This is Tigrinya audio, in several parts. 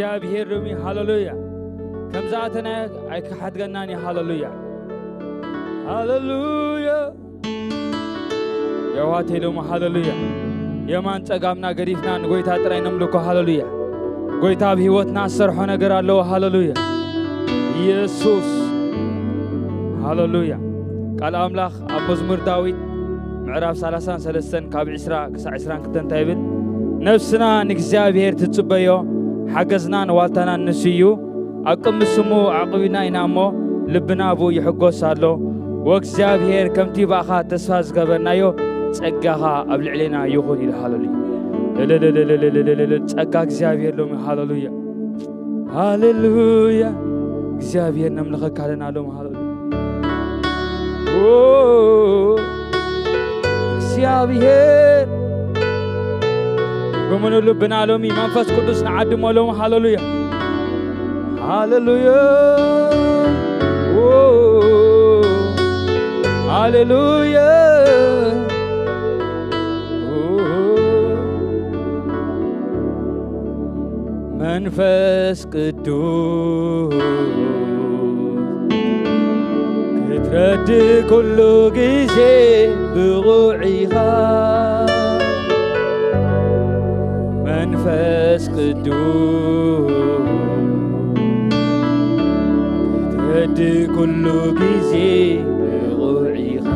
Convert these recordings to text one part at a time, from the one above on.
እግዚኣብሔር ሎሚ ሃሌሉያ። ከም ዝኣተና ኣይክሓድገናን እዩ። ሃሌሉያ። ሃሌሉያ። የዋቴ ሎሚ ሃሌሉያ። የማን ጸጋምና ገዲፍና ንጎይታ ጥራይ ነምልኮ። ሃሌሉያ። ጎይታ ኣብ ህይወትና ዝሰርሖ ነገር ኣለዎ። ሃሌሉያ። ኢየሱስ። ሃሌሉያ። ቃል ኣምላኽ ኣብ መዝሙር ዳዊት ምዕራፍ ሰላሳን ሰለስተን ካብ ዕስራ ክሳዕ ዕስራን ክልተን እንታይ ይብል? ነፍስና ንእግዚኣብሔር ትጽበዮ፣ ሓገዝናን ዋልታናን ንሱ እዩ። ኣብ ቅድሚ ስሙ ኣዕቂብና ኢና እሞ፣ ልብና ብኡ ይሕጎስ ኣሎ። ወእግዚኣብሔር፣ ከምቲ ብኣኻ ተስፋ ዝገበርናዮ፣ ጸጋኻ ኣብ ልዕሌና ይኹን ኢሉ። ሃሌሉያ። እልልልልልልልልል። ጸጋ እግዚኣብሔር ሎሚ። ሃሌሉያ። ሃሌሉያ። እግዚኣብሔር ነምልኸካ ኣለና ሎሚ። ሃሌሉያ። ኦ፣ እግዚኣብሔር ብምኑ ልብና ሎሚ መንፈስ ቅዱስ ንዓድሞ ሎሚ። ሃሌሉያ። ሃሌሉያ። ኦ፣ ሃሌሉያ። ኦ፣ መንፈስ ቅዱስ ክትረድእ ኩሉ ግዜ ብቑዕ ኢኻ። መንፈስ ቅዱስ ክትረድእ ኩሉ ግዜ ብቑዕ ኢኻ።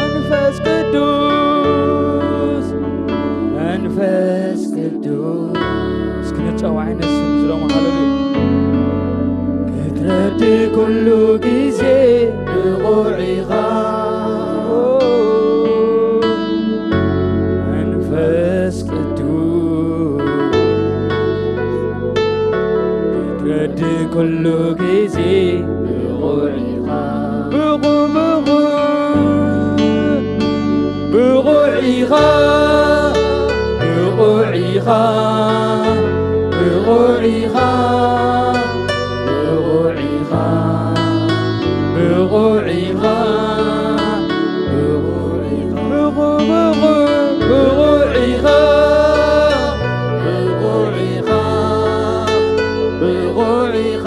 መንፈስ ቅዱስ፣ መንፈስ ቅዱስ። እስኪ ንጸዋዕ ነስም ዝሎም። ሃሌሉያ። ክትረድእ ኩሉ ግዜ ብቑዕ ኢኻ። መንፈስ ቅዱስ ክትረድእ ኩሉ ግዜ ብቑዕ ኢኻ። ብቑዕ፣ ብቑዕ፣ ብቑዕ ኢኻ። ብቑዕ ኢኻ። ብቑዕ ኢኻ። ብቑዕ ኢኻ። ብቑዕ ኢኻ። ብቑዕ ኢኻ። ብቑዕ፣ ብቑዕ፣ ብቑዕ ኢኻ። ብቑዕ ኢኻ። ብቑዕ ኢኻ።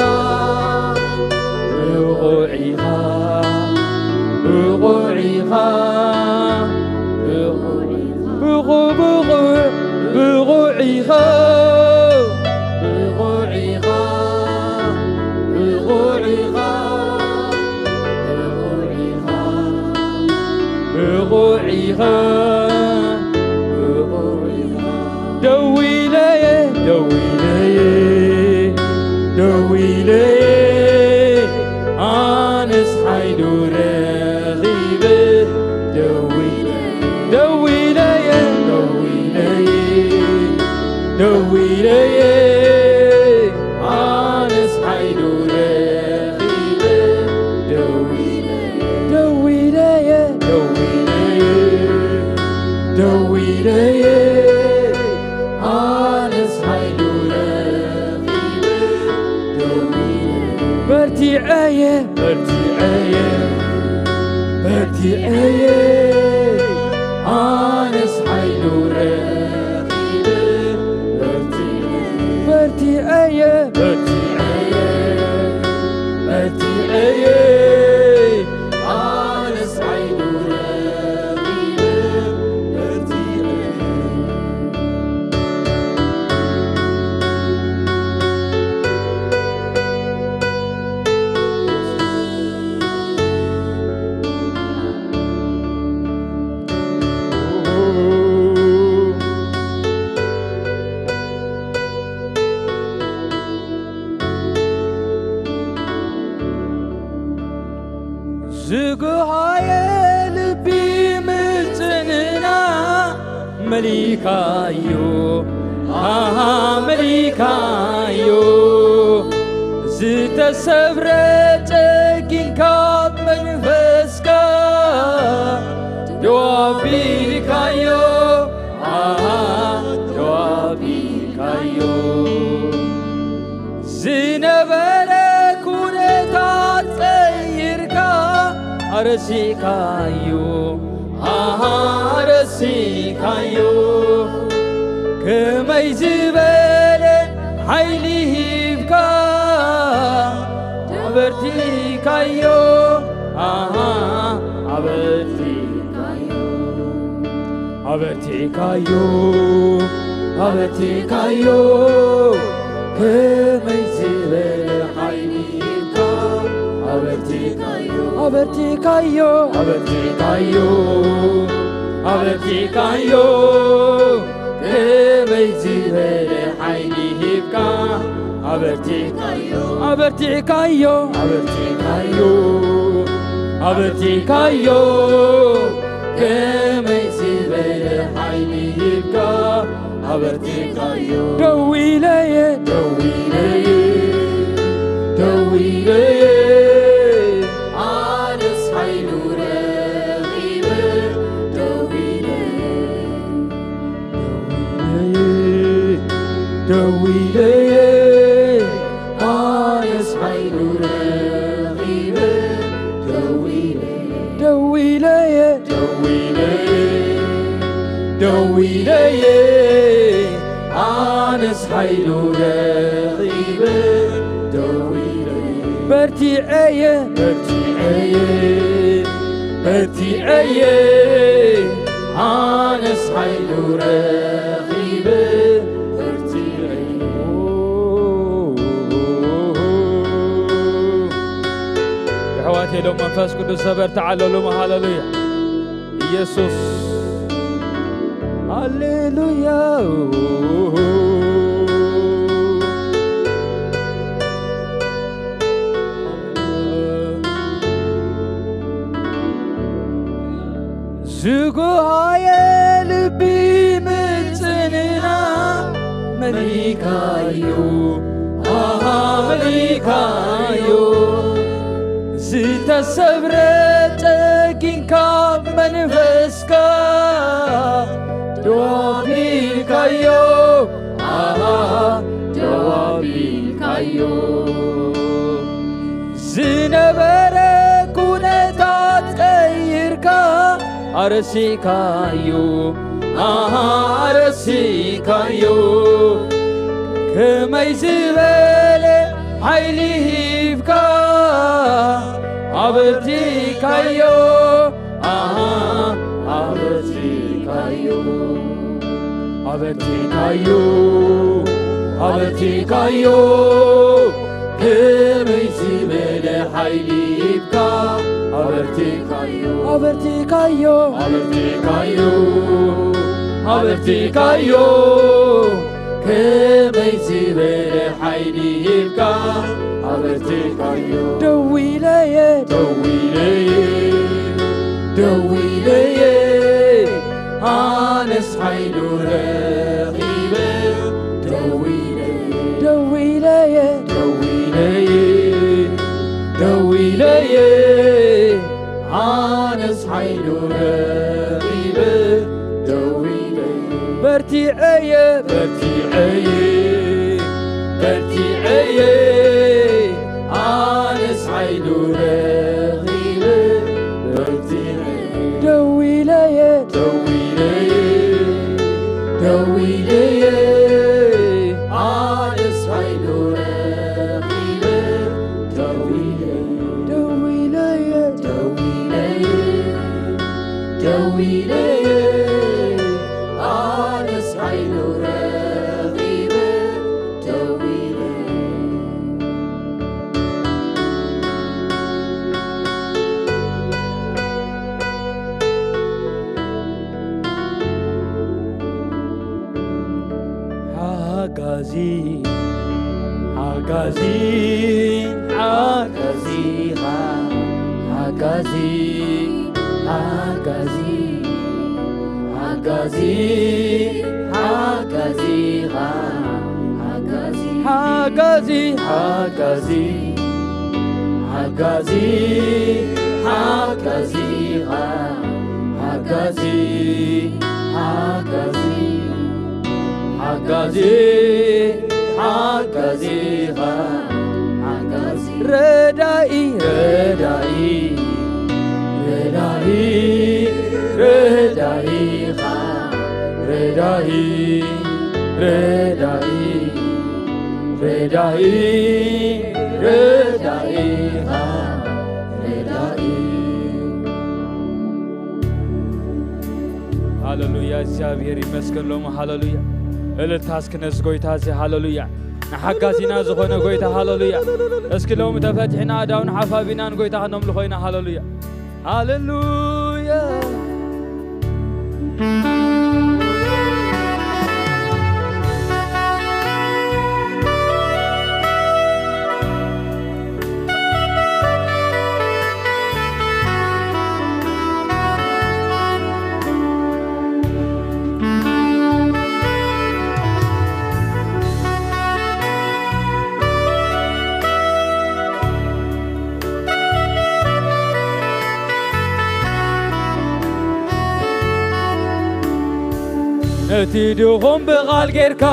ብቑዕ ኢኻ። ብቑዕ ኢኻ። ብቑዕ ኢኻ። ብቑዕ፣ ብቑዕ፣ ብቑዕ ኢኻ። ብቑዕ ኢኻ። ብቑዕ ኢኻ። ብቑዕ ኢኻ። ብቑዕ ኢኻ። ብቑዕ ኢኻ። ደው ኢለየ፣ ደው ኢለየ፣ ደው ኢለየ፣ ኣነስ ሓይሉ ረኺበ። ደው ኢለ፣ ደው ኢለየ፣ ደው ኢለየ፣ ደው ኢለየ፣ ኣነስ ሓይሉ ረኺበ። ደው ኢለ፣ ደው ኢለየ፣ ደው ኢለየ፣ ደው ኢለየ፣ ኣነስ ሓይሉ ረኺበ። ደው ኢለ፣ በርቲዐየ፣ በርቲዐየ፣ በርቲዐየ፣ ኣነስ ሓይሉ ረኺበ። በርቲዐየ፣ በርቲዐየ፣ በርቲዐየ፣ ኣነስ ሓይሉ ረኺበ። በርቲዐየ። ዝጉሃየ ልቢ ምጽንና መሊካዮ፣ ኣሃ መሊካዮ። ዝተሰብረ ጸጊን ካብ መንፈስካ ደዋቢካዮ፣ ኣሃ ደዋቢካዮ። ዝነበረ ኩነታት ቀይርካ ኣረሲካዮ፣ ኣሃ ኣረሲካዮ። ከመይ ዝበለ ሓይሊ ኣበርቲካዮ፣ ኣሃ፣ ኣበርቲካዮ፣ ኣበርቲካዮ፣ ኣበርቲካዮ፣ ከመይ ዝበለ ሓይሊ ሂብካ፣ ኣበርቲካዮ፣ ኣበርቲካዮ፣ ኣበርቲካዮ፣ ኣበርቲካዮ፣ ከመይ ዝበለ ሓይሊ ሂብካ፣ ኣበርቲካዮ፣ ኣበርቲካዮ፣ ኣበርቲካዮ፣ ኣበርቲካዮ፣ ከመይ ዝበለ ሓይሊ ሂብካ፣ ኣበርቲካዮ። ደው ኢለየ፣ ደው ኢለየ፣ ደው ኢለየ፣ ኣነስ ሓይሉ ረኺበ፣ ደው ኢለየ። ደው ኢለየ፣ ኣነስ ሓይሉ ረኺበ፣ ደው ኢለየ። ደው ኢለየ፣ ደው ኢለየ፣ ደው ኢለየ፣ ኣነስ ሓይሉ ረኺበ፣ ደው ኢለየ። በርቲዐየ፣ በርቲዐየ፣ በርቲዐየ፣ ኣነስ ሓይሉ ረኺበ፣ በርቲዐየ። የሕዋት ኢሎም መንፈስ ቅዱስ ዘበርትዓለሉ። ሃሌሉያ። ኢየሱስ። ሃሌሉያ። ዝጉሃየ ልቢ ምጽንና መሊካዮ፣ ኣሃ መሊካዮ። ዝተሰብረ ጸጊንካ መንፈስካ ደው ኣቢልካዮ፣ ኣሃ ደው ኣቢልካዮ። ዝነበረ ኩነታት ቀይርካ ኣረሲካዮ፣ ኣሃ ኣረሲካዮ። ከመይ ዝበለ ሓይሊ ሂብካ ኣበርቲካዮ፣ ኣሃ ኣበርቲካዮ። ኣበርቲካዮ፣ ኣበርቲካዮ፣ ከመይ ዝበለ ሓይሊ ሂብካ፣ ኣበርቲካዮ፣ ኣበርቲካዮ፣ ኣበርቲካዮ፣ ኣበርቲካዮ፣ ከመይ ዝበለ ሓይሊ ሂብካ፣ ኣበርቲካዮ። ደው ኢለየ፣ ደው ኢለየ፣ ደው ኢለየ፣ ኣነስ ሓይሉ ረኺበ፣ ደው ኢለየ፣ ደው ኢለየ፣ ደው ኢለየ፣ ደው ኢለየ፣ ኣነስ ሓይሉ ረኺበ፣ ደው ኢለየ። በርቲዐየ፣ በርቲዐየ፣ በርቲዐየ፣ ኣነስ ሓይሉ ረኺበ፣ በርቲዐየ። ደው ኢለየ፣ ደው ኢለየ፣ ደው ኢለየ፣ ኣነስ ሓይሉ ረኺበ፣ ደው ኢለየ፣ ደው ኢለየ፣ ደው ኢለየ፣ ደው ኢለየ፣ ኣነስ ሓይሉ ረኺበ፣ ደው ኢለየ። ሓጋዚ፣ ሓጋዚ፣ ሓጋዚኻ፣ ሓጋዚ፣ ሓጋዚ፣ ሓጋዚ፣ ሓጋዚኻ፣ ሓጋዚ፣ ሓጋዚ፣ ሓጋዚ፣ ሓጋዚ፣ ሓጋዚኻ፣ ሓጋዚ፣ ሓጋዚ፣ ሓጋዚ፣ ሓጋዚኻ፣ ሓጋዚ፣ ረዳኢ፣ ረዳኢ፣ ረዳኢ፣ ረዳኢኻ፣ ረዳኢ፣ ረዳኢ፣ ረዳኢ፣ ረዳኢኻ ረዳኢ። ሃሌሉያ፣ እግዚኣብሔር ይመስገን። ሎሚ ሃሌሉያ፣ እልልታ እስኪ ነዚ ጎይታ እዚ። ሃሌሉያ፣ ንሓጋዚና ዝኾነ ጎይታ። ሃሌሉያ፣ እስኪ ሎሚ ተፈቲሕና ኣእዳውን ሓፋቢና ንጎይታ ክነምልኾ ኢና። ሃሌሉያ፣ ሃሌሉያ። ነቲ ድኹም ብቓል ጌርካ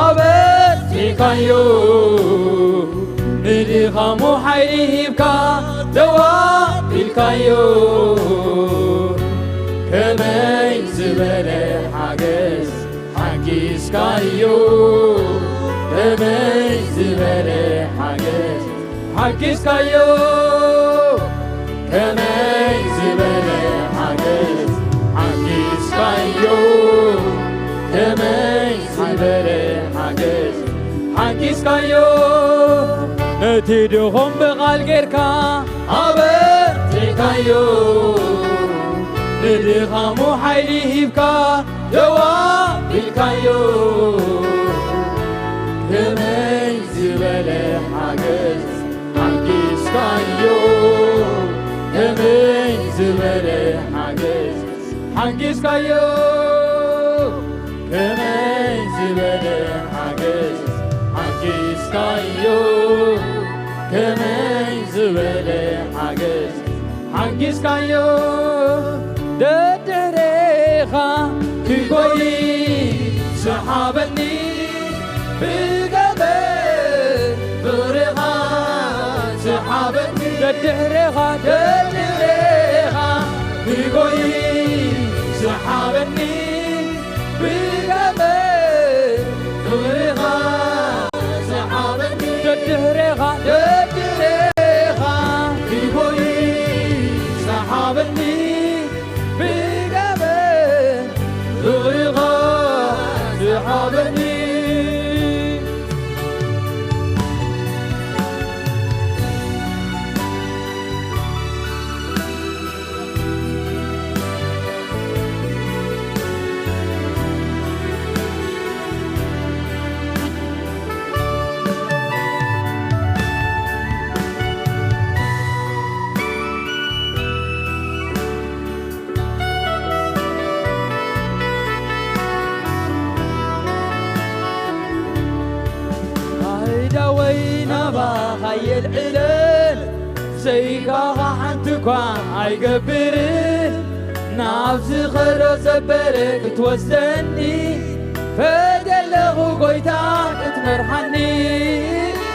ኣበርቲዕካዮ፣ ንድኻሙ ሓይሊ ሂብካ ደው ኣቢልካዮ። ከመይ ዝበለ ሓገዝ ሓጊዝካዮ፣ ከመይ ዝበለ ሓገዝ ሓጊዝካዮ፣ ከመይ ዝበለ ሓገዝ ሓጊዝካዮ፣ ከመይ ዝበለ ሓገዝ ሓጊዝካዮ። ነቲ ድኹም ብቓል ጌርካ ኣበርቲዕካዮ፣ ንድኻሙ ሓይሊ ሂብካ ደው ኣቢልካዮ። ከመይ ዝበለ ሓገዝ ሓጊዝካዮ፣ ከመይ ዝበለ ሓገዝ ሓጊዝካዮ፣ ከመይ ዝበለ ሓገዝ ሓጊዝካዮ፣ ከመይ ዝበለ ሓገዝ ሓጊዝካዮ። ደድሕሬኻ ክጎይ ሰሓበኒ፣ ብገመድ ፍቕርኻ ሰሓበኒ። ደድሕሬኻ፣ ደድሕሬኻ ክጎይ ሰሓበኒ፣ ብገመድ ፍቕርኻ ሰሓበኒ። ደድሕሬኻ፣ ደድሕሬኻ ክጎይ ሰሓበኒ፣ ብገመድ ፍቕርኻ ሰሓበኒ። ኣእዳወይ ናባኻ የልዕለን፣ ዘይካኻ ሓንቲ እኳ ኣይገብርን። ናብ ዝኸዶ ዘበለ ክትወስደኒ ፈትየ ኣለኹ ጎይታ ክትመርሓኒ፣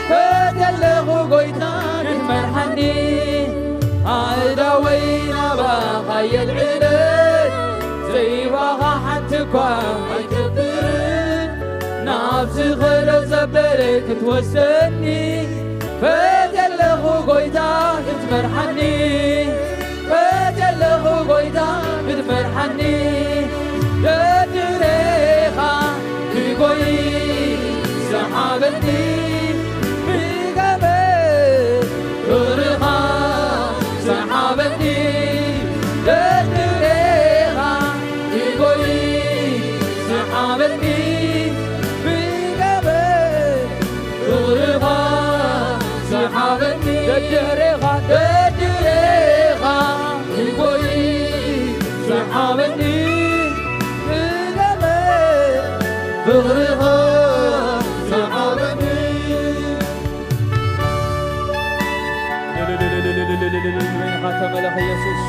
ፈትየ ኣለኹ ጎይታ ክትመርሓኒ። ኣእዳወይ ናባኻ የልዕለን፣ ዘይባኻ ሓንቲ እኳ ኣይገብርን። ናብ ዝኸዶ ዘበለ ክትወስደኒ ፈትየ ኣለኹ ጎይታ ክትመርሓኒ፣ ፈትየ ኣለኹ ጎይታ ክትመርሓኒ። ደድሕሬኻ ክጎይ ሰሓበኒ፣ ብገመድ ፍቕርኻ ሰሓበኒ። ደድሕሬኻ ክጎይ ሰሓበኒ፣ ብገመድ ፍቕርኻ ሰሓበኒ። ደድሕሬኻ፣ ደድሕሬኻ ክጎይ ሰሓበኒ፣ ብገመድ ፍቕርኻ ሰሓበኒ። በይንኻ ተመለኽ የሱስ።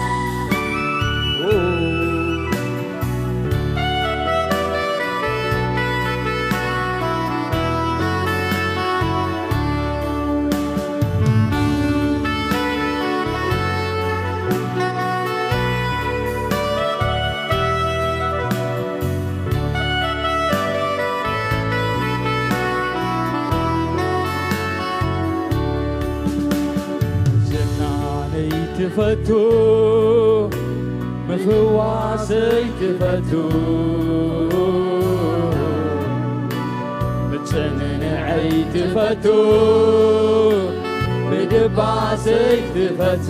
ትፈቱ፣ ምፍዋሰይ ትፈቱ፣ ምጽንንዐይ ትፈቱ፣ ምድባሰይ ትፈቱ።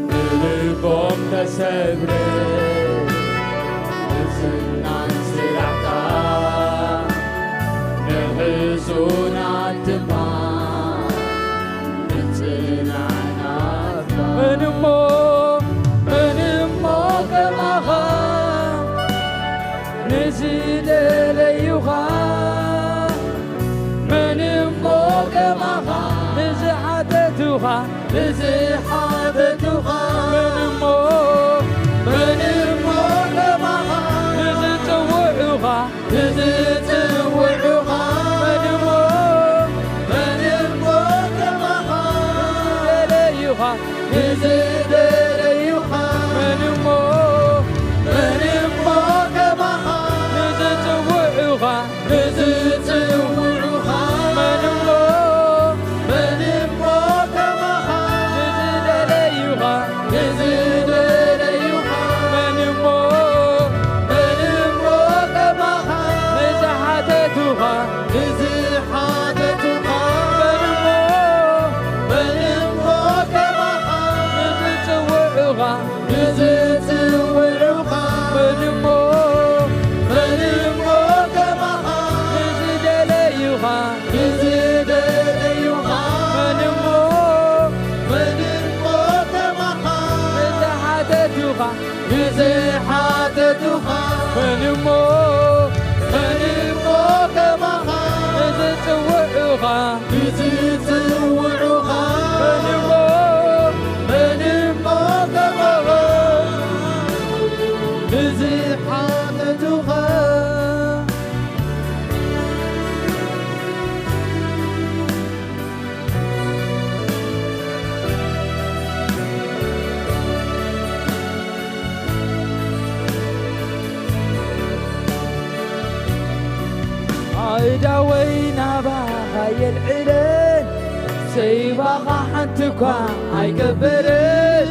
ብልቦም ተሰብረ፣ ብዝናን ስራሕካ፣ ንሕሱናት ድማ ምጽናናትካ። መን እሞ፣ መን እሞ ከማኻ፣ ንዝደለዩኻ? መን እሞ ከማኻ፣ ንዝሓተቱኻ፣ ንዝሓተቱኻ? መን እሞ፣ መን እሞ ከማኻ፣ ንዝጽውዑኻ፣ ንዝጽውዑኻ? መን እሞ፣ መን እሞ ከማኻ፣ ንዝደለዩኻ፣ ንዝደለዩኻ? መን እሞ፣ መን እሞ ከማኻ፣ ንዝጽውዑኻ፣ ንዝጽውዑኻ? መን እሞ፣ መን እሞ ከማኻ፣ ንዝደለዩኻ፣ ንዝደለዩኻ? መን እሞ፣ መን እሞ ከማኻ፣ ንዝሓተቱኻ፣ ንዝሓተቱኻ? መን እሞ፣ መን እሞ ከማኻ፣ ንዝጽውዑኻ፣ ንዝጽውዑኻ? መን እሞ፣ መን እሞ ከማኻ፣ ንዝደለዩኻ፣ ንዝደለዩኻ? መን እሞ፣ መን እሞ ከማኻ፣ ንዝሓተቱኻ፣ ንዝሓተቱኻ? መን እሞ፣ መን እሞ ከማኻ፣ ንዝጽውዑኻ፣ ንዝጽውዑኻ? መን እሞ፣ መን እሞ ከማኻ፣ ንዝሓተቱኻ? ኣእዳወይ ናባኻ የልዕለን፣ ዘይባኻ ሓንቲ እኳ ኣይገብርን።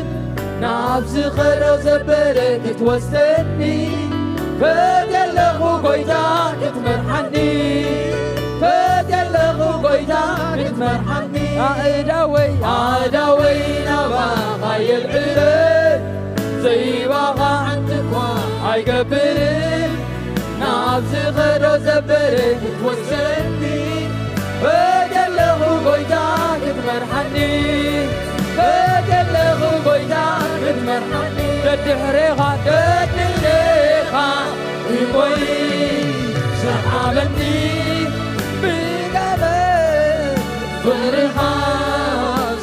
ናብ ዝኸዶ ዘበለ ክትወስደኒ ፈትየለኹ ጎይታ ክትመርሓኒ፣ ፈትየለኹ ጎይታ ክትመርሓኒ። ኣእዳወይ፣ ኣእዳወይ ናባኻ የልዕለን፣ ዘይባኻ ሓንቲ እኳ ኣይገብርን። ናብ ዝኸዶ ዘበለ ክትወስደኒ ፈትየለኹ ጎይታ ክትመርሓኒ፣ ፈትየለኹ ጎይታ ክትመርሓኒ። ደድሕሬኻ፣ ደድሕሬኻ ክጎይ ሰሓበኒ ብገመድ ፍቕርኻ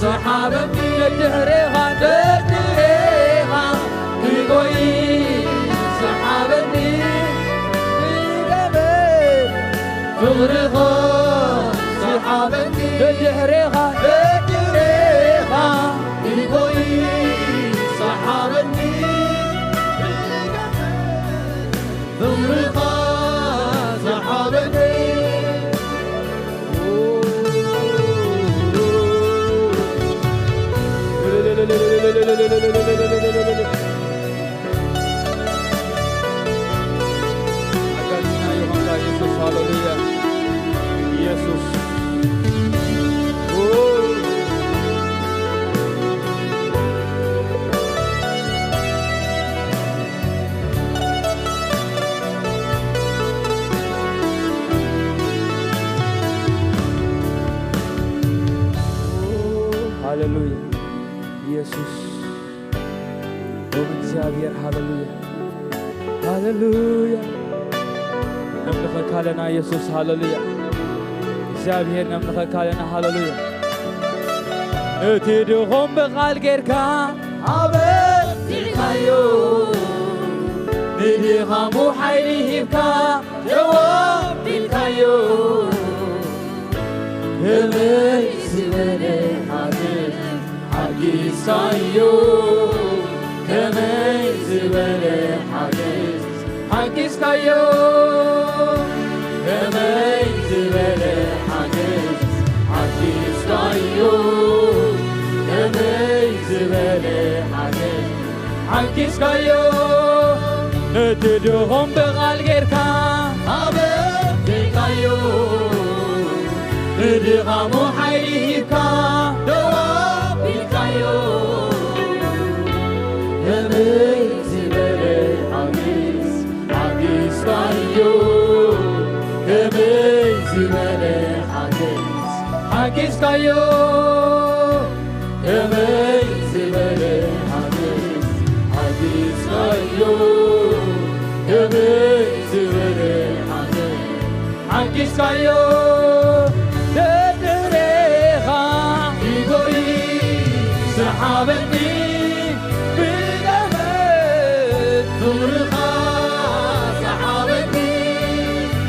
ሰሓበኒ። ደድሕሬኻ፣ ደድሕሬኻ ክጎይ ሰሓበኒ ብገመድ ፍቕርኻ ሰሓበኒ። ደድሕሬኻ፣ ደድሕሬኻ ክጎይ ሰሓበኒ ብገመድ ፍቕርኻ ሰሓበኒ። ሓጋዝና ይኹንካ የሱስ፣ ሃሌሉያ። የሱስ። ሃሌሉያ። የሱስ። ኦም እግዚኣብሔር፣ ሃሌሉያ፣ ሃሌሉያ። ነምልኸካ ኣለና የሱስ፣ ሃሌሉያ። እግዚኣብሔር ነምልኸካ ኣለና፣ ሃሌሉያ። ነቲ ድኹም ብቓል ጌርካ ኣበርቲዕካዮ፣ ንድኻሙ ሓይሊ ሂብካ ደው ኣቢልካዮ። ከመይ ዝበለ ሓገዝ ሓጊዝካዮ፣ ከመይ ዝበለ ሓገዝ ሓጊዝካዮ፣ ከመይ ዝበለ ሓገዝ ሓጊዝካዮ። ሓጊዝካዮ፣ ነቲ ድኹም ብቓል ጌርካ ኣበርቲዕካዮ፣ ንድኻሙ ሓይሊ ሂብካ ደው ኣቢልካዮ። ከመይ ዝበለ ሓጊዝ ሓጊዝካዮ፣ ከመይ ዝበለ ሓጊዝ ሓጊዝካዮ። ከመይ ዝበለ ሓገዝ ሓጊዝካዮ፣ ከመይ ዝበለ ሓገዝ ሓጊዝካዮ። ደድሬኻ ሂጎይ ሰሓበኒ፣ ብገመድ ፍቕርኻ ሰሓበኒ።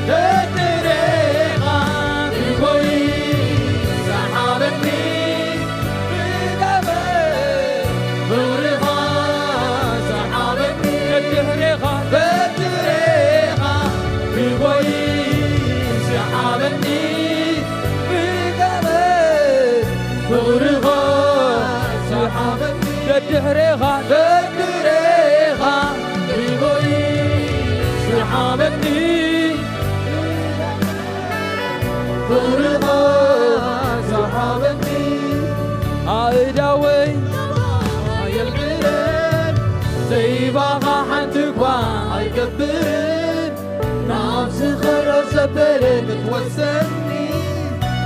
ደድሬኻ ሂጎይ ሰሓበኒ፣ ብገመድ ፍቕርኻ ሰሓበኒ። ደድሬኻ፣ ደድሬኻ ሂጎይ ሰሓበኒ፣ ብገመድ ፍቕርኻ ሰሓበኒ። ደድሕሬኻ፣ ደድሬኻ ሂጎይ ሰሓበኒ፣ ፍቕርኻ ሰሓበኒ። ኣእዳወይ ኣየልዕለን፣ ዘይባኻ ሓንቲ እኳ ኣይገብርን። ናብ ዝኸዶ ዘበለ ክትወስደኒ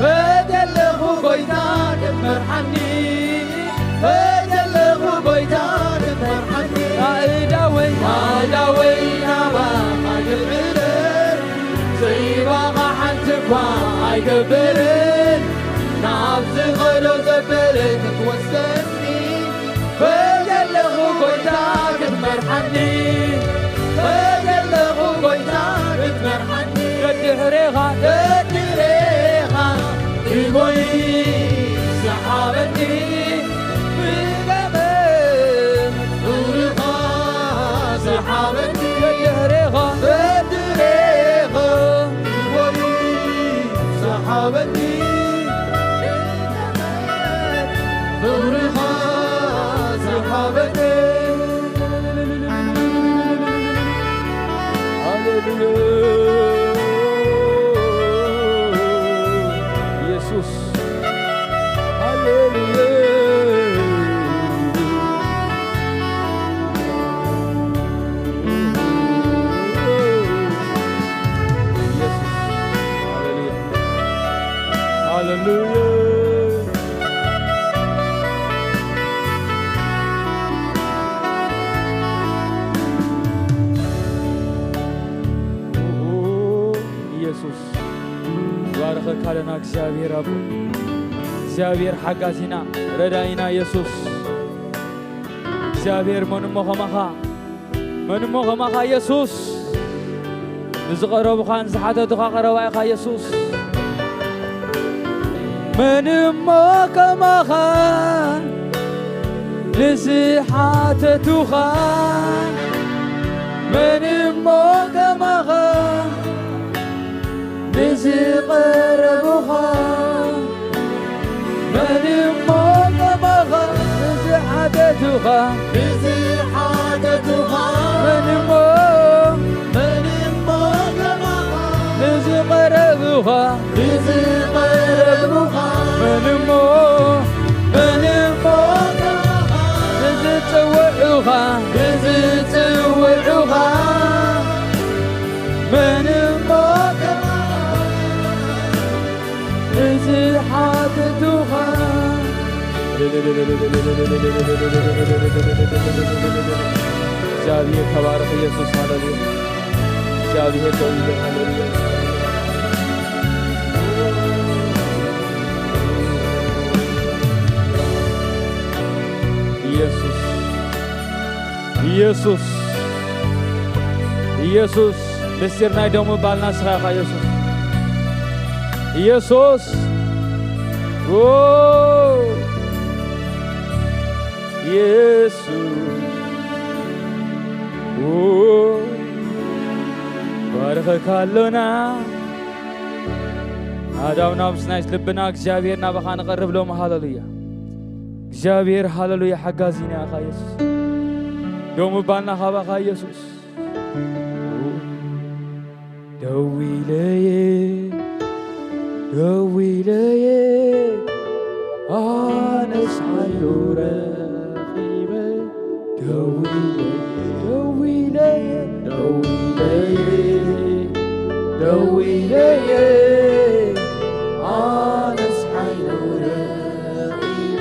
ፈደለኹ ጎይታ ክትመርሓኒ፣ ፈደለኹ ጎይታ ክትመርሓኒ። ኣእዳወይ፣ ኣእዳወይ ናባኻ የልዕለን፣ ዘይባኻ ሓንቲ እኳ ኣይገብርን። ናብ ዝኸዶ ዘበለ ክትወስደኒ ፈደለኹ ጎይታ ክትመርሓኒ፣ ፈደለኹ ጎይታ ክትመርሓኒ። ደድሕሬኻ፣ ደድሬኻ ሂጎይ ሰሓበኒ፣ ብገመድ ፍቕርኻ ሰሓበኒ። ደድሕሬኻ፣ ደድሬኻ ሂጎይ ሰሓበኒ፣ ፍቕርኻ ሰሓበኒ። ሃሌሉያ። ኢየሱስ። ሃሌሉያ። ኢየሱስ። ሃሌሉያ። ሃሌሉያ። ኢየሱስ፣ ባርኸካ ኣለና እግዚኣብሔር ኣቦ፣ እግዚኣብሔር ሓጋዚና፣ ረዳኢና ኢየሱስ፣ እግዚኣብሔር መን እሞ ከማኻ፣ መን እሞ ከማኻ ኢየሱስ፣ ንዝቐረቡኻን ዝሓተቱኻ ቀረባ ኢኻ ኢየሱስ። መን እሞ ከማኻ ንዝሓተቱኻ፣ መን እሞ ከማኻ ንዝቐረቡኻ፣ መን እሞ ከማኻ ንዝሓተቱኻ፣ ንዝሓተቱኻ፣ መን እሞ፣ መን እሞ ከማኻ ንዝቐረቡኻ፣ ንዝቐረቡኻ፣ መን እሞ፣ መን እሞ ከማኻ ንዝጽውዑኻ፣ ንዝጽውዑኻ፣ መን እሞ ከማኻ ንዝሓተቱኻ። እግዚኣብሔር ተባረኽ ኢየሱስ፣ ሃሌሉያ። እግዚኣብሔር ደው ይበል፣ ሃሌሉያ። ኢየሱስ፣ ኢየሱስ፣ ኢየሱስ። ምስጢር ናይ ደሙ ባልና ስኻ ኢኻ ኢየሱስ። ኢየሱስ። ኦ፣ ኢየሱስ። ኦ፣ ባርኸካ ኣሎና። ኣዳው ናብ ስናይስ ልብና እግዚኣብሔር ናባኻ ንቐርብ ሎም። ሃሌሉያ። እግዚኣብሔር ሃሌሉያ ሓጋዚና ኢኻ ኢየሱስ። ደው ምባልና ካባኻ ኢየሱስ። ደው ኢለየ፣ ደው ኢለየ፣ ኣነስ ሓይሉ ረኺበ። ደው ኢለየ፣ ደው ኢለየ፣ ደው ኢለየ፣ ደው ኢለየ፣ ኣነስ ሓይሉ ረኺበ።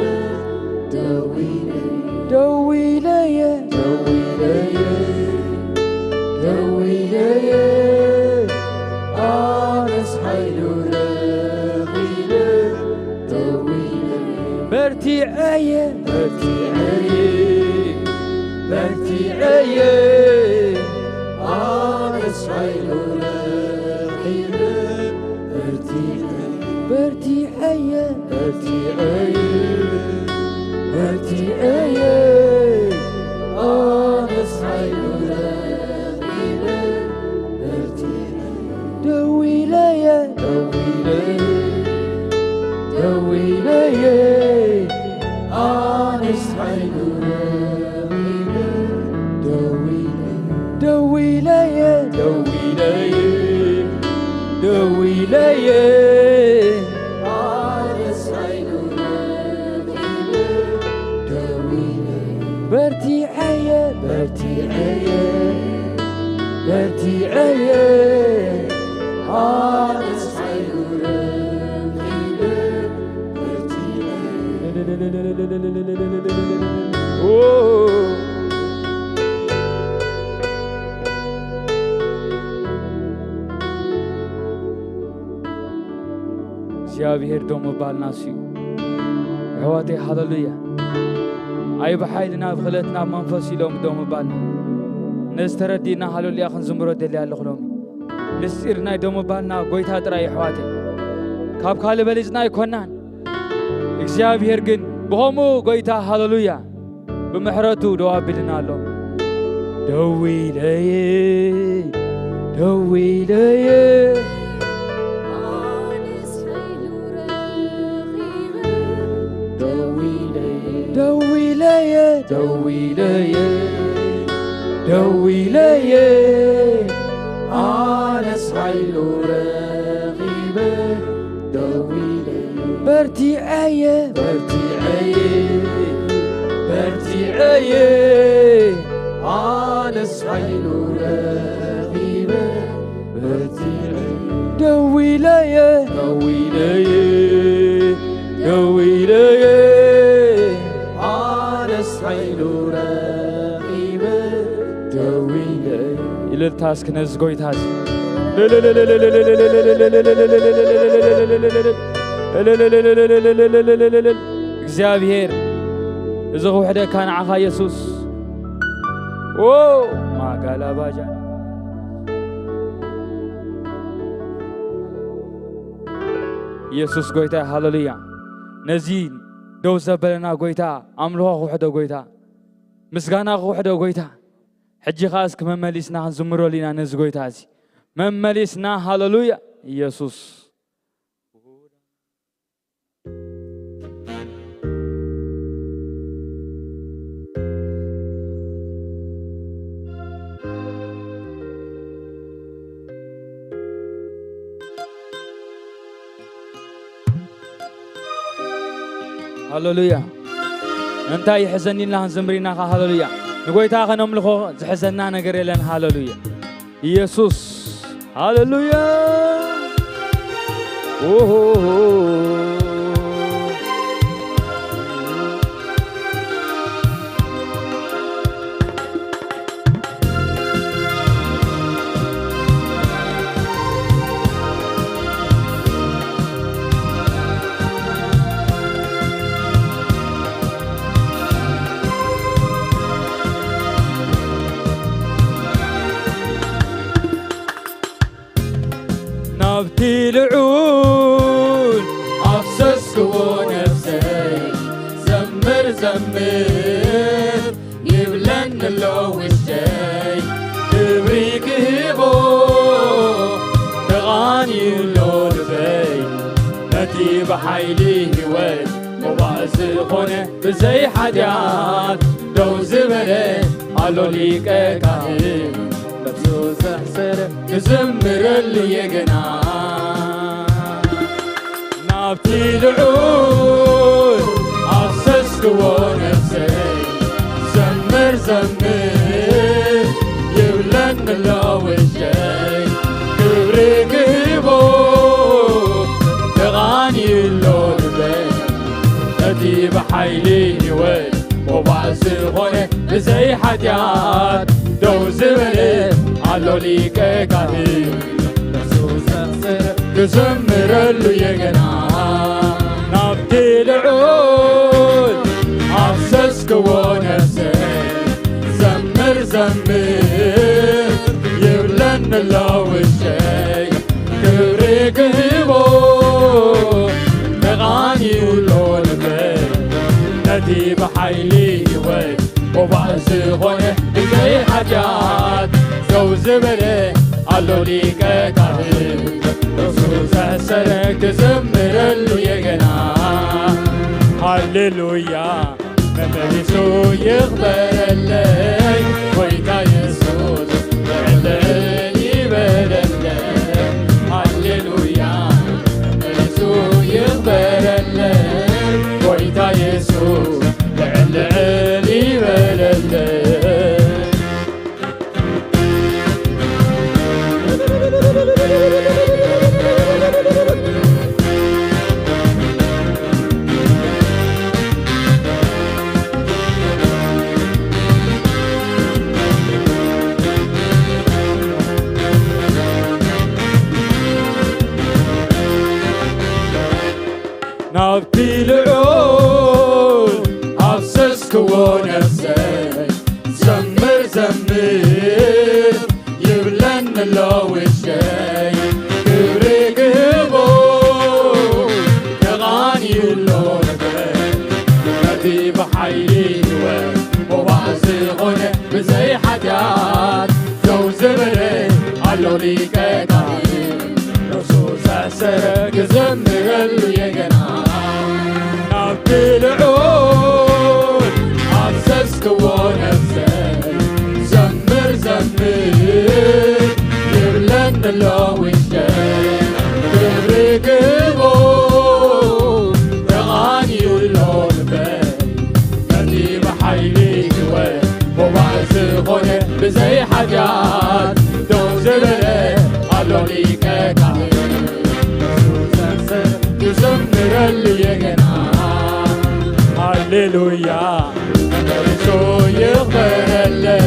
ደው ኢለየ፣ ደው ኢለየ፣ ደው ኢለየ፣ ደው ኢለየ፣ ኣነስ ሓይሉ ረኺበ። ደው ኢለየ፣ በርቲዐየ፣ በርቲዐየ፣ በርቲዐየ፣ ኣነስ ሓይሉ ረኺበ። በርቲዐየ፣ በርቲዐየ፣ በርቲዐየ፣ በርቲዐየ፣ ኣነስ ሓይሉ ረኺበ። በርቲዐየ፣ ደው ኢለየ፣ ደው ኢለየ፣ ደው ኢለየ፣ ኣነስ ሓይሉ ረኺበ። ደው ኢለየ፣ ደው ኢለየ፣ ደው ኢለየ፣ ደው ኢለየ፣ ኣነስ ሓይሉ ረኺበ። ደው ኢለየ፣ በርቲዐየ፣ በርቲዐየ፣ በርቲዐየ፣ ኣነስ ሓይሉ ረኺበ። በርቲዐየ። እግዚኣብሔር ደው ምባልና እሱ እዩ። ኣሕዋተይ፣ ሃለሉያ። ኣይ ብሓይልና ብኽእለትና ብመንፈስ ኢሎም ደው ምባልና። ነዚ ተረዲእና ሃለሉያ ክንዝምሮ ደልየ ኣለኹ ሎሚ። ምስጢር ናይ ደው ምባልና ጎይታ ጥራይ እዩ ኣሕዋተይ። ካብ ካልእ በሊጽና ኣይኮናን። እግዚኣብሔር ግን ብኸምኡ ጎይታ ሃለሉያ ብምሕረቱ ደው ኣቢልና ኣሎ። ደው ኢለየ፣ ደው ኢለየ፣ ደው ኢለየ፣ ደው ኢለየ፣ ደው ኢለየ፣ ኣነስ ሓይሉ ረኺበ። ደው ኢለየ፣ በርቲዐየ፣ በርቲዐየ፣ በርቲዐየ፣ ኣነስ ሓይሉ ረኺበ። በርቲዐየ፣ ደው ኢለየ፣ ደው ኢለየ፣ ደው ኢለየ፣ ኣነስ ሓይሉ ረኺበ። ደው ኢለየ። እልልታ እስኪ ነዚ ጎይታ እዚ። እግዚኣብሔር፣ እዚ ክውሕደካ ንዓኻ ኢየሱስ። ኦ፣ ማጋላባጃ። ኢየሱስ ጎይታ፣ ሃሌሉያ። ነዚ ደው ዘበለና ጎይታ፣ ኣምልኾ ክውሕዶ ጎይታ፣ ምስጋና ክውሕዶ ጎይታ። ሕጂ ኸኣ እስኪ መመሊስና ክንዝምረሉ ኢና ነዚ ጎይታ እዚ። መመሊስና፣ ሃሌሉያ፣ ኢየሱስ። ሃሌሉያ። እንታይ ይሕዘኒ ኢልና ክንዝምር ኢና ኸ? ሃሌሉያ። ንጎይታ ኸነምልኾ ዝሕዘና ነገር የለን። ሃሌሉያ። ኢየሱስ። ሃሌሉያ። ኦሆ። ናብቲ ልዑል ኣፍሰስክዎ ነፍሰይ፣ ዘምር ዘምር ይብለኒ ኣሎ ውሽጠይ። ክብሪ ክህቦ ተቓንዩ ኣሎ ልበይ፣ ነቲ ብሓይሊ ህይወት ሞባእ ዝኾነ ብዘይ ሓጢኣት ደው ዝበለ ኣሎ ሊቀ ካህን ነፍሱ ዘሕሰረ ክዝምረሉ የገና ናብቲ ልዑል ኣፍሰስክዎ ነፍሰይ ዘምር ዘምር ይብለኒ ኣሎ ውሽጠይ ክብሪ ክህቦ ተቓንዩ ኣሎ ልበይ ነቲ ብሓይሊ ህይወት ሞባእ ዝኾነ ብዘይ ሓጢኣት ደው ዝበለ ኣሎ ሊቀ ካህን ነፍሱ ዘሕሰረ ክዘምረሉ የገና ናብቲ ልዑል ኣፍሰስክዎ ነፍሰይ ዘምር ዘምር ይብለኒ ኣሎ ውሽጠይ ክብሪ ክህቦ ተቓንዩ ኣሎ ልበይ ነቲ ብሓይሊ ህይወት ሞባእ ዝኾነ ብዘይ ሓጢኣት ደው ዝበለ ኣሎ ሊቀ ካህን ርእሱ ዘሕሰረ ክዘምረሉ የገና ሃሌሉያ መመሊሱ ይኽበረለይ ጎይታ የሱስ ልዕል ይበለለይ ሃሌሉያ መመሊሱ ይኽበረለይ ጎይታ የሱስ ልዕል ይበለለይ ናብቲ ልዑል ኣፍሰስክዎ ነፍሰይ ዘምር ዘምር ይብለኒ ኣሎ ውሽጠይ ክብሪ ክህቦ ተቓንዩ ኣሎ ልበይ ነቲ ብሓይሊ ህይወት ሞባእ ዝኾነ ብዘይ ሓጢኣት ደው ዝበለ ኣሎ ሊቀ ካህን ርእሱ ዘሕሰረ ክዘምረሉ የገና ናብቲ ልዑል ኣፍሰስክዎ ነፍሰይ ዘምር ዘምር ይብለኒ ኣሎ ውሽጠይ ክብሪ ክህቦ ተቓንዩ ኣሎ ልበይ ነቲ ብሓይሊ ህይወት ሞባእ ዝኾነ ብዘይ ሓጢኣት ደው ዝበለ ኣሎ ሊቀ ካህን ክዘምረሉ የገና ሃሌሉያ መመሊሱ ይኽበረለይ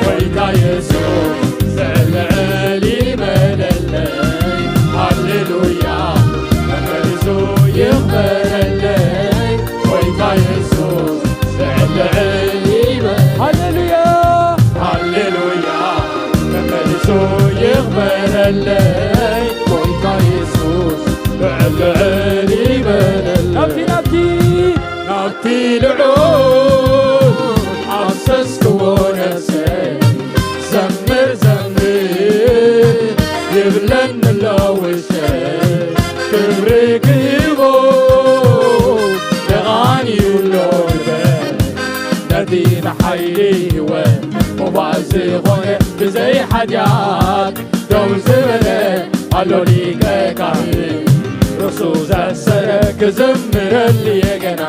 ጎይታ የሱስ ልዕል ይበለለይ ሃሌሉያ መመሊሱ ይኽበረለይ ጎይታ የሱስ ልዕል ይበል ሃሌሉያ ሃሌሉያ መመሊሱ ይኽበረለይ ጎይታ የሱስ ልዕል ይበለለይ ናብቲ ናብቲ ናብቲ ልዑል ኣፍሰስክዎ ነፍሰይ ዘምር ዘምር ይብለኒ ኣሎ ውሽጠይ ክብሪ ክህቦ ተቓንዩ ኣሎ ልበይ ነቲ ንሓይሊ ህይወት ሞባእ ዝኾነ ብዘይ ሓጢኣት ደው ዝበለ ኣሎ ሊቀ ካህን ርእሱ ዘሰረ ክዝምረሉ የገና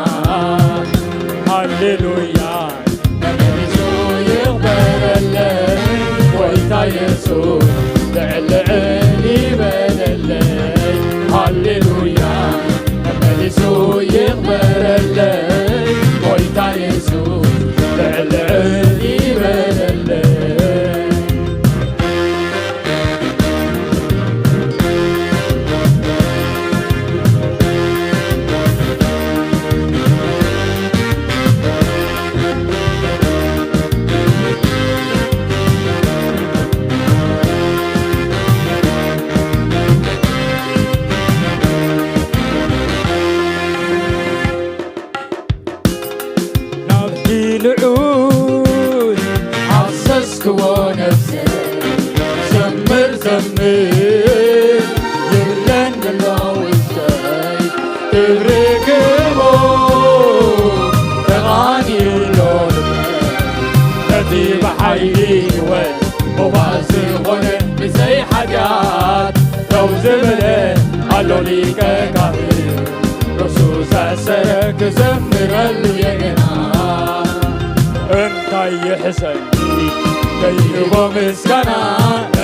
ሃሌሉያ መመሊሱ ይኽበረለይ ጎይታ የሱስ ልዕል ልዕል ይበለለይ ሃሌሉያ መመሊሱ ይኽበረለይ ጎይታ የሱስ ልዕል ልዕል ይበለለይ ናብቲ ልዑል ኣፍሰስክዎ ነፍሰይ ዘምር ዘምር ይብለኒ ኣሎ ውሽጠይ ክብሪ ክህቦ ተቓንዩ ኣሎ ልበይ ነቲ ዘይሓጢኣት ደው ዝበለ ኣሎ ሊቀ ካህን፣ ርእሱ ዘእሰረ ክዘምረሉ የገና። እንታይ ይሕሰኒ ከይህቦ ምስጋና፣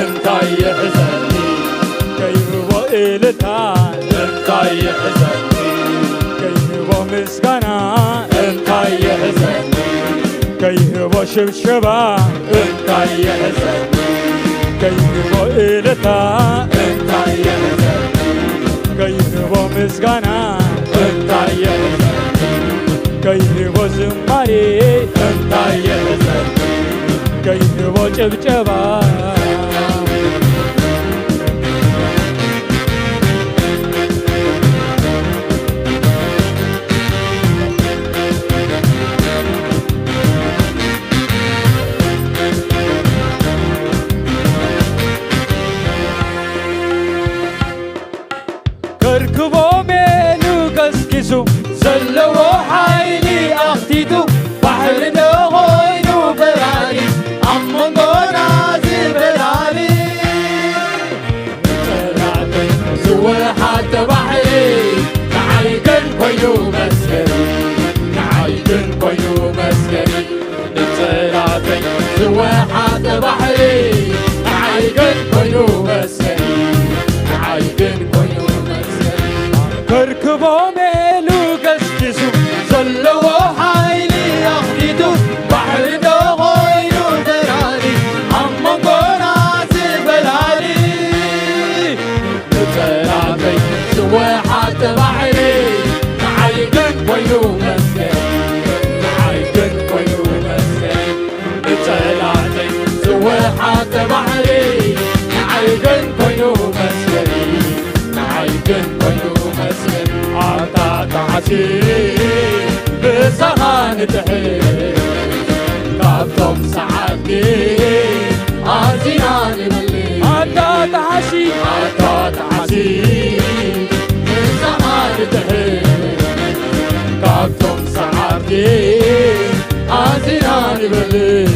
እንታይ ይሕሰኒ ከይህቦ እልልታ፣ እንታይ ይሕሰኒ ከይህቦ ምስጋና፣ እንታይ ይሕሰኒ ከይህቦ ሽብሸባ፣ እንታይ ይሕሰኒ ከይህቦ እልልታ፣ እንታይ ይሕሰኒ ከይህቦ ምስጋና፣ እንታይ ይሕሰኒ ከይህቦ ዝማሬ፣ እንታይ ይሕሰኒ ከይህቦ ጭብጨባ። ከርክቦም ኢሉ ቀስቂሱ፣ ዘለዎ ሓይሊ ኣኽቲቱ፣ ባሕሪ እንዶ ኾይኑ በራሪ፣ ኣብ መንጎና ዝበራሪ። ንጠላተይ ዝወሓጠ ባሕሪ፣ ንዓይ ግን ኮይኑ መስገሪ፣ ንዓይ ግን ኮይኑ መስገሪ። ንጠላተይ ዝወሓጠ ባሕሪ፣ ንዓይ ግን ኮይኑ መስገሪ፣ ንዓይ ግን ኮይኑ መስገሪ። ከርክቦም ኢሉ ገስጊሱ፣ ዘለዎ ሓይሊ ኣኽቲቱ፣ ባሕሪ እንዶ ኾይኑ በራሪ፣ ኣብ መንጎና ዝበራሪ። ንጠላተይ ዝወሓጠ ባሕሪ፣ ንዓይ ግን ኮይኑ መስገሪ፣ ንዓይ ግን ኮይኑ መስገሪ። ንጠላተይ ዝወሓጠ ባሕሪ፣ ንዓይ ግን ኮይኑ መስገሪ፣ ንዓይ ግን ኮይኑ መስገሪ። ኣታ ጣዕሲ ብሳኻ ንድሕር፣ ካብቶም ሰዓብቲ ኣዚና ንበልዕ። ኣታ ጣዕሲ፣ ኣታ ጣዕሲ ብሳኻ ንድሕር፣ ካብቶም ሰዓብቲ ኣዚና ንበልዕ።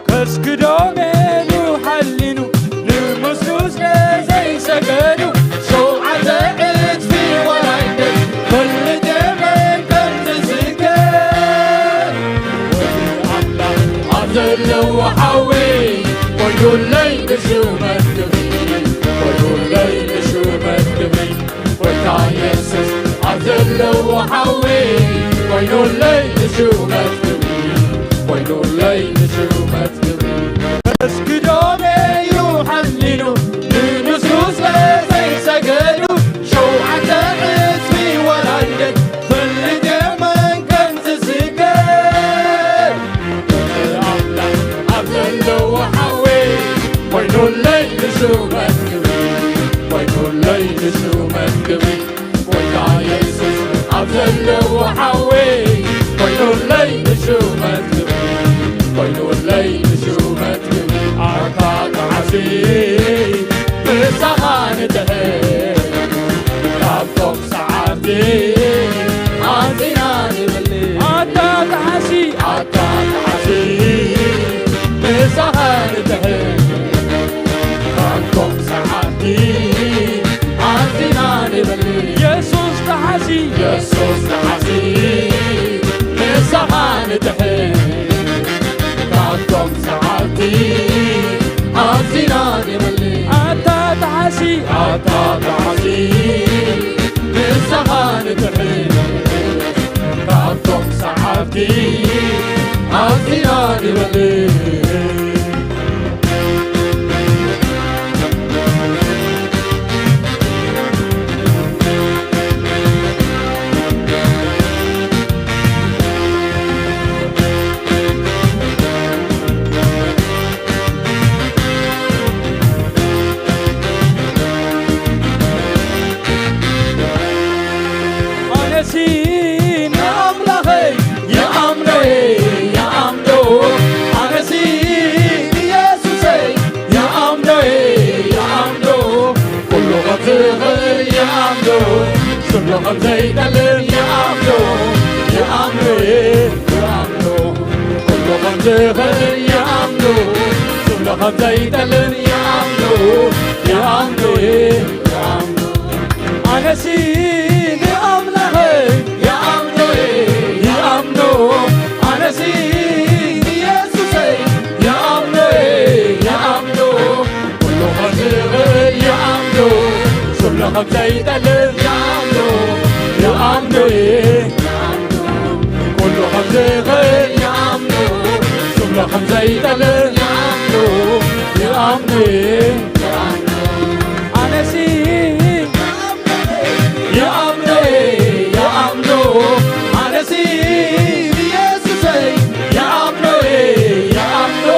ከስግዶም ኢሉ ሓሊኑ፣ ንምስሉ ስለ ዘይሰገዱ፣ ሸውዓተ ዕጽፊ ወላይተ ፈልጥ የመን ከም ዝስገድ። ወዲ ኣምላኽ ኣብ ዘለዎ ሓዊ፣ ኮይኑለይ ንሹመት ክብሪ፣ ኮይኑለይ ንሹመት ክብሪ። ጎይታ የሱስ ኣብ ዘለዎ ሓዊ፣ ኮይኑለይ ንሹመት ክብሪ፣ ኮይኑለይ ንሹመት ክብሪ። መስጊዶም እዩ ሓሊሉ፣ ንንሱ ስለ ዘይሰገዱ፣ ሸውዓተ ዕጽፊ ወላይተ ፈልጥ የመን ከም ዝስገድ። ኣምላኽ ኣብ ዘለዎ ሓዊ፣ ኮይኑለይ ንሹመት ክብሪ፣ ኮይኑለይ ንሹመት ክብሪ። ጎይታ የሱስ ኣብ ዘለዎ ሓዊ፣ ኮይኑለይ ንሹመት ክብሪ፣ ኮይኑለይ ንሹመት ክብሪ። ኣታ ጣዕሲ ምሳኻ ንድሕር፣ ካብቶም ሰዓብቲ ኣዚና ንበልዕ። ኣታ ጣዕሲ፣ ኣታ ጣዕሲ ምሳኻ ንድሕር፣ ካብቶም ሰዓብቲ ኣዚና ንበልዕ። የሱስ ጣዕሲ፣ የሱስ ጣዕሲ ምሳኻ ንድሕር፣ ካብቶም ሰዓብቲ ኣዚና ንበልዕ። ኣታ ጣዕሲ፣ ኣታ ጣዕሲ ምሳኻ ንድሕር፣ ካብቶም ሰዓብቲ ኣዚና ንበልዕ። ኩሉ ከም ዘይጠልም ይኣምኖ፣ ይኣምኖ፣ ይኣምኖ። ኩሉ ከም ዝኽእል ይኣምኖ፣ ኩሉ ከም ዘይጠልም ይኣምኖ፣ ይኣምኖ፣ ይኣምኖ። ኣነሲ ንኣምላኸይ ይኣምኖ፣ ይኣምኖ። ኣነሲ ንየሱሰይ ይኣምኖ፣ ይኣምኖ። ኩሉ ከም ዝኽእል ይኣምኖ፣ ኩሉ ከም ዘይጠልም ይኣምኖ፣ ይኣምኖ። ኩሉ ከም ዝኽእል ይኣምኖ፣ ኩሉ ከም ዘይጠልም ይኣምኖ፣ ይኣምኖ። ኣነሲ ይኣምኖ፣ ይኣምኖ። ኣነሲ ንየሱሰይ ይኣምኖ፣ ይኣምኖ።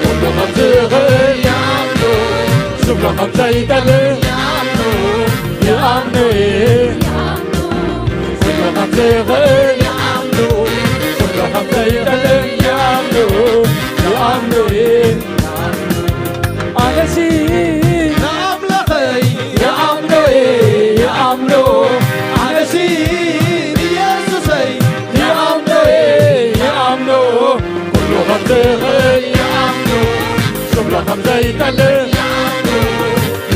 ኩሉ ከም ዝኽእል ይኣምኖ፣ ዝብሎ ከም ዘይጠልም ይኣምኖ፣ ይኣምኖ። ኩሉ ከም ዝኽእል ይኣምኖ፣ ኩሉ ከም ዘይጠልም ይኣምኖ፣ ይኣምኖ። ኣነሲ ንኣምላኸይ ይኣምኖ፣ ይኣምኖ። ኣነሲ ንየሱሰይ ይኣምኖ፣ ይኣምኖ። ኩሉ ከም ዝኽእል ይኣምኖ፣ ዝብሎ ከም ዘይጠልም ይኣምኖ፣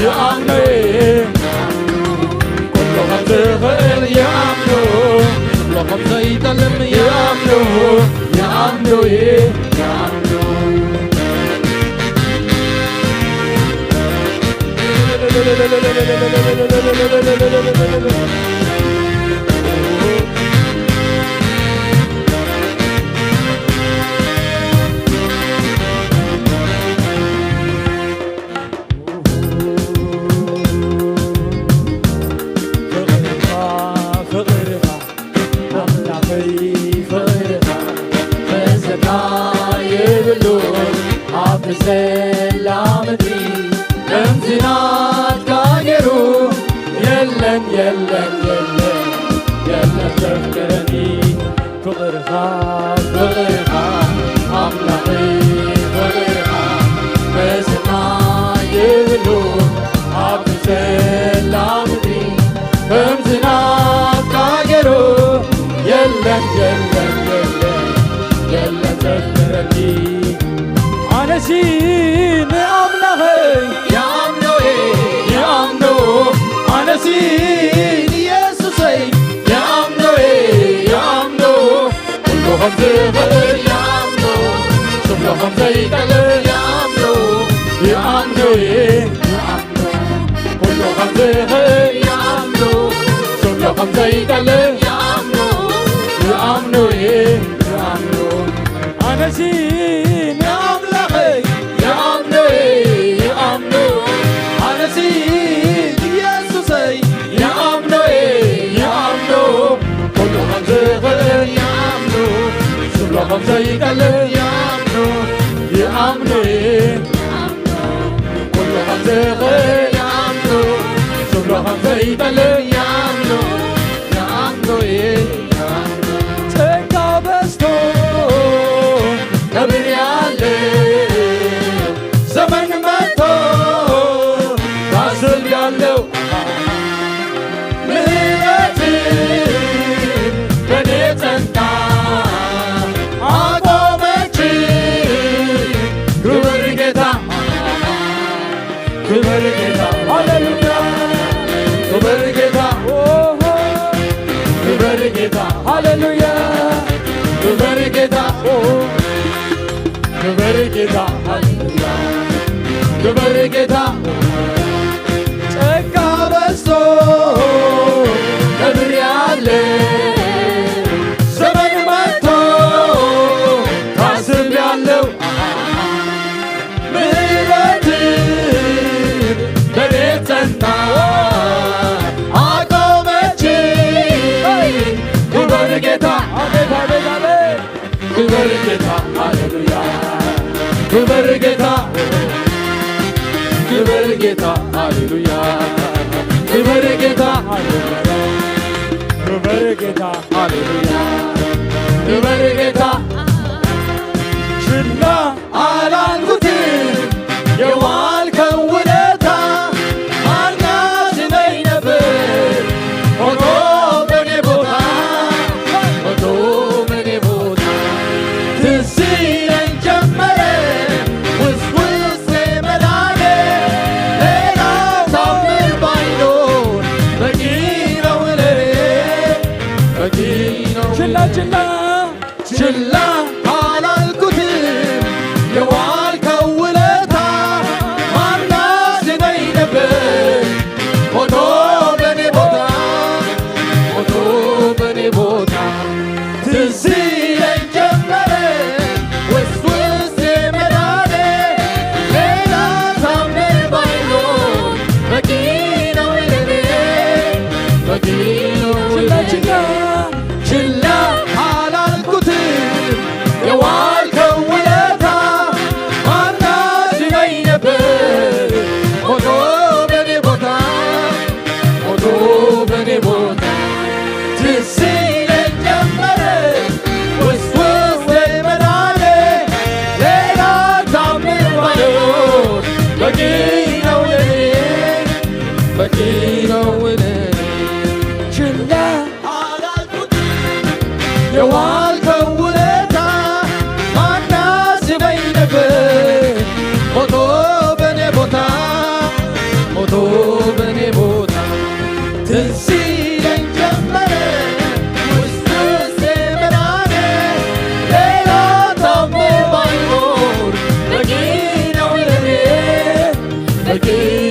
ይኣምኖ። ኩሉ ከም ዝኽእል ይኣምኖ፣ ዝብሎ ከም ዘይጠልም ይኣምኖ፣ ይኣምኖ፣ ይኣምኖ። ፍቕርኻ፣ ፍቕርኻ፣ ኣምላኸይ ፍቕርኻ፣ መዘና የብሉን ኣብ ዘላ ምድሪ፣ ከምዚ ናትካ ገይሩ የለን፣ የለን፣ የለን፣ የለን ዘፍቅረኒ። ፍቕርኻ፣ ፍቕርኻ፣ ኣምላኸይ ፍቕርኻ፣ መዘና የብሉን ኣብ ዘላ ምድሪ፣ ከምዚ ናትካ ገይሩ የለን፣ የለን፣ የለን፣ የለን ዘፍቅረኒ። ኣነሲ ንኣምላኸይ ይኣምኖ፣ ይኣምኖ። ኣነሲ ንየሱሰይ ይኣምኖ፣ ይኣምኖ። ኩሉ ከም ዝኽእል ይኣምኖ፣ ዝብሎ ከም ዘይጠልም ይኣምኖ፣ ይኣምኖ፣ ይኣምኖ። ኩሉ ከም ዝኽእል ይኣምኖ፣ ዝብሎ ከም ዘይጠልም ይኣምኖ፣ ይኣምኖ፣ ይኣምኖ። ኣነሲ ንኣምላኸይ ይኣምኖ፣ ይኣምኖ። ኣነሲ ንየሱሰይ ይኣምኖ፣ ይኣምኖ። ኩሉ ከም ዝኽእል ይኣምኖ፣ ዝብሎ ከም ዘይጠልም ይኣምኖ፣ ይኣምኖ። ኩሉ ከም ዝኽእል ይኣምኖ፣ ዝብሎ ከም ዘይጠልም ይኣምኖ፣ ይኣምኖ፣ ይኣምኖ። ጸጋ በዝቶ ክብር ያለ ዘመን መጥቶ ታስብ ያለው ምህረት በኔ ጸንታ አቆመች። ክብር ጌታ፣ ክብር ጌታ፣ ሃሌሉያ። ክብር ጌታ፣ ኦሆ። ክብር ጌታ፣ ሃሌሉያ። ክብር ጌታ፣ ኦ። ክብር ጌታ፣ ሃሌሉያ። ክብር ጌታ፣ ጸጋ በዝቶ ክብር ያለ ዘመን መጥቶ ታስብ ያለው ምህረት በኔ ጸንታ አቆመች። ክብር ጌታ፣ አቤት፣ አቤት፣ አቤት። ክብር ጌታ፣ ሃሌሉያ። ክብር ጌታ፣ ክብር ጌታ፣ ሃሌሉያ። ክብር ጌታ፣ ሃሌሉያ። ክብር ጌታ፣ ሃሌሉያ። ክብር ጌታ፣ ችላ አላልኩትም የዋልከው ውለታ። ማን ያድነኝ ነበር ሞቶ ችላ ችላ አላልኩትም የዋልከው ውለታ ማናስ ነበር ሞቶ በኔ ቦታ ሞቶ በኔ ቦታ ትዝ ይለኝ ጀመረ ውስጥ ውስጥ የመዳኔ ሌላ ታምር ባይኖር በቂ ነው ለኔ በቂ ነው ችላ ችላ ችላ አላልኩትም የዋልከው ውለታ ማናስ ነበር ሞቶ በኔ ቦታ ሞቶ በኔ ቦታ ትዝ ይለኝ ጀመረ ውስጥ ውስጥ መዳኔ ሌላ ታምር ባይኖር በቂ ነው ለኔ በቂ ነው ለኔ ችላ አላልኩትም የዋልከው ውለታ ማናስ ነበር ሞቶ በኔ ቦታ ሞቶ በኔ ቦታ ትዝ ይለኝ ጀመረ ውስጥ ውስጥ መዳኔ ሌላ ታምር ባይኖር በቂ ነው ለኔ በቂ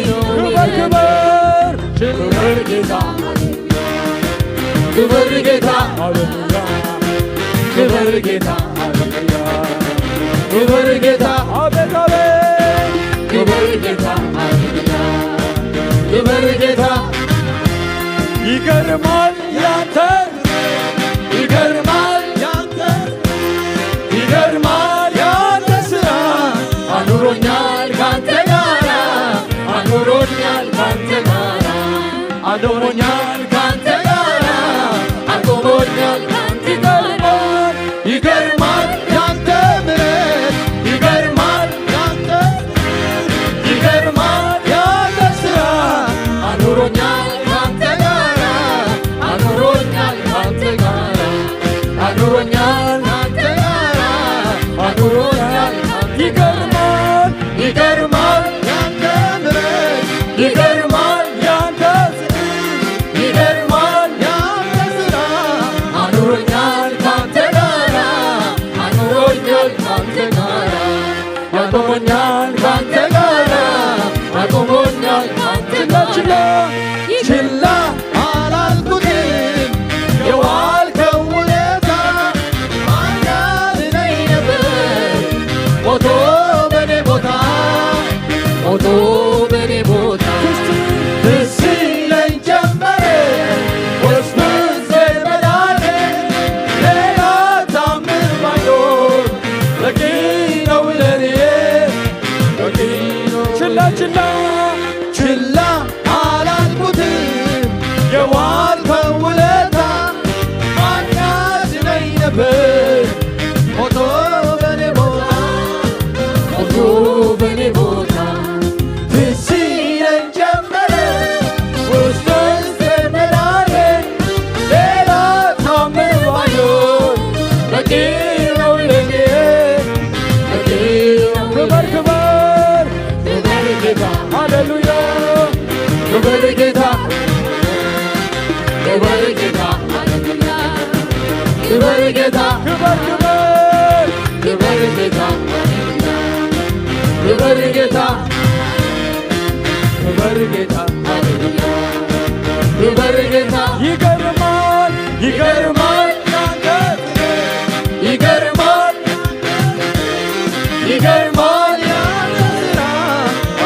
ነው ክበር ክበር ክብር ጌታ ክብር ጌታ ክብር ጌታ ክብር ጌታ አቤት አቤት ክብር ጌታ ክብር ጌታ ይገርማል ያንተ ይገርማል ያንተ ይገርማል ያንተ ስራ አኑሮኛል ካንተ ጋራ አኑሮኛል ካንተ ጋራ አኑሮኛል ካንተ ጋራ አቁሞኛል ካንተ ጋራ ይገርማል ያንተ ምሕረት ይገርማል ያንተ ይገርማል ያንተ ስራ አኑሮኛል ካንተ ጋራ አኑሮኛል ካንተ ጋራ አኑሮኛል ካንተ ጋራ አኑሮኛል ካንተ ጋራ ይገርማል ይገርማል ያንተ ምሕረት ይገርማል ያንተ ፍቅር ይገርማል ያንተ ስራ አኑሮኛል ካንተ ጋራ አኑሮኛል ካንተ ጋራ አቁሞኛል ካንተ ጋራ አቁሞኛል ካንተ ጋራ ችላ ችላ አላልኩትም የዋልከው ውለታ ማን ያድነኝ ነበር ሞቶ በኔ ቦታ ሞቶ በኔ ቦታ ትዝ ይለኝ ጀመረ ወስብስ መዳኔ ሌላ ታምር ባይኖር በቂ ነው ለኔ በቂ ነው ችላ ችላ ችላ አላልኩትም የዋልከው ውለታ ማን ያድነኝ ነበር ሞቶ በኔ ቦታ ሞቶ በኔ ቦታ ትዝ ይለኝ ጀመረ ውስጥ ውስጥ መዳኔ ሌላ ታምር ባይኖር በቂ ነው ለኔ በቂ ነው ክበር ክበር ክበር ጌታ ሃሌሉያ ክበር ጌታ ክበር ጌታ ክበር ጌታ ክበር ክበር ክበር ጌታ ክበር ጌታ ክበር ጌታ ክበር ጌታ ይገርማል ይገርማል ይገርማል ይገርማል ያንተ ስራ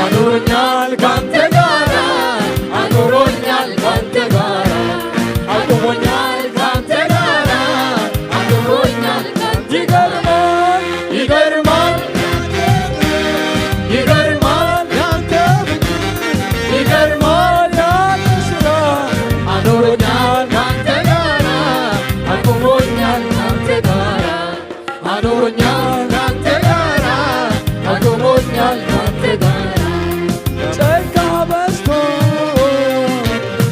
አኑሮኛል ካንተ ጋራ አኑሮኛል ካንተ ጋራ አቁሞኛል ካንተ ጋራ አቁሞኛል ካንተ ይገርማል ይገርማል ይገርማል ያንተ ፍቅር ይገርማል ያንተ ስራ አኑሮኛል ካንተ ጋራ አቁሞኛል ካንተ ጋራ አኑሮኛል ካንተ ጋራ አቁሞኛል ካንተ ጋራ ጸጋ በዝቶ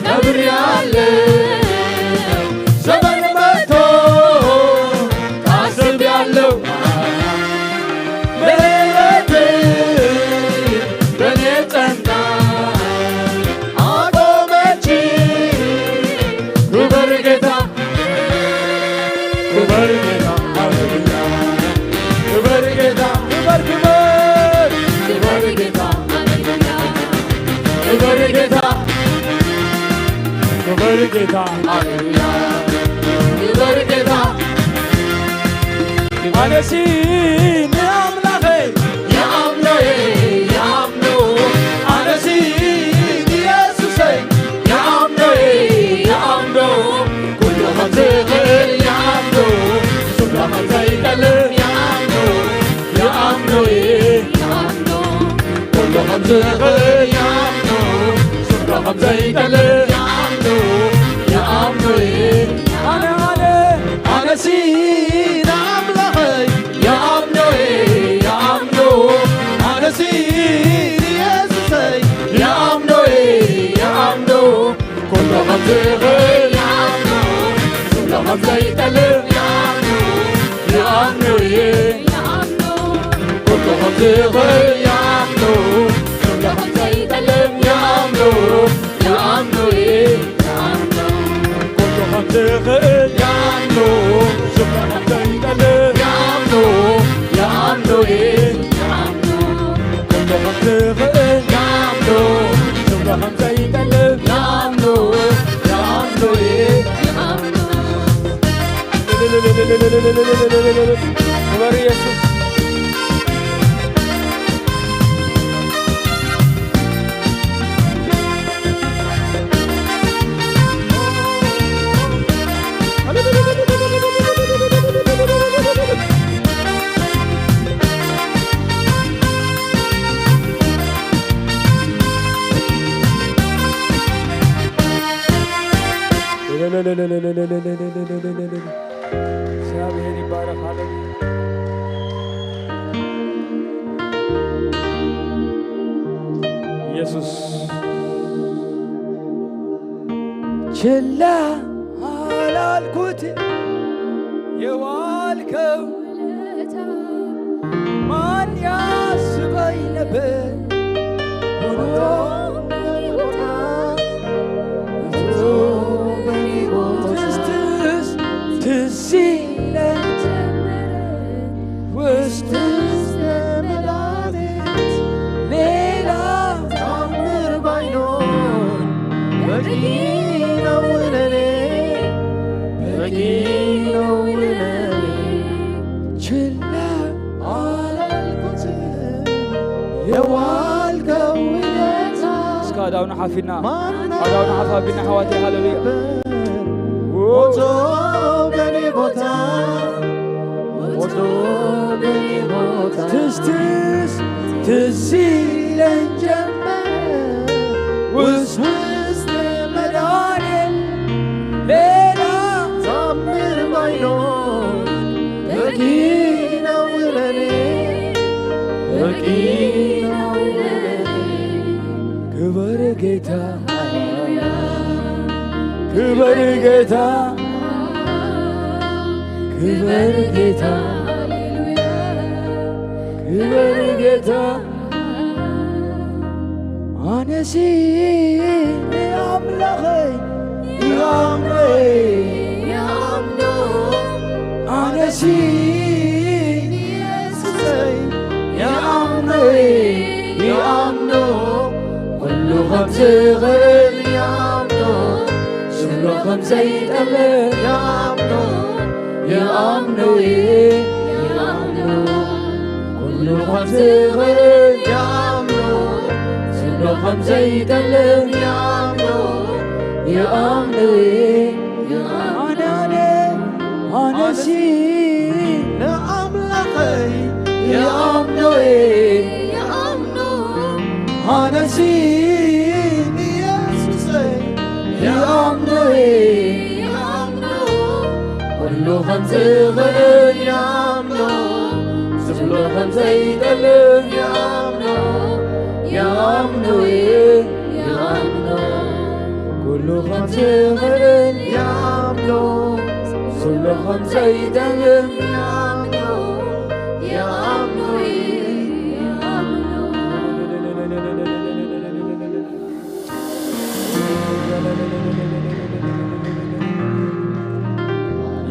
ከብሬአለሁ ክበር ጌታ፣ ሃሌሉያ። ክበር ጌታ፣ ክበር፣ ክበር። ክበር ጌታ፣ ሃሌሉያ። ክበር ጌታ፣ ክበር ጌታ፣ ሃሌሉያ። ክበር ጌታ። ኣነሲ ንኣምላኸይ ይኣምኖ እየ፣ ይኣምኖ። ኣነሲ ንየሱሰይ ይኣምኖ እየ፣ ይኣምኖ። ኩሉ ከም ዝኽእል ይኣምኖ፣ ስፍራ ከም ዘይጠልም ይኣምኖ፣ ይኣምኖ እየ። ኩሉ ከም ዝኽእል ይኣምኖ፣ ስፍራ ከም ዘይጠልም ይኣምኖ፣ ይኣምኖ እየ። ኣነ፣ ኣነ፣ ኣነሲ ንኣምላኸይ ይኣምኖ እየ፣ ይኣምኖ። ኣነሲ ንየሱሰይ ይኣምኖ እየ፣ ይኣምኖ። ኩሉ ከም ዝኽእል ይኣምኖ፣ ኩሉ ከም ዘይጠልም ይኣምኖ፣ ይኣምኖ እየ። ኩሉ ከም ዝኽእል ይኣምኖ፣ ኩሉ ከም ዘይጠልም ይኣምኖ፣ ይኣምኖ እየ። ኩሉ ከም ዝኽእል ይኣምኖ፣ ኩሉ ከም ዘይጠልም ይኣምኖ፣ ይኣምኖ እየ። ኩሉ ከም ዝኽእል ይኣምኖ፣ ኩሉ ከም ዘይጠልም ይኣምኖ፣ ይኣምኖ እየ። ክበር ኢየሱስ። እግዚኣብሔር ይባረክ። ሃሌሉያ። ኢየሱስ ችላ አላልኩት የዋልከው ውለታ ማን ያስበኝ ነበር? ሆኖ በኔ ቦታ፣ ሆኖ በኔ ቦታ። ትዝ፣ ትዝ፣ ትዝ ይለኝ ጀመረ ውስጥ ውስጥ መላተት ሌላ ታምር ባይኖር በቂ ነው ለኔ፣ በቂ ነው ለኔ። ችላ አላልኩትም የዋልከው ውለታ። እስከ ኣእዳውና ሓፊና፣ ማን ኣእዳውና ሓፍ ኣቢልና ኣሕዋተይ፣ ሃሌሉያ። ሞቶ በኔ ቦታ፣ ሞቶ በኔ ቦታ። ትዝ፣ ትዝ፣ ትዝ ይለኝ ጀመረ ውስጥ ውስጥ መዳኔ ሌላ ታምር ባይኖር በቂ ነው ለኔ፣ በቂ ነው ለኔ። ክበር ጌታ፣ ሃሌሉያ። ክበር ጌታ፣ ክበር ጌታ፣ ሃሌሉያ። ክበር ጌታ። ኣነሲ ንኣምላኸይ ይኣምኖ፣ ይኣምኖ። ኣነሲ ንየሱሰይ ይኣምኖ፣ ይኣምኖ። ኩሉ ከም ዝኽእል ይኣምኖ፣ ስሎ ከም ዘይጠልም ይኣምኖ፣ ይኣምኖ፣ ይኣምኖ። ኩሉ ከም ዝኽእል ይኣምኖ፣ ስሎ ከም ዘይጠልም ይኣምኖ፣ ይኣምኖ፣ ይኣምኖ። ኣነ፣ ኣነ፣ ኣነሲ ንኣምላኸይ ይኣምኖ፣ ይኣምኖ። ኣነሲ ንየሱሰይ ይኣምኖ፣ ይኣምኖ። ኩሉ ከም ዝኽእል ይኣምኖ፣ ዝብሎ ከም ዘይጠልም ይኣምኖ፣ ይኣምኖ፣ ይኣምኖ። ኩሉ ከም ዝኽእል ይኣምኖ፣ ዝብሎ ከም ዘይጠልም ይኣምኖ፣ ይኣምኖ፣ ይኣምኖ።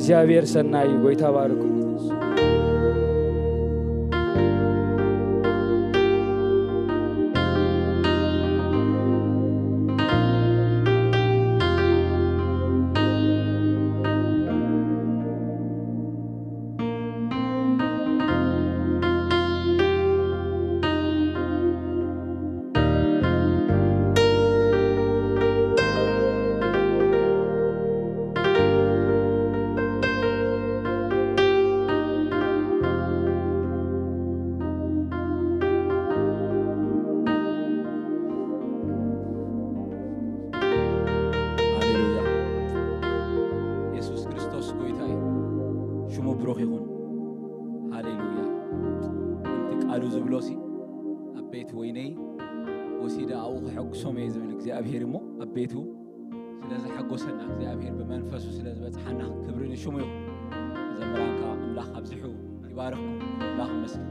እግዚኣብሔር ሰናይ እዩ። ጎይታ ባርኩ። ሃሌሉያ። የሱስ ክርስቶስ ጎይታ እዩ። ሽሙ ብሩኽ ይኹን። ሃሌሉያ። ከምቲ ቃሉ ዝብሎሲ፣ ኣብ ቤት ወይነይ ወሲደ ኣብኡ ከሐጉሶም እየ ዝብል እግዚኣብሔር እሞ፣ ኣብ ቤቱ ስለ ዘሐጎሰና፣ እግዚኣብሔር ብመንፈሱ ስለ ዝበጽሓና፣ ክብሪ ንሽሙ ይኹን። መዘምራን ከኣ ኣምላኽ ኣብዚሑ ይባርኽኩም። ኣምላኽ ይመስገን።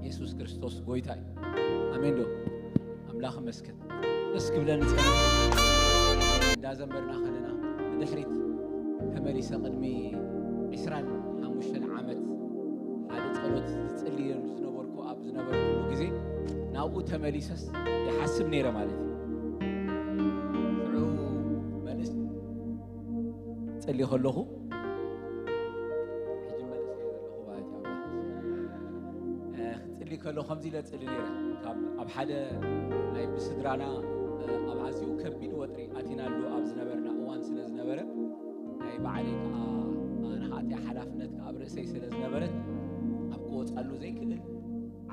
የሱስ ክርስቶስ ጎይታ እዩ። ኣሜን ዶ? ኣምላኽ ይመስገን። ደስ ክብለኒ ጸኒሑ። እንዳዘመርና ከለና፣ ንድሕሪት ተመሊሰ፣ ቅድሚ ዕስራን ሓሙሽተን ዓመት ሓደ ጸሎት ዝጽልየሉ ዝነበርኩ፣ ኣብ ዝነበርኩሉ ግዜ ናብኡ ተመሊሰስ ይሓስብ ነይረ ማለት እዩ። ሽዑ መንእስ-፣ ጽሊ ከለኹ፣ ሕጂ መንእሰይ ዘለኹ ማለት እዩ። እ፣ ክጽሊ ከለኹ ከምዚ ኢለ ጽሊ ነይረ። ካብ፣ ኣብ ሓደ ናይ ብስድራና፣ እ፣ ኣብ ኣዝዩ ከቢድ ወጥሪ ኣቲናሉ ኣብ ዝነበርና እዋን ስለ ዝነበረ፣ ናይ ባዕለይ ከኣ፣ እ፣ ንኽኣትያ ሓላፍነት ከኣ ኣብ ርእሰይ ስለ ዝነበረት፣ ኣብ ክወጻሉ ዘይክእል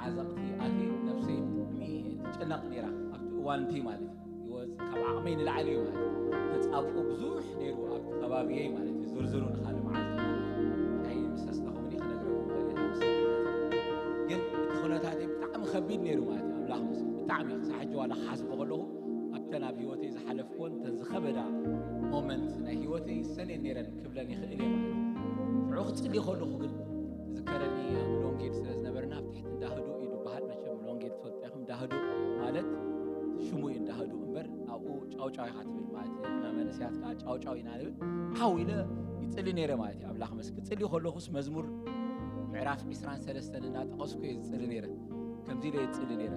ዓዘቕቲ ኣትየ፣ ነብሰይ ብጣዕሚ ትጭነቕ ነይራ ኣብቲ እዋን እቲ ማለት እዩ። ህይወት ካብ ዓቕመይ ንላዕሊ እዩ ማለት እዩ። ተጻብኦ ብዙሕ ነይሩ ኣብቲ ከባቢየይ ማለት እዩ። ዝርዝሩ ንኻልእ መዓልቲ ማለት እዩ። ናይ ምስ ኣስታኹምኒ ክነግረኩም ይኽእል እየ፣ ምስክርነት። ግን እቲ ኩነታተይ ብጣዕሚ ከቢድ ነይሩ ማለት እዩ። ኣምላኽ ምስክር፣ ብጣዕሚ ክሳብ ሕጂ ዋላ ክሓስቦ ከለኹ፣ ኣብተን ኣብ ህይወተይ ዝሓለፍኩወን እተን ዝኸበዳ ሞመንት ናይ ህይወተይ ይሰንየን ነይረን ክብለን ይኽእል እየ ማለት እዩ። ሽዑ ክጽሊ ከለኹ ግን ዝከረኒ ኣብ ሎንጌል ስለ ዝነበርና፣ ኣብ ትሕቲ እንዳ ህዱእ እዩ ዝበሃል። መቸም ሎንጌል ትፈልጡ ኢኹም። እንዳ ህዱእ ማለት ሽሙ እዩ፣ እንዳ ህዱእ እምበር፣ ኣብኡ ጫውጫው ኢኻ ትብል ማለት እዩ። እና መንእሰያት ከዓ ጫውጫው ኢና ንብል። ሓው ኢለ ይጽሊ ነይረ ማለት እዩ። ኣምላኽ መስክ-፣ ክጽሊ ከለኹስ መዝሙር ምዕራፍ ዕስራን ሰለስተን እናጠቐስኩ እየ ዝጽሊ ነይረ። ከምዚ ኢለ ይጽሊ ነይረ።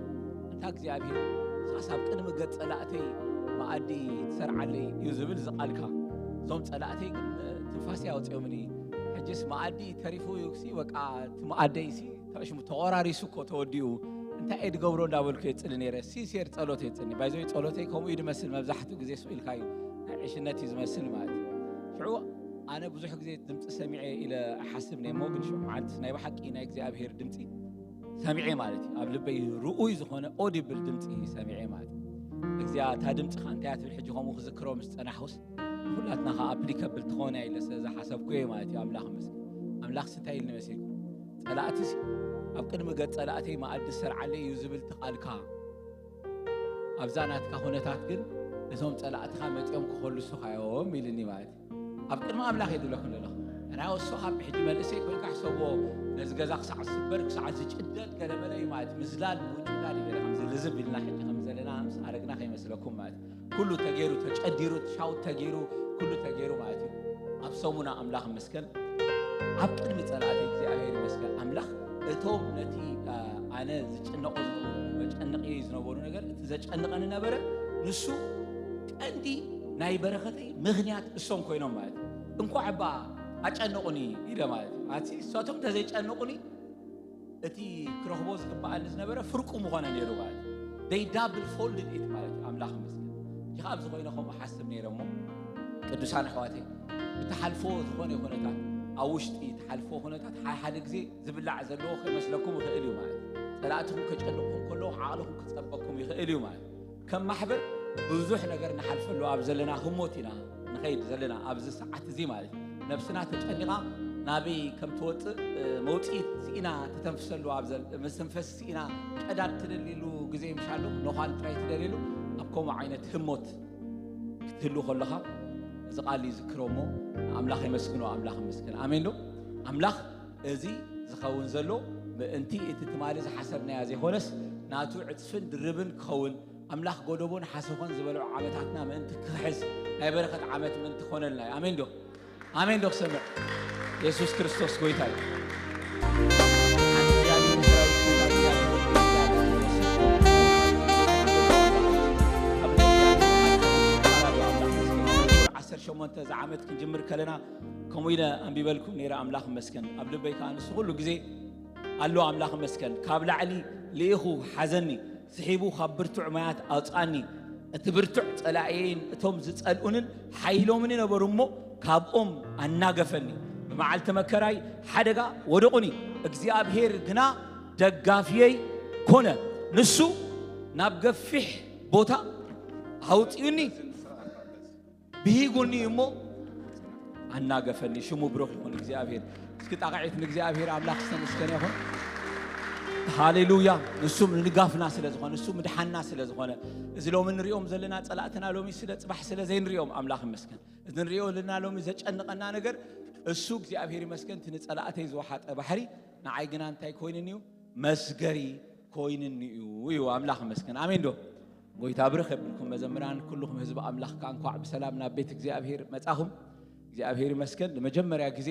ኣንታ እግዚኣብሔር፣ ንስኻስ ኣብ ቅድሚ ገጽ ጸላእተይ መኣዲ ትሰርዓለይ እዩ ዝብል እዚ ቃልካ። እዞም ጸላእተይ ግን ትንፋሰይ ኣውጺኦምኒ። ሕጅስ መኣዲ ተሪፉ እዩሲ፣ በቃ፣ እቲ መኣደይሲ ተሽሙ-፣ ተቖራሪሱ እኮ ተወዲኡ። እንታይ እየ ድገብሮ እንዳበልኩ እየ ዝጽሊ ነይረ። ሲንሴር ጸሎት እየ ዝጽሊ። ባይዘወይ ጸሎተይ ከምኡ እዩ ድመስል፣ መብዛሕትኡ ግዜ ስቕ ኢልካ እዩ። ናይ ዕሽነት እዩ ዝመስል ማለት እዩ። ሽዑ ኣነ ብዙሕ ግዜ ድምፂ ሰሚዐ ኢለ እሓስብ ነይ እሞ፣ ግን ሽዑ መዓልቲ ናይ ብሓቂ ናይ እግዚኣብሔር ድምፂ ሰሚዐ ማለት እዩ። ኣብ ልበይ ርኡይ ዝኾነ ኦዲብል ድምፂ ሰሚዐ ማለት እዩ። እግዚኣብሔር፣ እታ ድምፂ ኸ እንታይ እያ ትብል? ሕጂ ከምኡ ክዝክሮ ምስ ጸናሕኩስ፣ ንኹላትና ኸዓ ኣፕሊካብል ትኾን እያ ኢለ ስለ ዝሓሰብኩ እየ ማለት እዩ። ኣምላኽ ይመስገን። ኣምላኽሲ እንታይ ኢልኒ መሲልኩም? ጸላእትሲ ኣብ ቅድሚ ገጽ ጸላእተይ መኣዲ ዝሰርዓለይ እዩ ዝብል እቲ ቃልካ፣ ኣብዛ ናትካ ኩነታት ግን እዞም ጸላእትኻ መጺኦም ክኸልሱኻ እዮም ኢልኒ ማለት እዩ። ኣብ ቅድሚ ኣምላኽ እየ ዝብለኩም ዘለኹ። ናይ ወሶ ካብ ሕጂ መንእሰይ ኮይንካ ሕሰብዎ፣ ነዚ ገዛ ክሳዕ ዝስበር፣ ክሳዕ ዝጭደድ ገለመለ እዩ ማለት እዩ። ምዝላል ምውጭዳል እዩ ገለ ከምዚ ልዝብ ኢልና ሕጂ ከም ዘለና ምስ ኣረግና ከይመስለኩም ማለት እዩ። ኩሉ ተገይሩ፣ ተጨዲሩ፣ ሻውት ተገይሩ፣ ኩሉ ተገይሩ ማለት እዩ። ኣብ ሰሙና ኣምላኽ ይመስገን፣ ኣብ ቅድሚ ጸላእቲ እግዚኣብሔር ይመስገን። ኣምላኽ እቶም ነቲ፣ አ፣ ኣነ ዝጭነቆ ዝነበሩ፣ መጨነቂ ዝነበሩ ነገር፣ እቲ ዘጨንቀኒ ነበረ፣ ንሱ ቀንዲ ናይ በረኸተይ ምኽንያት እሶም ኮይኖም ማለት እዩ። እንኳዕ እባ ኣጨነቑኒ ኢለ ማለት እዩ። ኣቲ እሳቶም እንተዘይጨንቑኒ፣ እቲ ክረኽቦ ዝግብኣኒ ዝነበረ ፍርቁ ምኾነ ነይሩ ማለት እዩ። They double folded it ማለት እዩ። ኣምላኽ ይመስገን። ሕጂ ካብ ዝኾይነ ከምኡ ሓስብ ነይረ እሞ፣ ቅዱሳን ኣሕዋተይ፣ ብትሓልፎ ዝኾነ ኩነታት፣ ኣብ ውሽጢ ትሓልፎ ኩነታት፣ ሓደ ሓደ ግዜ ዝብላዕ ዘለዎ ከይመስለኩም ይኽእል እዩ ማለት እዩ። ጸላእትኹም ከጨንቕኩም ከለዉ፣ ዓቕልኹም ክጸበኩም ይኽእል እዩ ማለት እዩ። ከም ማሕበር ብዙሕ ነገር ንሓልፈሉ ኣብ ዘለና ህሞት ኢና ንኸይድ ዘለና ኣብዚ ሰዓት እዚ ማለት እዩ። ነብስና ተጨኒቓ ናበይ ከም ትወጽእ፣ እ፣ መውጽኢት ስኢና ትተንፍሰሉ ኣብ ዘል-፣ ምስትንፈስ ስኢና ቀዳድ ትደልየሉ ግዜ ምሻሉ፣ ኖዃል ጥራይ ትደልየሉ፣ ኣብ ከምኡ ዓይነት ህሞት ክትህሉ ከለኻ፣ እዚ ቃል ይዝክሮ እሞ፣ ኣምላኽ የመስግኖ፣ ኣምላኽ ይመስገን። ኣሜን ዶ? ኣምላኽ፣ እዚ ዝኸውን ዘሎ ምእንቲ እቲ ትማሊ ዝሓሰብናዮ ዘይኮነስ፣ ናቱ ዕጽፍን ድርብን ክኸውን፣ ኣምላኽ ጎደቦን ሓሰኾን ዝበልዑ ዓመታትና ምእንቲ ክሕዝ፣ ናይ በረኸት ዓመት ምእንቲ ክኾነልና እዩ። ኣሜን ዶ? ኣሜን ዶ ክሰምዕ? የሱስ ክርስቶስ ጎይታ እዩ። ሓንቲ እግዚኣብሔር ሰራዊት ጎይታ እግዚኣብሔር ወልድ እግዚኣብሔር መንፈስ ቅዱስ ዓሰርተ ሸሞንተ ዝዓመት ክንጅምር ከለና ከምኡ ኢለ ኣንቢበልኩም ነይረ። ኣምላኽ ይመስገን። ኣብ ልበይ ከኣ ንሱ ኩሉ ግዜ ኣሎ። ኣምላኽ ይመስገን። ካብ ላዕሊ ልኢኹ ሓዘኒ፣ ስሒቡ ካብ ብርቱዕ ማያት ኣውጽኣኒ። እቲ ብርቱዕ ጸላእየይን እቶም ዝጸልኡንን ሓይሎምን ነበሩ እሞ፣ ካብኦም ኣናገፈኒ። ብመዓልቲ መከራይ ሓደጋ ወደቑኒ፣ እግዚኣብሔር ግና ደጋፊየይ ኮነ። ንሱ ናብ ገፊሕ ቦታ ኣውጽኡኒ፣ ብሂጉኒ እሞ ኣናገፈኒ። ሽሙ ብሩኽ ይኹን እግዚኣብሔር። እስኪ ጣቕዒት ንእግዚኣብሔር ኣምላኽ ዝተመስገነ ይኹን። ሃሌሉያ። ንሱ ምድጋፍና ስለ ዝኾነ፣ ንሱ ምድሓንና ስለ ዝኾነ፣ እዚ ሎሚ ንሪኦም ዘለና ጸላእትና ሎሚ ስለ ጽባሕ ስለ ዘይንሪኦም ኣምላኽ ይመስገን። እዚ ንሪኦ ዘለና ሎሚ ዘጨንቐና ነገር እሱ እግዚኣብሔር ይመስገን እቲ ንጸላእተይ ዝወሓጠ ባሕሪ ንዓይ ግና እንታይ ኮይኑኒ እዩ? መስገሪ ኮይኑኒ እዩ። እዩ ኣምላኽ ይመስገን። ኣሜን ዶ? ጎይታ ብርኽ የብልኩም መዘምራን፣ ኩልኹም ህዝቢ ኣምላኽ ከኣ እንኳዕ ብሰላም ናብ ቤት እግዚኣብሔር መጻኹም። እግዚኣብሔር ይመስገን። ንመጀመርያ ግዜ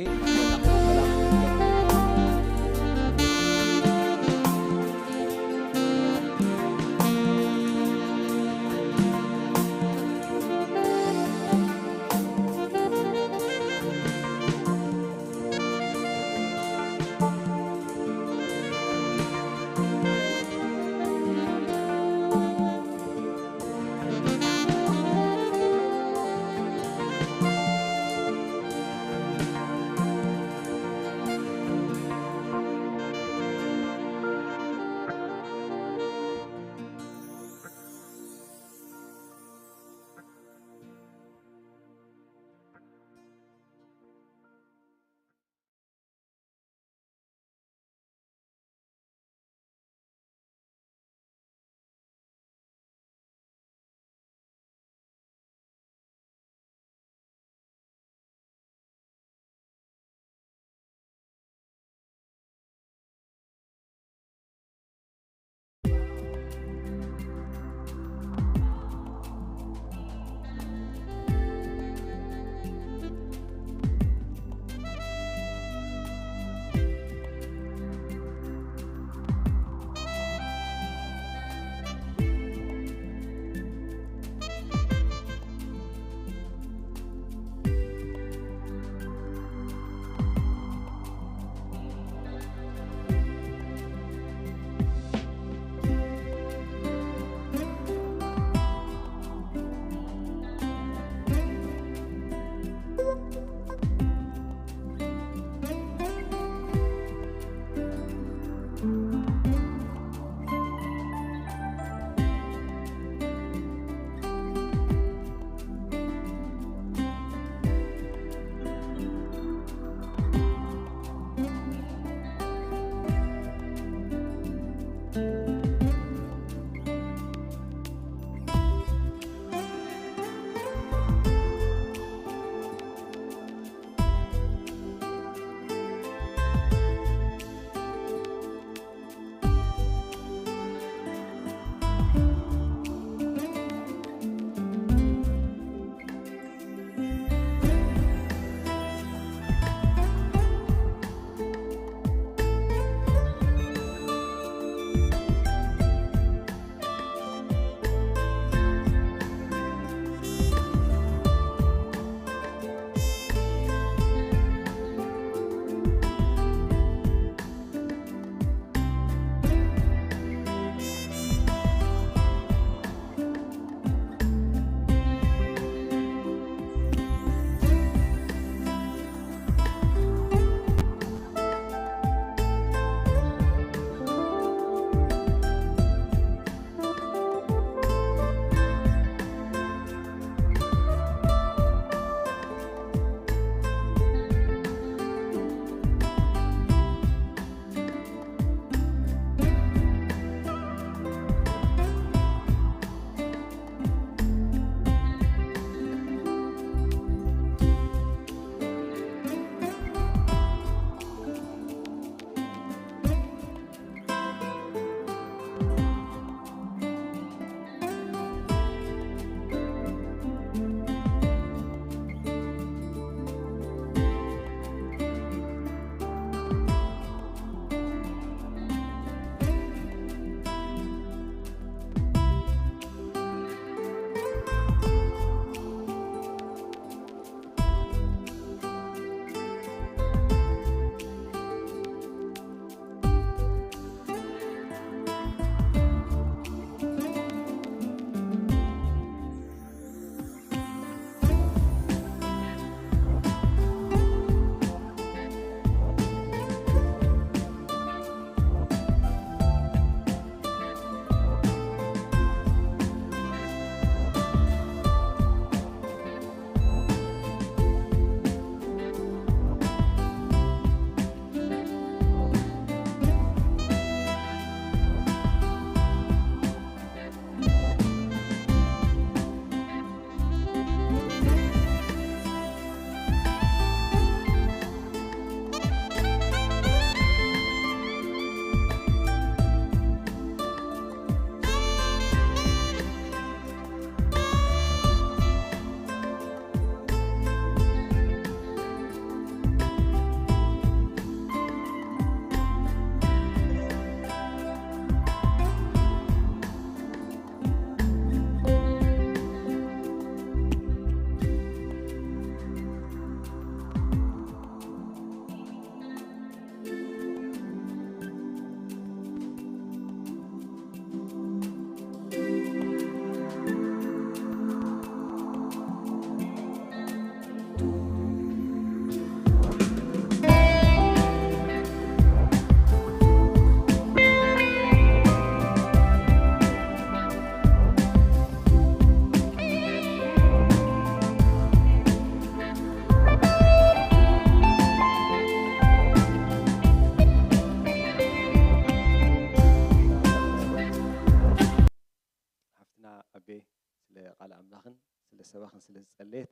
ማህሌት፣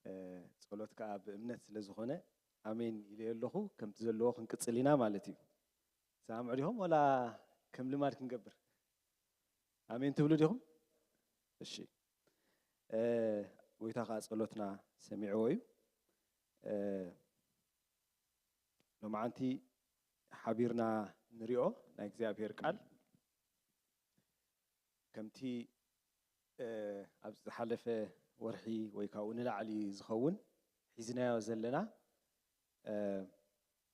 እ፣ ጸሎት ከኣ ብእምነት ስለ ዝኾነ ኣሜን ኢለ ኣለኹ። ከምቲ ዘለዎ ክንቅጽል ኢና ማለት እዩ። ትሰማምዑ ዲኹም ወላ ከም ልማድ ክንገብር? ኣሜን ትብሉ ዲኹም? እሺ። እ፣ ጎይታ ከኣ ጸሎትና ሰሚዕዎ እዩ። እ፣ ሎማዓንቲ ሓቢርና ንሪኦ ናይ እግዚኣብሔር ቃል ከምቲ፣ እ፣ ኣብ ዝሓለፈ ወርሒ ወይ ካብኡ ንላዕሊ ዝኸውን ሒዝናዮ ዘለና፣ እ፣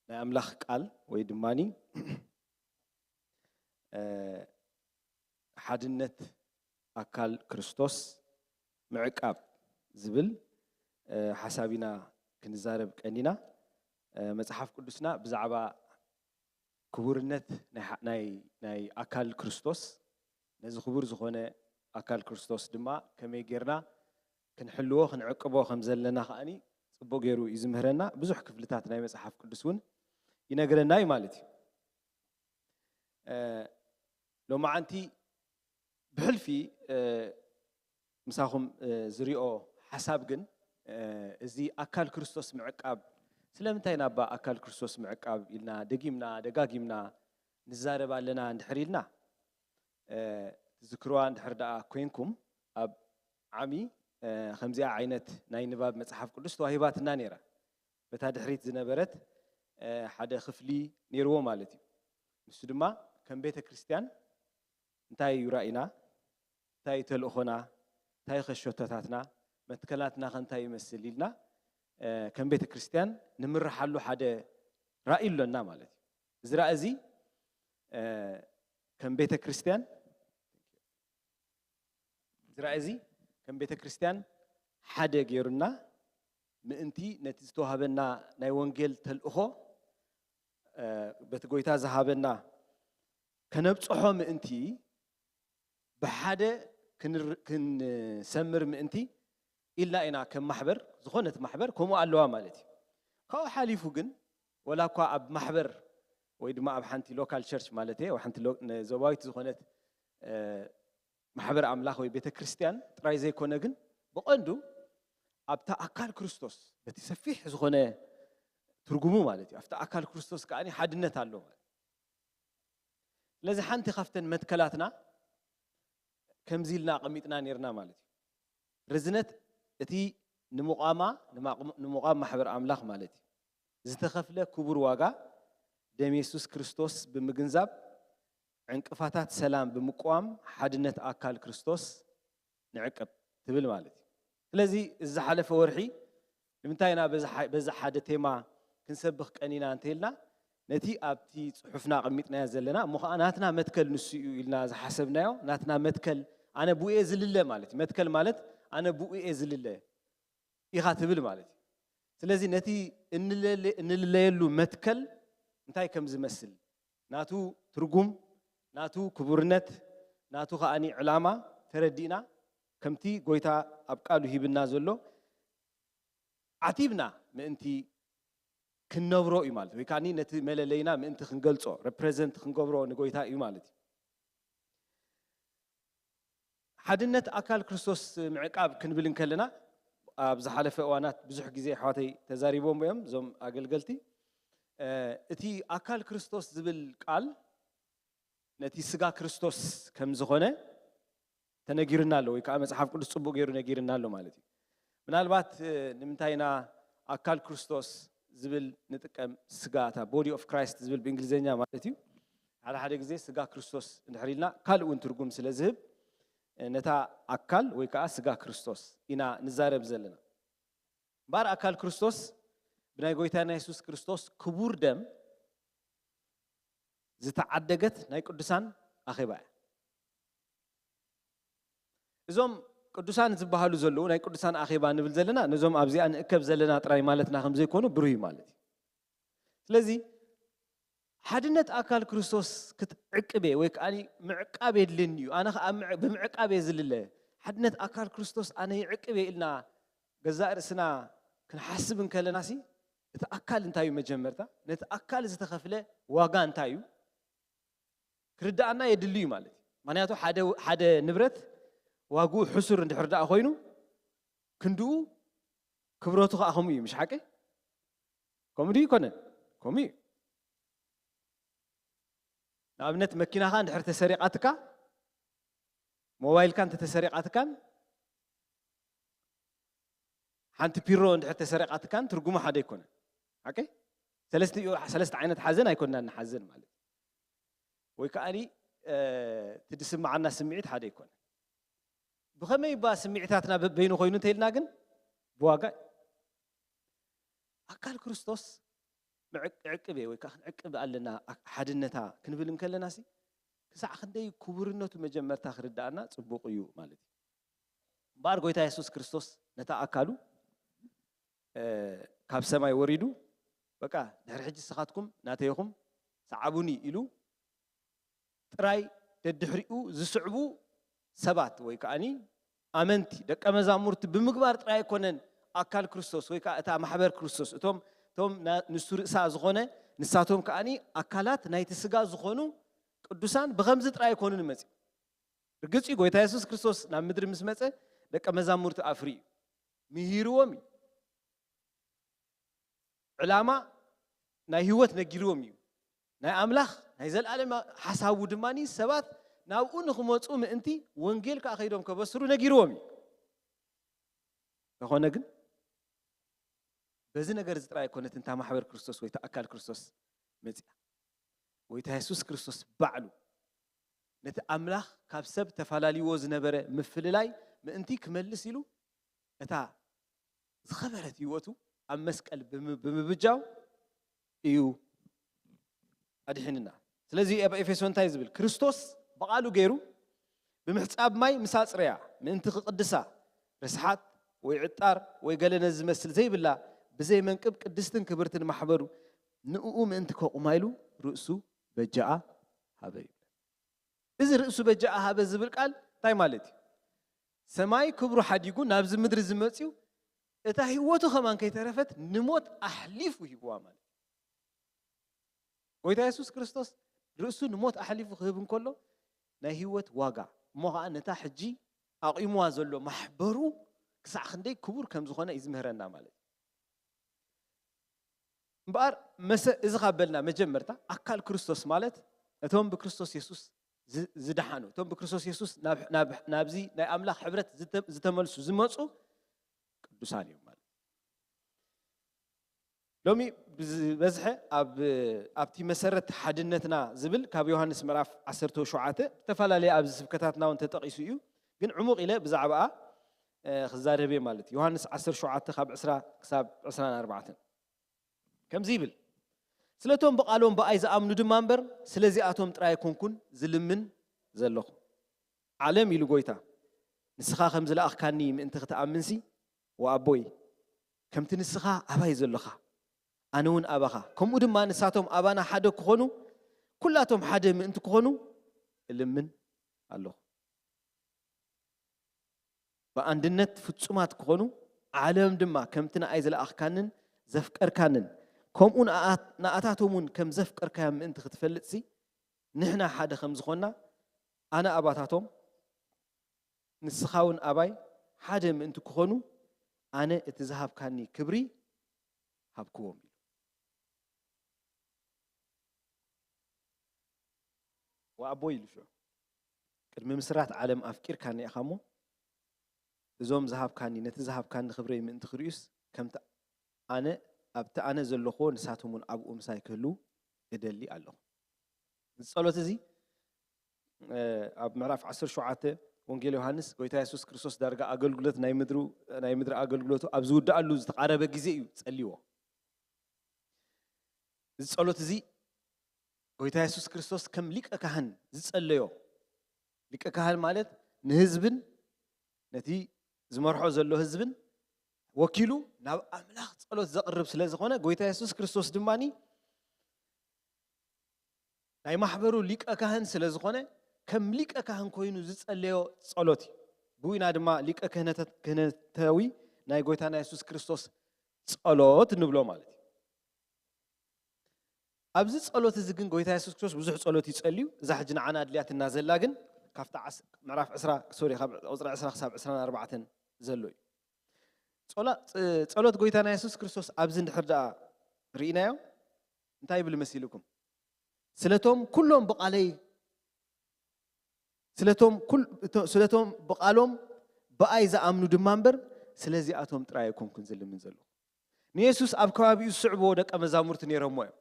ናይ ኣምላኽ ቃል ወይ ድማኒ፣ እ፣ ሓድነት ኣካል ክርስቶስ ምዕቃብ ዝብል፣ እ፣ ሓሳብ ኢና ክንዛረብ ቀኒና። እ፣ መጽሓፍ ቅዱስና ብዛዕባ ክቡርነት ናይ ሓ-፣ ናይ፣ ናይ ኣካል ክርስቶስ፣ ነዚ ክቡር ዝኾነ ኣካል ክርስቶስ ድማ ከመይ ጌርና ክንሕልዎ፣ ክንዕቅቦ ከም ዘለና ከኣኒ ጽቡቕ ገይሩ እዩ ዝምህረና። ብዙሕ ክፍልታት ናይ መጽሓፍ ቅዱስ እውን ይነግረና እዩ ማለት እዩ። እ፣ ሎማዓንቲ ብሕልፊ፣ እ፣ ምሳኹም፣ እ፣ ዝሪኦ ሓሳብ ግን፣ እ፣ እዚ ኣካል ክርስቶስ ምዕቃብ፣ ስለምንታይ ናባ ኣካል ክርስቶስ ምዕቃብ ኢልና ደጊምና ደጋጊምና ንዛረብ ኣለና እንድሕር ኢልና፣ እ፣ ትዝክርዋ እንድሕር ደኣ ኮይንኩም፣ ኣብ ዓሚ፣ እ፣ ከምዚኣ ዓይነት ናይ ንባብ መጽሓፍ ቅዱስ ተዋሂባትና ነይራ። በታ ድሕሪት ዝነበረት፣ እ፣ ሓደ ክፍሊ ነይርዎ ማለት እዩ። ንሱ ድማ ከም ቤተ ክርስቲያን እንታይ እዩ ራእይና? እንታይ እዩ ተልእኾና? እንታይ ከ ሸቶታትና? መትከላትና ከ እንታይ ይመስል? ኢልና፣ እ፣ ከም ቤተ ክርስቲያን ንምርሓሉ ሓደ ራእይ ኣሎና ማለት እዩ። እዚ ራእይ እዚ፣ እ፣ ከም ቤተ ክርስቲያን፣ እዚ ራእይ እዚ ከም ቤተ ክርስቲያን ሓደ ገይሩና ምእንቲ ነቲ ዝተዋህበና ናይ ወንጌል ተልእኾ፣ እ፣ በቲ ጎይታ ዝሃበና ከነብጽሖ ምእንቲ፣ ብሓደ ክንር-፣ ክንሰምር ምእንቲ ኢልና ኢና ከም ማሕበር፣ ዝኾነት ማሕበር ከምኡ ኣለዋ ማለት እዩ። ካብኡ ሓሊፉ ግን፣ ወላ እኳ ኣብ ማሕበር ወይ ድማ ኣብ ሓንቲ ሎካል ቸርች ማለት እየ፣ ኣብ ሓንቲ ሎ-፣ ነ-፣ ዞባዊት ዝኾነት፣ እ፣ ማሕበር ኣምላኽ ወይ ቤተ ክርስቲያን ጥራይ ዘይኮነ ግን፣ ብቐንዱ ኣብታ ኣካል ክርስቶስ፣ በቲ ሰፊሕ ዝኾነ ትርጉሙ ማለት እዩ፣ ኣብታ ኣካል ክርስቶስ ከኣ ሓድነት ኣሎ ማለት እዩ። ስለዚ ሓንቲ ካብተን መትከላትና ከምዚ ኢልና ኣቐሚጥና ነይርና ማለት እዩ። ርዝነት እቲ ንምቋማ፣ ንማቕ-፣ ንምቋም ማሕበር ኣምላኽ ማለት እዩ፣ ዝተኸፍለ ክቡር ዋጋ፣ ደም የሱስ ክርስቶስ ብምግንዛብ፣ ዕንቅፋታት ሰላም ብምቋም፣ ሓድነት ኣካል ክርስቶስ ንዕቅብ ትብል ማለት እዩ። ስለዚ እዚ ዝሓለፈ ወርሒ ንምንታይ ኢና በዚ ሓ-፣ በዚ ሓደ ቴማ ክንሰብኽ ቀኒና እንተኢልና፣ ነቲ ኣብቲ ጽሑፍና ኣቐሚጥናዮ ዘለና፣ እሞ ኸዓ ናትና መትከል ንሱ እዩ ኢልና ዝሓሰብናዮ፣ ናትና መትከል፣ ኣነ ብኡ እየ ዝልለ ማለት እዩ። መትከል ማለት ኣነ ብኡ እየ ዝልለ ኢኻ ትብል ማለት እዩ። ስለዚ ነቲ እንለለ-፣ እንልለየሉ መትከል እንታይ ከም ዝመስል፣ ናቱ ትርጉም፣ ናቱ ክቡርነት፣ ናቱ ከኣኒ ዕላማ ተረዲእና፣ ከምቲ ጎይታ ኣብ ቃሉ ሂብና ዘሎ ዓቲብና ምእንቲ ክንነብሮ እዩ ማለት፣ ወይ ከኣኒ ነቲ መለለይና ምእንቲ ክንገልጾ፣ ሬፕሬዘንት ክንገብሮ ንጎይታ እዩ ማለት እዩ። ሓድነት ኣካል ክርስቶስ ምዕቃብ ክንብል እንከለና፣ ኣብ ዝሓለፈ እዋናት ብዙሕ ግዜ ኣሕዋተይ ተዛሪቦም እዮም፣ እዞም ኣገልገልቲ። እ፣ እቲ ኣካል ክርስቶስ ዝብል ቃል ነቲ ስጋ ክርስቶስ ከም ዝኾነ ተነጊርና ኣሎ፣ ወይ ከዓ መጽሓፍ ቅዱስ ጽቡቕ ገይሩ ነጊርና ኣሎ ማለት እዩ። ምናልባት፣ እ፣ ንምንታይ ኢና ኣካል ክርስቶስ ዝብል ንጥቀም? ስጋ፣ እታ ቦዲ ኦፍ ክራይስት ዝብል ብእንግሊዝኛ ማለት እዩ። ሓደ ሓደ ግዜ ስጋ ክርስቶስ እንድሕር ኢልና ካልእ እውን ትርጉም ስለ ዝህብ፣ እ፣ ነታ ኣካል ወይ ከዓ ስጋ ክርስቶስ ኢና ንዛረብ ዘለና። እምበኣር ኣካል ክርስቶስ ብናይ ጎይታና የሱስ ክርስቶስ ክቡር ደም ዝተዓደገት ናይ ቅዱሳን ኣኼባ እያ። እዞም ቅዱሳን ዝበሃሉ ዘለዉ ናይ ቅዱሳን ኣኼባ ንብል ዘለና፣ ነዞም ኣብዚኣ ንእከብ ዘለና ጥራይ ማለትና ከም ዘይኮኑ ብሩህ እዩ ማለት እዩ። ስለዚ ሓድነት ኣካል ክርስቶስ ክትዕቅብ እየ ወይ ከኣ ምዕቃብ የድልየኒ እዩ፣ ኣነ ከኣ ምዕ-፣ ብምዕቃብ እየ ዝልለ፣ ሓድነት ኣካል ክርስቶስ ኣነ ይዕቅብ እየ ኢልና ገዛእ ርእስና ክንሓስብ እንከለናሲ፣ እቲ ኣካል እንታይ እዩ መጀመርታ? ነቲ ኣካል ዝተኸፍለ ዋጋ እንታይ እዩ? ክርድኣና የድሊ እዩ ማለት እዩ። ምኽንያቱ ሓደ፣ ሓደ ንብረት ዋግኡ ሕሱር እንድሕር ደኣ ኮይኑ፣ ክንድኡ ክብረቱ ከዓ ከምኡ እዩ። ምሽ ሓቂ? ከምኡ ድዩ ይኮነን? ከምኡ እዩ። ንኣብነት መኪናኻ እንድሕር ተሰሪቓትካ፣ ሞባይልካ እንተተሰሪቓትካን ሓንቲ ፒሮ እንድሕር ተሰሪቓትካን ትርጉሙ ሓደ ኣይኮነን። ሓቂ? ሰለስተ ዓይነት ሓዘን ኣይኮንና ንሓዘን ማለት እዩ። ወይ ከዓኒ እቲ ዝስምዓና ስምዒት ሓደ ኣይኮነን። ብኸመይ ባ ስምዒታትና በበይኑ ኮይኑ እንተኢልና ግን ብዋጋ እዩ። ኣካል ክርስቶስ ዕቅብ እየ ወይ ከዓ ክንዕቅብ ኣለና ሓድነታ ክንብል እንከለና ሲ ክሳዕ ክንደይ ክቡርነቱ መጀመርታ ክርዳእና ፅቡቕ እዩ ማለት እዩ። እምበኣር ጎይታ የሱስ ክርስቶስ ነታ ኣካሉ ካብ ሰማይ ወሪዱ በቃ ድሕሪ ሕጂ ስኻትኩም ናተይኹም ሰዓቡኒ ኢሉ ጥራይ ደድሕሪኡ ዝስዕቡ ሰባት ወይ ከዓኒ ኣመንቲ ደቀ መዛሙርቲ ብምግባር ጥራይ ኣይኮነን ኣካል ክርስቶስ ወይ ከዓ እታ ማሕበር ክርስቶስ እቶም እቶም ንሱ ርእሳ ዝኾነ ንሳቶም ከዓኒ ኣካላት ናይቲ ስጋ ዝኾኑ ቅዱሳን ብኸምዚ ጥራይ ኣይኮኑን መፅኡ። ርግፅ እዩ ጎይታ የሱስ ክርስቶስ ናብ ምድሪ ምስ መፀ ደቀ መዛሙርቲ ኣፍሪ እዩ ምሂርዎም እዩ። ዕላማ ናይ ህይወት ነጊርዎም እዩ። ናይ ኣምላኽ ናይ ዘለኣለም ሓሳቡ ድማ ሰባት ናብኡ ንክመፁ ምእንቲ ወንጌል ከዓ ከይዶም ከበስሩ ነጊርዎም እዩ። ተኾነ ግን በዚ ነገር እዚ ጥራይ ኣይኮነትን እታ ማሕበር ክርስቶስ ወይ እታ ኣካል ክርስቶስ መፂኣ። ጎይታ የሱስ ክርስቶስ ባዕሉ ነቲ ኣምላኽ ካብ ሰብ ተፈላልይዎ ዝነበረ ምፍልላይ ምእንቲ ክመልስ ኢሉ እታ ዝኸበረት ህይወቱ ኣብ መስቀል ብምብጃው እዩ ኣድሒንና። ስለዚ ኣብ ኤፌሶ እንታይ ዝብል? ክርስቶስ ብቓሉ ገይሩ ብምሕጻብ ማይ ምስ ኣጽረያ ምእንቲ ክቕድሳ ርስሓት ወይ ዕጣር ወይ ገለ ነዚ ዝመስል ዘይብላ ብዘይ መንቅብ ቅድስትን ክብርትን ማሕበሩ ንእኡ ምእንቲ ከቑማ ኢሉ ርእሱ በጃኣ ሃበ ይብል። እዚ ርእሱ በጃ ኣሃበ ዝብል ቃል እንታይ ማለት እዩ? ሰማይ ክብሩ ሓዲጉ ናብዚ ምድሪ ዝመፅዩ እታ ህይወቱ ከማን ከይተረፈት ንሞት ኣሕሊፉ ሂብዋ ማለት እዩ። ጎይታ የሱስ ክርስቶስ ርእሱ ንሞት ኣሕሊፉ ክህብ እንከሎ ናይ ህይወት ዋጋ እሞ ከዓ ነታ ሕጂ ኣቑምዋ ዘሎ ማሕበሩ ክሳዕ ክንደይ ክቡር ከም ዝኾነ እዩ ዝምህረና ማለት እዩ። እምበኣር መሰ እዚ ካብ በልና መጀመርታ ኣካል ክርስቶስ ማለት እቶም ብክርስቶስ የሱስ ዝደሓኑ እቶም ብክርስቶስ የሱስ ናብዚ ናይ ኣምላኽ ሕብረት ዝተመልሱ ዝመፁ ቅዱሳን እዮም ማለት። ሎሚ ብዝበዝሐ ኣብቲ መሰረት ሓድነትና ዝብል ካብ ዮሃንስ ምዕራፍ ዓሰርተ ሸውዓተ ዝተፈላለየ ኣብዚ ስብከታትና እውን ተጠቒሱ እዩ። ግን ዕሙቕ ኢለ ብዛዕባኣ ክዛረብ እየ ማለት እዩ። ዮሃንስ ዓሰርተ ሸውዓተ ካብ ዕስራ ክሳብ ዕስራን ኣርባዕተን ከምዚ ይብል፣ ስለቶም ብቓሎም ብኣይ ዝኣምኑ ድማ እምበር ስለዚኣቶም ጥራይ ኣይኮንኩን ዝልምን ዘለኹ። ዓለም ኢሉ ጎይታ፣ ንስኻ ከም ዝለኣኽካኒ ምእንቲ ክትኣምንሲ፣ ወኣቦይ፣ ከምቲ ንስኻ ኣባይ ዘሎኻ ኣነ እውን ኣባኻ፣ ከምኡ ድማ ንሳቶም ኣባና ሓደ ክኾኑ፣ ኩላቶም ሓደ ምእንቲ ክኾኑ እልምን ኣለኹ። ብኣንድነት ፍጹማት ክኾኑ፣ ዓለም ድማ ከምቲ ንኣይ ዝለኣኽካንን ዘፍቀርካንን፣ ከምኡ ንኣኣት- ንኣታቶም እውን ከም ዘፍቀርካዮም ምእንቲ ክትፈልጥሲ፣ ንሕና ሓደ ከም ዝኾንና፣ ኣነ ኣባታቶም፣ ንስኻ እውን ኣባይ ሓደ ምእንቲ ክኾኑ፣ ኣነ እቲ ዝሃብካኒ ክብሪ ሃብክዎም ኢሉ። ወኣቦ ኢሉ ሽዑ፣ ቅድሚ ምስራት ዓለም ኣፍቂርካኒ ኢኻ እሞ፣ እዞም ዝሃብካኒ፣ ነቲ ዝሃብካኒ ክብረይ ምእንቲ ክርእዩስ፣ ከምቲ ኣነ ኣብቲ ኣነ ዘለኹዎ ንሳቶም እውን ኣብኡ ምሳይ ክህልዉ እደሊ ኣለኹ። እዚ ጸሎት እዚ ኣብ ምዕራፍ ዓሰርተ ሸውዓተ ወንጌል ዮሃንስ ጎይታ የሱስ ክርስቶስ ዳርጋ ኣገልግሎት ናይ ምድሪ ናይ ምድሪ ኣገልግሎቱ ኣብ ዝውድኣሉ ዝተቓረበ ግዜ እዩ ጸልይዎ። እዚ ጸሎት እዚ ጎይታ የሱስ ክርስቶስ ከም ሊቀ ካህን ዝጸለዮ፣ ሊቀ ካህን ማለት ንህዝብን ነቲ ዝመርሖ ዘሎ ህዝብን ወኪሉ ናብ ኣምላኽ ጸሎት ዘቕርብ ስለ ዝኾነ፣ ጎይታ የሱስ ክርስቶስ ድማ ናይ ማሕበሩ ሊቀ ካህን ስለ ዝኾነ፣ ከም ሊቀ ካህን ኮይኑ ዝጸለዮ ጸሎት እዩ። ብኡ ኢና ድማ ሊቀ ክህነተ- ክህነታዊ ናይ ጎይታና የሱስ ክርስቶስ ጸሎት ንብሎ ማለት እዩ። ኣብዚ ጸሎት እዚ ግን ጎይታ የሱስ ክርስቶስ ብዙሕ ጸሎት ይጸልዩ። እዛ ሕጂ ንዓና ኣድልያትና ዘላ ግን ካብታ ዓስ- ምዕራፍ ዕስራ ሶሪ ካብ ቁጽሪ ዕስራ ክሳብ ዕስራን ኣርባዕተን ዘሎ እዩ። ጸሎት ጎይታና የሱስ ክርስቶስ ኣብዚ እንድሕር ደኣ ርኢናዮ እንታይ ይብል መሲልኩም? ስለቶም ኩሎም ብቓለይ ስለቶም ብቓሎም ብኣይ ዝኣምኑ ድማ እምበር ስለዚኣቶም ጥራይ ኣይኮንኩን ዝልምን ዘለኹ። ንየሱስ ኣብ ከባቢኡ ዝስዕብዎ ደቀ መዛሙርቲ ነይሮሞ እዮም።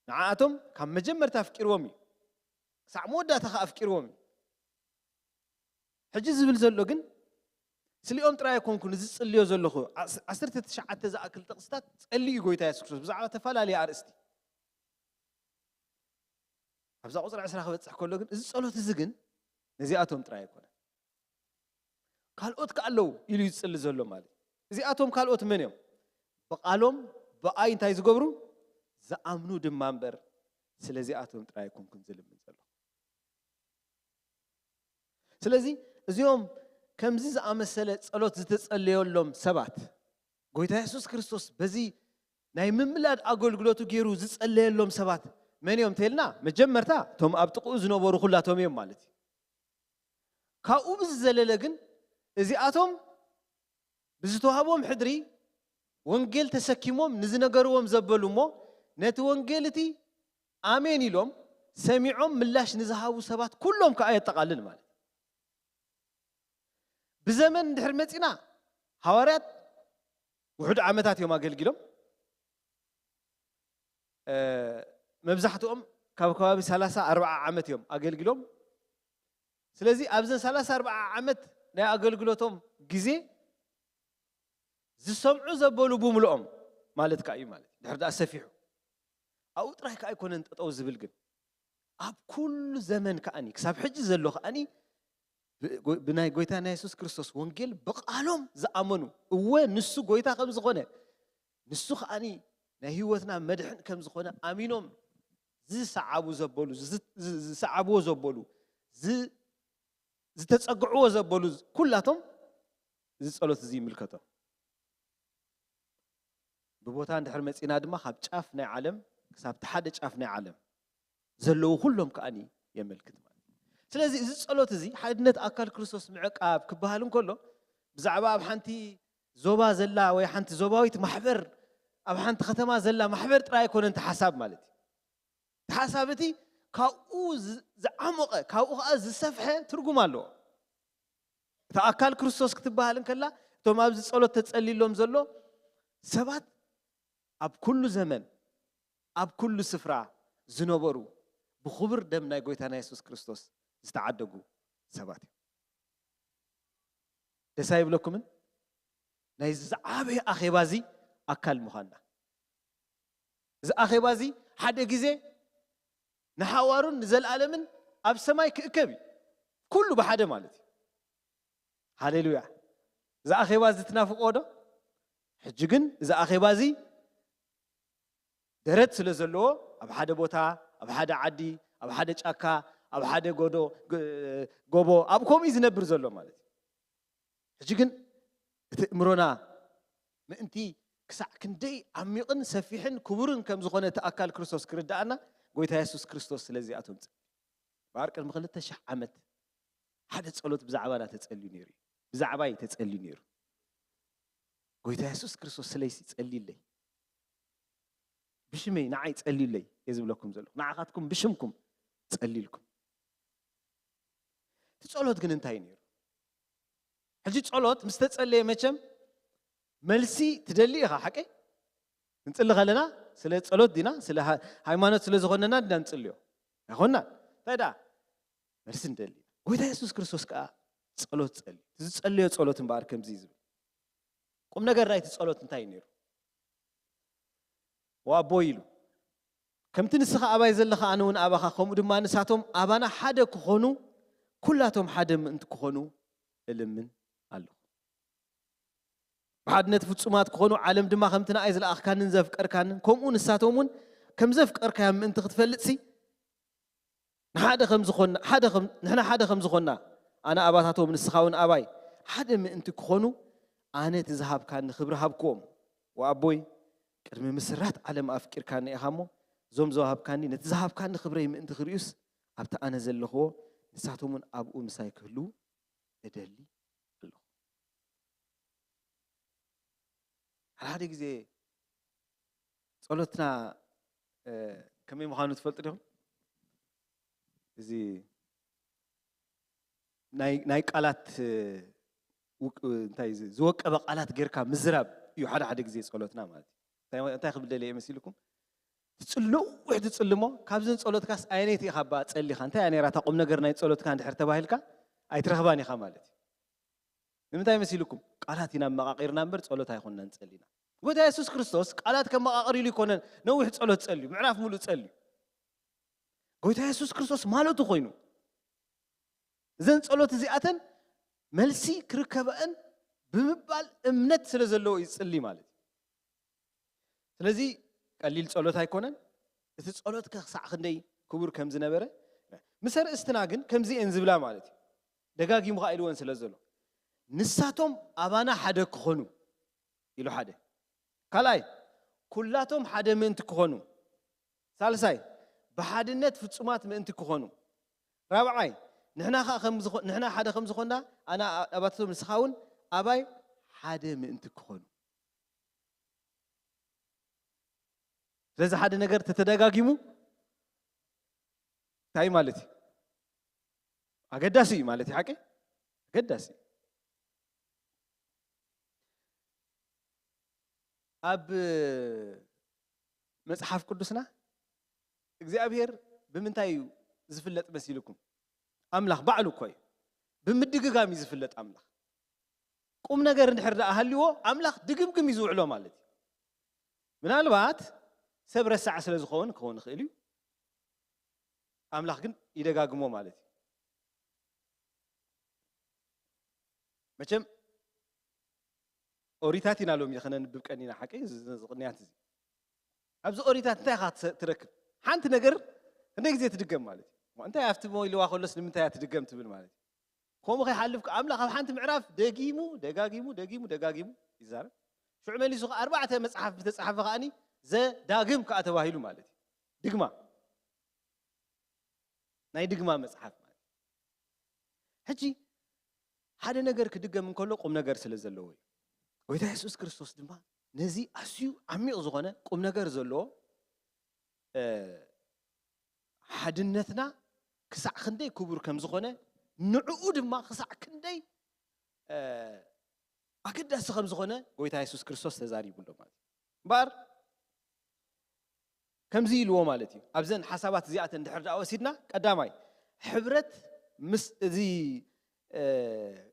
ንዓኣቶም ካብ መጀመርታ ኣፍቂርዎም እዩ፣ ክሳዕ መወዳእታ ኸዓ ኣፍቂርዎም እዩ። ሕጂ ዝብል ዘሎ ግን ስሊኦም ጥራይ ኣይኮንኩን እዚ ዝጽልዮ ዘለኹ። ዓሰርተ ትሽዓተ ዝኣክል ጥቕስታት ጸልዩ ጎይታ የሱስ ክርስቶስ ብዛዕባ ተፈላለየ ኣርእስቲ ኣብዛ ቁፅሪ ዕስራ ክበፅሕ ከሎ ግን እዚ ጸሎት እዚ ግን ነዚኣቶም ጥራይ ኣይኮነን። ካልኦት ከ ኣለዉ ኢሉ ይጽሊ ዘሎ ማለት እዩ። እዚኣቶም ካልኦት መን እዮም? ብቓሎም ብኣይ እንታይ ዝገብሩ? ዝኣምኑ ድማ እምበር ስለዚኣቶም ጥራይ ኣይኮንኩን ዝልምን ዘሎ። ስለዚ እዚኦም ከምዚ ዝኣመሰለ ጸሎት ዝተጸለየሎም ሰባት ጎይታ የሱስ ክርስቶስ በዚ ናይ ምምላድ ኣገልግሎቱ ገይሩ ዝጸለየሎም ሰባት መን እዮም ተልና? መጀመርታ እቶም ኣብ ጥቕኡ ዝነበሩ ኩላቶም እዮም ማለት እዩ። ካብኡ ብዝዘለለ ግን እዚኣቶም ብዝተዋህቦም ሕድሪ ወንጌል ተሰኪሞም ንዝነገርዎም ዘበሉ እሞ ነቲ ወንጌል እቲ ኣሜን ኢሎም ሰሚዖም ምላሽ ንዝሃቡ ሰባት ኩሎም ከዓ የጠቓልል ማለት እዩ። ብዘመን እንድሕር መፂና ሃዋርያት ውሑድ ዓመታት እዮም ኣገልጊሎም። መብዛሕትኦም ካብ ከባቢ ሰላሳ ኣርባዓ ዓመት እዮም ኣገልጊሎም። ስለዚ ኣብዘን ሰላሳ ኣርባዓ ዓመት ናይ ኣገልግሎቶም ግዜ ዝሰምዑ ዘበሉ ብምልኦም ማለት ከዓ እዩ ማለት ድሕር ደኣ ሰፊሑ ኣብኡ ጥራይ ከዓ ኣይኮነን ጠጠው ዝብል ግን ኣብ ኩሉ ዘመን ከዓኒ ክሳብ ሕጂ ዘሎ ከዓኒ ብናይ ጎይታ ናይ የሱስ ክርስቶስ ወንጌል ብቃሎም ዝኣመኑ እወ ንሱ ጎይታ ከም ዝኾነ ንሱ ከዓኒ ናይ ህይወትና መድሕን ከም ዝኾነ ኣሚኖም ዝሰዓቡ ዘበሉ ዝሰዓብዎ ዘበሉ ዝተጸግዕዎ ዘበሉ ኩላቶም እዚ ጸሎት እዚ ይምልከቶም። ብቦታ እንድሕር መጺና ድማ ካብ ጫፍ ናይ ዓለም ክሳብ ሓደ ጫፍ ናይ ዓለም ዘለዉ ኩሎም ከዓኒ የመልክት ማለት እዩ። ስለዚ እዚ ጸሎት እዚ ሓድነት ኣካል ክርስቶስ ምዕቃብ ክበሃል እንከሎ ብዛዕባ ኣብ ሓንቲ ዞባ ዘላ ወይ ሓንቲ ዞባዊት ማሕበር ኣብ ሓንቲ ከተማ ዘላ ማሕበር ጥራይ ኣይኮነን ተሓሳብ ማለት እዩ። ተሓሳብ እቲ ካብኡ ዝዓሞቐ ካብኡ ከዓ ዝሰፍሐ ትርጉም ኣለዎ። እቲ ኣካል ክርስቶስ ክትበሃል እንከላ እቶም ኣብዚ ጸሎት ተጸሊሎም ዘሎ ሰባት ኣብ ኩሉ ዘመን ኣብ ኩሉ ስፍራ ዝነበሩ ብኽቡር ደም ናይ ጎይታና የሱስ ክርስቶስ ዝተዓደጉ ሰባት እዮም። ደስ ኣይብለኩምን? ናይዚ ዝዓበየ ኣኼባ እዚ ኣካል ምዃንና እዚ ኣኼባ እዚ ሓደ ግዜ ንሓዋሩን ንዘለኣለምን ኣብ ሰማይ ክእከብ እዩ። ኩሉ ብሓደ ማለት እዩ። ሃሌሉያ። እዚ ኣኼባ እዚ ትናፍቆ ዶ? ሕጂ ግን እዚ ኣኼባ እዚ ደረት ስለ ዘለዎ ኣብ ሓደ ቦታ ኣብ ሓደ ዓዲ ኣብ ሓደ ጫካ ኣብ ሓደ ጎዶ ጎቦ ኣብ ከምኡ ዝነብር ዘሎ ማለት እዩ። ሕጂ ግን እቲ እምሮና ምእንቲ ክሳዕ ክንደይ ዓሚቕን ሰፊሕን ክቡርን ከም ዝኾነ እቲ ኣካል ክርስቶስ ክርድኣና ጎይታ የሱስ ክርስቶስ ስለዚኣቶም ጸልዩ። እምበኣር ቅድሚ ክልተ ሽሕ ዓመት ሓደ ጸሎት ብዛዕባና ተጸልዩ ነይሩ እዩ። ብዛዕባይ ተጸልዩ ነይሩ። ጎይታ የሱስ ክርስቶስ ስለይሲ ጸልዩለይ፣ ብሽመይ ንዓይ ጸልዩለይ እየ ዝብለኩም ዘለኹ። ንዓኻትኩም ብሽምኩም ጸልዩልኩም። እቲ ጸሎት ግን እንታይ እዩ ነይሩ? ሕጂ ጸሎት ምስ ተጸለየ መቸም መልሲ ትደሊ ኢኻ፣ ሓቀይ? ክንጽሊ ከለና ስለ ጸሎት ዲና ስለ ሃይማኖት ስለ ዝኾነና ዲና ንጽልዮ ኣይኮንና? እንታይ ደኣ መልሲ ንደሊ ኢና። ጎይታ የሱስ ክርስቶስ ከኣ ጸሎት ጸልዩ። እቲ ዝጸለዮ ጸሎት እምበኣር ከምዚ እዩ ዝብል። ቁም ነገር ናይቲ ጸሎት እንታይ እዩ ነይሩ? ወኣቦይ ኢሉ፣ ከምቲ ንስኻ ኣባይ ዘለኻ ኣነ እውን ኣባኻ፣ ከምኡ ድማ ንሳቶም ኣባና ሓደ ክኾኑ፣ ኩላቶም ሓደ ምእንቲ ክኾኑ እልምን ኣለኹ። ብሓድነት ፍጹማት ክኾኑ፣ ዓለም ድማ ከምቲ ንኣይ ዝለኣኽካንን ዘፍቀርካንን፣ ከምኡ ንሳቶም እውን ከም ዘፍቀርካዮም ምእንቲ ክትፈልጥሲ፣ ንሓደ ከም ዝኾንና ሓደ ከም ንሕና ሓደ ከም ዝኾንና ኣነ ኣባታቶም ንስኻ እውን ኣባይ ሓደ ምእንቲ ክኾኑ ኣነ እቲ ዝሃብካኒ ክብሪ ሃብክዎም። ወኣቦይ ቅድሚ ምስራት ዓለም ኣፍቂርካኒ ኢኻ እሞ እዞም ዝሃብካኒ ነቲ ዝሃብካኒ ክብረይ ምእንቲ ክርእዩስ ኣብቲ ኣነ ዘለኽዎ ንሳቶም እውን ኣብኡ ምሳይ ክህልዉ እደሊ ኣለኹ። ሓደ ሓደ ግዜ ጸሎትና ከመይ ምዃኑ ትፈልጡ ዲኹም? እዚ ናይ ቃላት እንታይ ዝወቀበ ቃላት ጌርካ ምዝራብ እዩ ሓደ ሓደ ግዜ ጸሎትና ማለት እዩ። እንታይ ክብል ደልየ መሲልኩም? ትጽልው ትጽልሞ ካብዝን ጸሎትካስ ኣየነይቲ ኢኻ ባ ጸሊኻ እንታይ እያ ነራ እታ ቁም ነገር ናይ ጸሎትካ እንድሕር ተባሂልካ ኣይትረኽባን ኢኻ ማለት እዩ። ንምንታይ መሲልኩም? ቃላት ኢና መቃቂርና እምበር ጸሎት ኣይኮንና ንጸሊና። ጎይታ የሱስ ክርስቶስ ቃላት ከመቃቅር ኢሉ ይኮነን ነዊሕ ጸሎት ጸልዩ ምዕራፍ ሙሉእ ጸልዩ። ጎይታ የሱስ ክርስቶስ ማለቱ ኮይኑ እዘን ጸሎት እዚኣተን መልሲ ክርከበአን ብምባል እምነት ስለ ዘለዎ እዩ ዝጽሊ ማለት እዩ። ስለዚ ቀሊል ጸሎት ኣይኮነን። እቲ ጸሎት ከ ክሳዕ ክንደይ ክቡር ከም ዝነበረ ምስ ኣርእስትና ግን ከምዚ እየን ዝብላ ማለት እዩ። ደጋጊሙ ከኣ ኢልወን ስለ ዘሎ ንሳቶም ኣባና ሓደ ክኾኑ ኢሉ ሓደ ካልኣይ ኩላቶም ሓደ ምእንቲ ክኾኑ ሳልሳይ ብሓድነት ፍጹማት ምእንቲ ክኾኑ ራብዓይ ንሕና ከኣ ንሕና ሓደ ከም ዝኾንና ኣና ኣባትቶም ንስኻ እውን ኣባይ ሓደ ምእንቲ ክኾኑ ስለዚ ሓደ ነገር ተተደጋጊሙ እንታይ ማለት እዩ? ኣገዳሲ እዩ ማለት እዩ። ሓቂ ኣገዳሲ እዩ። ኣብ መጽሓፍ ቅዱስና እግዚኣብሔር ብምንታይ እዩ ዝፍለጥ መሲልኩም? ኣምላኽ ባዕሉ እኮ እዩ ብምድግጋም እዩ ዝፍለጥ ኣምላኽ። ቁም ነገር እንድሕር ደኣ ሃልዎ ኣምላኽ ድግምግም እዩ ዝውዕሎ ማለት እዩ። ምናልባት ሰብ ረሳዕ ስለ ዝኸውን ክኸውን ይኽእል እዩ። ኣምላኽ ግን ይደጋግሞ ማለት እዩ። መቸም ኦሪታት ኢና ሎሚ ከነንብብ ቀኒና ሓቂ ዝቕንያት እዚ ኣብዚ ኦሪታት እንታይ ኢኻ ትረክብ ሓንቲ ነገር ክንደይ ግዜ ትድገም ማለት እዩ እንታይ ኣብቲ ሞይልዋ ከሎስ ንምንታይ እያ ትድገም ትብል ማለት እዩ ከምኡ ከይሓልፍ ኣምላኽ ኣብ ሓንቲ ምዕራፍ ደጊሙ ደጋጊሙ ደጊሙ ደጋጊሙ ይዛረብ ሽዑ መሊሱ ኣርባዕተ መፅሓፍ ዝተፅሓፈ ከኣኒ ዘዳግም ከኣ ተባሂሉ ማለት እዩ ድግማ ናይ ድግማ መፅሓፍ ማለት ሕጂ ሓደ ነገር ክድገም እንከሎ ቁም ነገር ስለ ዘለዎ እዩ። ጎይታ የሱስ ክርስቶስ ድማ ነዚ ኣዝዩ ዓሚቕ ዝኾነ ቁም ነገር ዘለዎ ሓድነትና ክሳዕ ክንደይ ክቡር ከም ዝኾነ ንዕኡ ድማ ክሳዕ ክንደይ ኣገዳሲ ከም ዝኾነ ጎይታ የሱስ ክርስቶስ ተዛሪቡ ኣሎ ማለት እዩ። እምበኣር ከምዚ ኢልዎ ማለት እዩ። ኣብዘን ሓሳባት እዚኣተን ድሕር ደኣ ወሲድና ቀዳማይ ሕብረት ምስ እዚ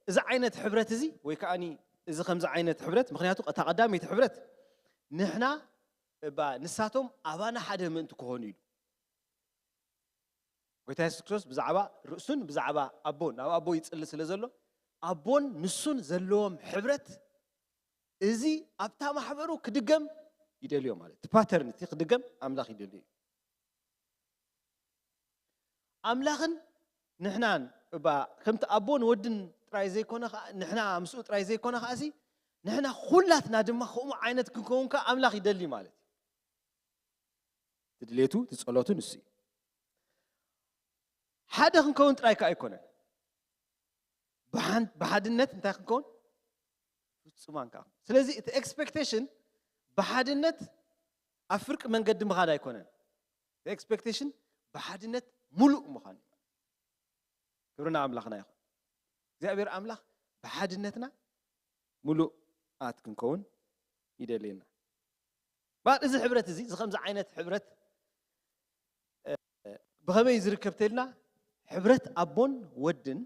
እዚ ዓይነት ሕብረት እዚ ወይ ከዓ እዚ ከምዚ ዓይነት ሕብረት ምክንያቱ እታ ቀዳመይቲ ሕብረት ንሕና እባ ንሳቶም ኣባና ሓደ ምእንቲ ክኾኑ ኢሉ። ጎይታ የሱስ ክርስቶስ ብዛዕባ ርእሱን ብዛዕባ ኣቦን ናብ ኣቦ ይጽሊ ስለ ዘሎ ኣቦን ንሱን ዘለዎም ሕብረት እዚ ኣብታ ማሕበሩ ክድገም ይደልዮ ማለት እቲ ፓተርን እቲ ክድገም ኣምላኽ ይደልዮ እዩ። ኣምላኽን ንሕናን እባ ከምቲ ኣቦን ወድን ጥራይ ዘይኮነ ንሕና ምስኡ ጥራይ ዘይኮነ ከዓሲ ንሕና ኩላትና ድማ ከምኡ ዓይነት ክንከውን ከዓ ኣምላኽ ይደሊ ማለት እዩ። ትድሌቱ ትጸሎቱ ንሱ እዩ። ሓደ ክንከውን ጥራይ ከዓ ኣይኮነን ብሓድነት እንታይ ክንከውን ፍጹማን ከዓ ስለዚ እቲ ኤክስፔክቴሽን ብሓድነት ኣብ ፍርቂ መንገዲ ምኻድ ኣይኮነን። እቲ ኤክስፔክቴሽን ብሓድነት ሙሉእ ምዃን እዩ። ክብርና ኣምላኽና ይኹን። እግዚኣብሔር ኣምላኽ ብሓድነትና ሙሉኣት ክንከውን ይደልየና። ባር እዚ ሕብረት እዚ እዚ ከምዚ ዓይነት ሕብረት ብኸመይ ዝርከብ ተልና ሕብረት ኣቦን ወድን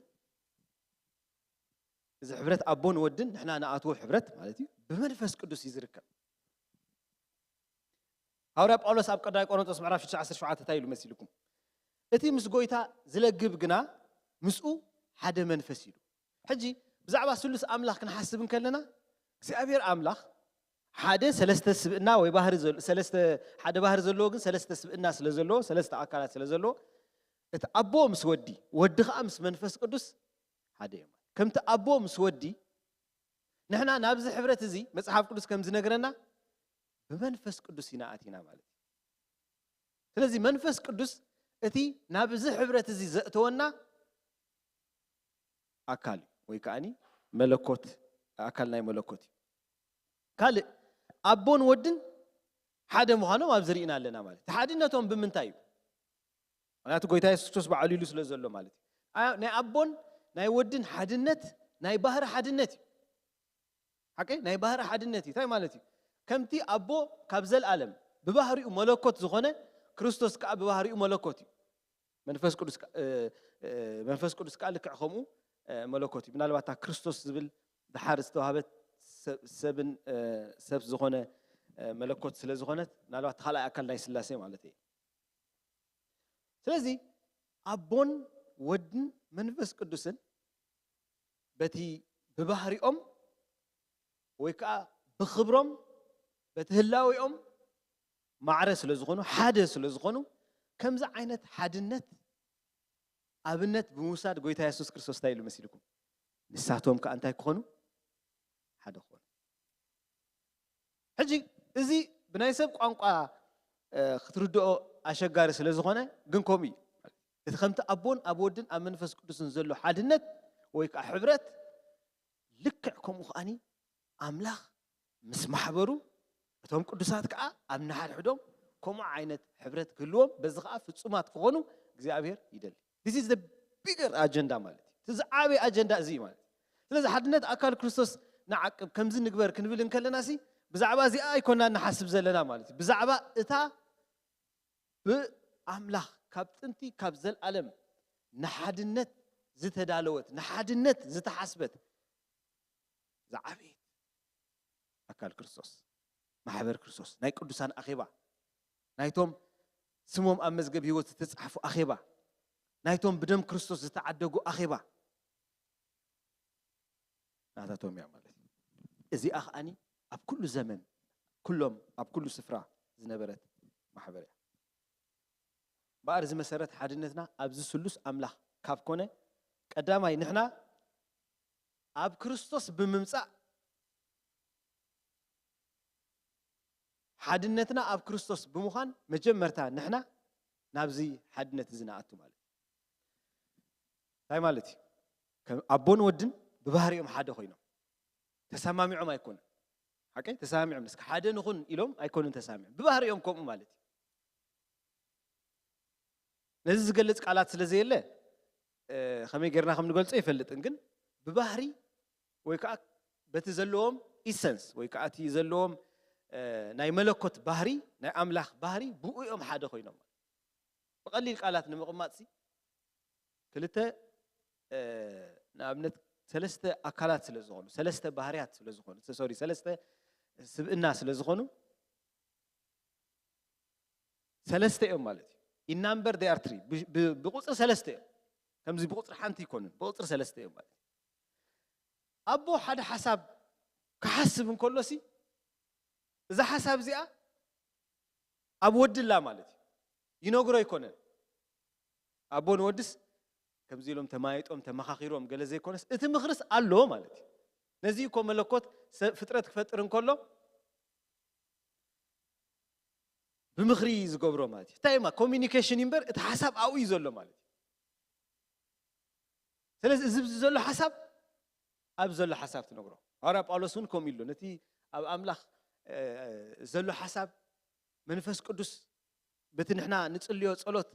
እዚ ሕብረት ኣቦን ወድን ንሕና ንኣትዎ ሕብረት ማለት እዩ ብመንፈስ ቅዱስ እዩ ዝርከብ። ሃዋርያ ጳውሎስ ኣብ ቀዳማይ ቆሮንቶስ ምዕራፍ ሽዱሽተ ዓሰርተ ሸውዓተ እንታይ ኢሉ መሲልኩም? እቲ ምስ ጎይታ ዝለግብ ግና ምስኡ ሓደ መንፈስ ኢሉ። ሕጂ ብዛዕባ ስሉስ ኣምላኽ ክንሓስብ እንከለና እግዚኣብሔር ኣምላኽ ሓደ ሰለስተ ስብእና ወይ ባህሪ ሰለስተ ሓደ ባህሪ ዘለዎ ግን ሰለስተ ስብእና ስለ ዘለዎ ሰለስተ ኣካላት ስለ ዘለዎ እቲ ኣቦ ምስ ወዲ ወዲ ከዓ ምስ መንፈስ ቅዱስ ሓደ እዮም። ከምቲ ኣቦ ምስ ወዲ ንሕና ናብዚ ሕብረት እዚ መፅሓፍ ቅዱስ ከም ዝነግረና ብመንፈስ ቅዱስ ኢና ኣቲና ማለት እዩ። ስለዚ መንፈስ ቅዱስ እቲ ናብዚ ሕብረት እዚ ዘእተወና ኣካል እዩ ወይ ከዓኒ መለኮት ኣካል ናይ መለኮት እዩ። ካልእ ኣቦን ወድን ሓደ ምዃኖም ኣብዚ ርኢና ኣለና ማለት እዩ። ሓድነቶም ብምንታይ እዩ? ምክንያቱ ጎይታ የሱስ ክርስቶስ ባዕሉ ኢሉ ስለ ዘሎ ማለት እዩ። ኣ-፣ ናይ ኣቦን ናይ ወድን ሓድነት ናይ ባህሪ ሓድነት እዩ። ሓቂ ናይ ባህሪ ሓድነት እዩ። እንታይ ማለት እዩ? ከምቲ ኣቦ ካብ ዘልኣለም ብባህሪኡ መለኮት ዝኾነ፣ ክርስቶስ ከኣ ብባህሪኡ መለኮት እዩ። መንፈስ ቅዱስ ከ-፣ እ፣ እ፣ መንፈስ ቅዱስ ከኣ ልክዕ ከምኡ፣ እ፣ መለኮት እዩ። ምናልባት እታ ክርስቶስ ዝብል ድሓር ዝተዋህበት ሰብ፣ ሰብን፣ እ፣ ሰብ ዝኾነ፣ እ፣ መለኮት ስለ ዝኾነት፣ ምናልባት ካልኣይ ኣካል ናይ ስላሴ ማለት እዩ። ስለዚ ኣቦን ወድን መንፈስ ቅዱስን በቲ ብባህሪኦም ወይ ከኣ ብኽብሮም በቲ ህላዌኦም ማዕረ ስለ ዝኾኑ፣ ሓደ ስለ ዝኾኑ፣ ከምዚ ዓይነት ሓድነት ኣብነት ብምውሳድ ጎይታ የሱስ ክርስቶስ እንታይ ኢሉ መሲልኩም? ንሳቶም ከኣ እንታይ ክኾኑ? ሓደ ክኾኑ። ሕጂ እዚ ብናይ ሰብ ቋንቋ፣ እ፣ ክትርድኦ ኣሸጋሪ ስለ ዝኾነ፣ ግን ከምኡ እዩ። እቲ ከምቲ ኣቦን ኣብ ወድን ኣብ መንፈስ ቅዱስን ዘሎ ሓድነት ወይ ከኣ ሕብረት፣ ልክዕ ከምኡ ከኣኒ ኣምላኽ ምስ ማሕበሩ፣ እቶም ቅዱሳት ከኣ ኣብ ንሓድሕዶም ከምኡ ዓይነት ሕብረት ክህልዎም፣ በዚ ከኣ ፍጹማት ክኾኑ እግዚኣብሔር ይደሊ። This is the bigger agenda ማለት እዩ። እቲ ዝዓበየ ኣጀንዳ እዚ እዩ ማለት እዩ። ስለዚ ሓድነት ኣካል ክርስቶስ ንዓቅብ፣ ከምዚ ንግበር ክንብል እንከለና ሲ፣ ብዛዕባ እዚኣ ኣይኮና ንሓስብ ዘለና ማለት እዩ። ብዛዕባ እታ ብኣምላኽ ካብ ጥንቲ ካብ ዘልኣለም ንሓድነት ዝተዳለወት፣ ንሓድነት ዝተሓስበት ዝዓበየት ኣካል ክርስቶስ፣ ማሕበር ክርስቶስ፣ ናይ ቅዱሳን ኣኼባ፣ ናይቶም ስሞም ኣብ መዝገብ ህይወት ዝተጻሕፉ ኣኼባ፣ ናይቶም ብደም ክርስቶስ ዝተዓደጉ ኣኼባ ናታቶም እያ ማለት እዩ። እዚኣ ከኣኒ ኣብ ኩሉ ዘመን፣ ኩሎም፣ ኣብ ኩሉ ስፍራ ዝነበረት ማሕበር እያ። እምበኣር እዚ መሰረት ሓድነትና ኣብዚ ስሉስ ኣምላኽ ካብ ኮነ፣ ቀዳማይ ንሕና ኣብ ክርስቶስ ብምምጻእ፣ ሓድነትና ኣብ ክርስቶስ ብምዃን፣ መጀመርታ ንሕና ናብዚ ሓድነት እዚ ንኣቱ ማለት እዩ። እንታይ ማለት እዩ? ከም ኣቦን ወድን ብባህሪኦም ሓደ ኮይኖም ተሰማሚዖም ኣይኮኑን። ሓቀይ? ተሰማሚዖም እስከ ሓደ ንኹን ኢሎም ኣይኮኑን ተሰማሚዖም። ብባህሪኦም ከምኡ ማለት እዩ። ነዚ ዝገልጽ ቃላት ስለ ዘየለ፣ እ፣ ከመይ ጌርና ከም ንገልጾ ኣይፈልጥን፣ ግን ብባህሪ ወይ ከኣ በቲ ዘለዎም ኢሰንስ ወይ ከኣ እቲ ዘለዎም፣ እ፣ ናይ መለኮት ባህሪ፣ ናይ ኣምላኽ ባህሪ ብኡ እዮም ሓደ ኮይኖም። ብቐሊል ቃላት ንምቕማጥሲ ክልተ፣ እ፣ ንኣብነት ሰለስተ ኣካላት ስለ ዝኾኑ፣ ሰለስተ ባህርያት ስለ ዝኾኑ፣ ሶሪ፣ ሰለስተ ስብእና ስለ ዝኾኑ፣ ሰለስተ እዮም ማለት እዩ። In number they are three። ብ-፣ ብ-፣ ብቁጽሪ ሰለስተ እዮም። ከምዚ ብቁጽሪ ሓንቲ ኣይኮኑን፣ ብቁጽሪ ሰለስተ እዮም ማለት እዩ። ኣቦ ሓደ ሓሳብ ክሓስብ እንከሎሲ፣ እዛ ሓሳብ እዚኣ ኣብ ወዲ ኣላ ማለት እዩ። ይነግሮ ኣይኮነን። ኣቦ ንወድስ ከምዚ ኢሎም ተማይጦም፣ ተመኻኺሮም፣ ገለ ዘይኮነስ፣ እቲ ምኽርስ ኣሎ ማለት እዩ። ነዚ እኮ መለኮት ሰ-፣ ፍጥረት ክፈጥር እንከሎ ብምኽሪ እዩ ዝገብሮ ማለት እዩ። እንታይ እማ ኮሚኒኬሽን እምበር፣ እቲ ሓሳብ ኣብኡ እዩ ዘሎ ማለት እዩ። ስለዚ እዚ ኣብዚ ዘሎ ሓሳብ፣ ኣብ ዘሎ ሓሳብ ትነግሮ። ሃዋርያ ጳውሎስ እውን ከምኡ ኢሉ፣ ነቲ ኣብ ኣምላኽ፣ እ፣ ዘሎ ሓሳብ መንፈስ ቅዱስ በቲ ንሕና ንጽልዮ ጸሎት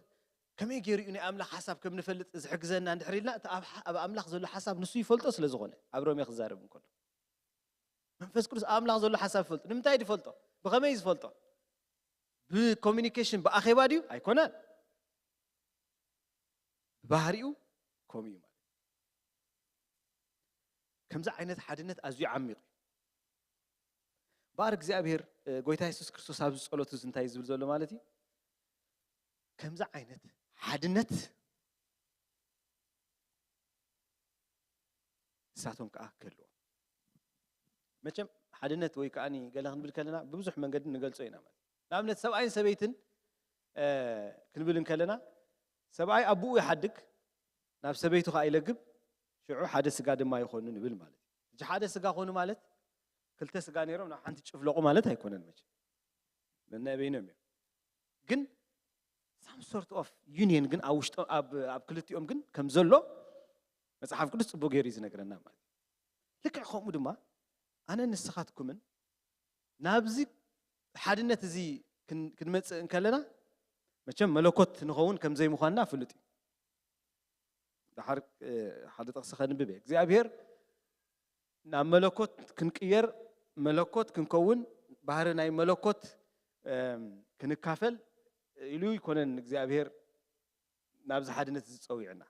ከመይ ገይሩ እዩ ናይ ኣምላኽ ሓሳብ ከም ንፈልጥ ዝሕግዘና እንድሕር ኢልና፣ እቲ ኣብ፣ ኣብ ኣምላኽ ዘሎ ሓሳብ ንሱ ይፈልጦ ስለ ዝኾነ፣ ኣብ ሮሜ ክዛረብ እንከሎ። መንፈስ ቅዱስ ኣብ ኣምላኽ ዘሎ ሓሳብ ይፈልጦ። ንምንታይ ድፈልጦ? ብኸመይ ዝፈልጦ? ብኮሚኒኬሽን፣ ብኣኼባ ድዩ? ኣይኮነን። ብባህሪኡ ከምኡ እዩ ማለት እዩ። ከምዚ ዓይነት ሓድነት ኣዝዩ ዓሚቕ እዩ። እምበኣር እግዚኣብሔር፣ እ፣ ጎይታ የሱስ ክርስቶስ ኣብዚ ጸሎት እዚ እንታይ እዩ ዝብል ዘሎ ማለት እዩ? ከምዚ ዓይነት ሓድነት ንሳቶም ከኣ ክህልዎም። መቸም ሓድነት ወይ ከኣ ገለ ክንብል ከለና ብብዙሕ መንገዲ ንገልጾ ኢና ማለት እዩ። ንኣብነት ሰብኣይን ሰበይትን፣ እ፣ ክንብል እንከለና ሰብኣይ ኣቦኡ ይሓድግ፣ ናብ ሰበይቱ ከኣ ይለግብ፣ ሽዑ ሓደ ስጋ ድማ ይኾኑ ንብል ማለት እዩ። ሕጂ ሓደ ስጋ ኾኑ ማለት ክልተ ስጋ ነይሮም ናብ ሓንቲ ጭፍለቑ ማለት ኣይኮነን መቸም። ነናይ በይኖም እዮም። ግን some sort of union ግን ኣብ ውሽጦ-፣ ኣብ፣ ኣብ ክልቲኦም ግን ከም ዘሎ መጽሓፍ ቅዱስ ጽቡቕ ገይሩ እዩ ዝነግረና ማለት እዩ። ልክዕ ከምኡ ድማ ኣነ ንስኻትኩምን ናብዚ ሓድነት እዚ ክን- ክንመጽእ እንከለና፣ መቸም መለኮት ንኸውን ከም ዘይምዃንና ፍሉጥ እዩ። ደሓር ሓደ ጥቕሲ ከንብብ እየ። እግዚኣብሔር ናብ መለኮት ክንቅየር፣ መለኮት ክንከውን፣ ባህሪ ናይ መለኮት ክንካፈል ኢሉ ይኮነን እግዚኣብሔር ናብዚ ሓድነት ዝፀዊዕና።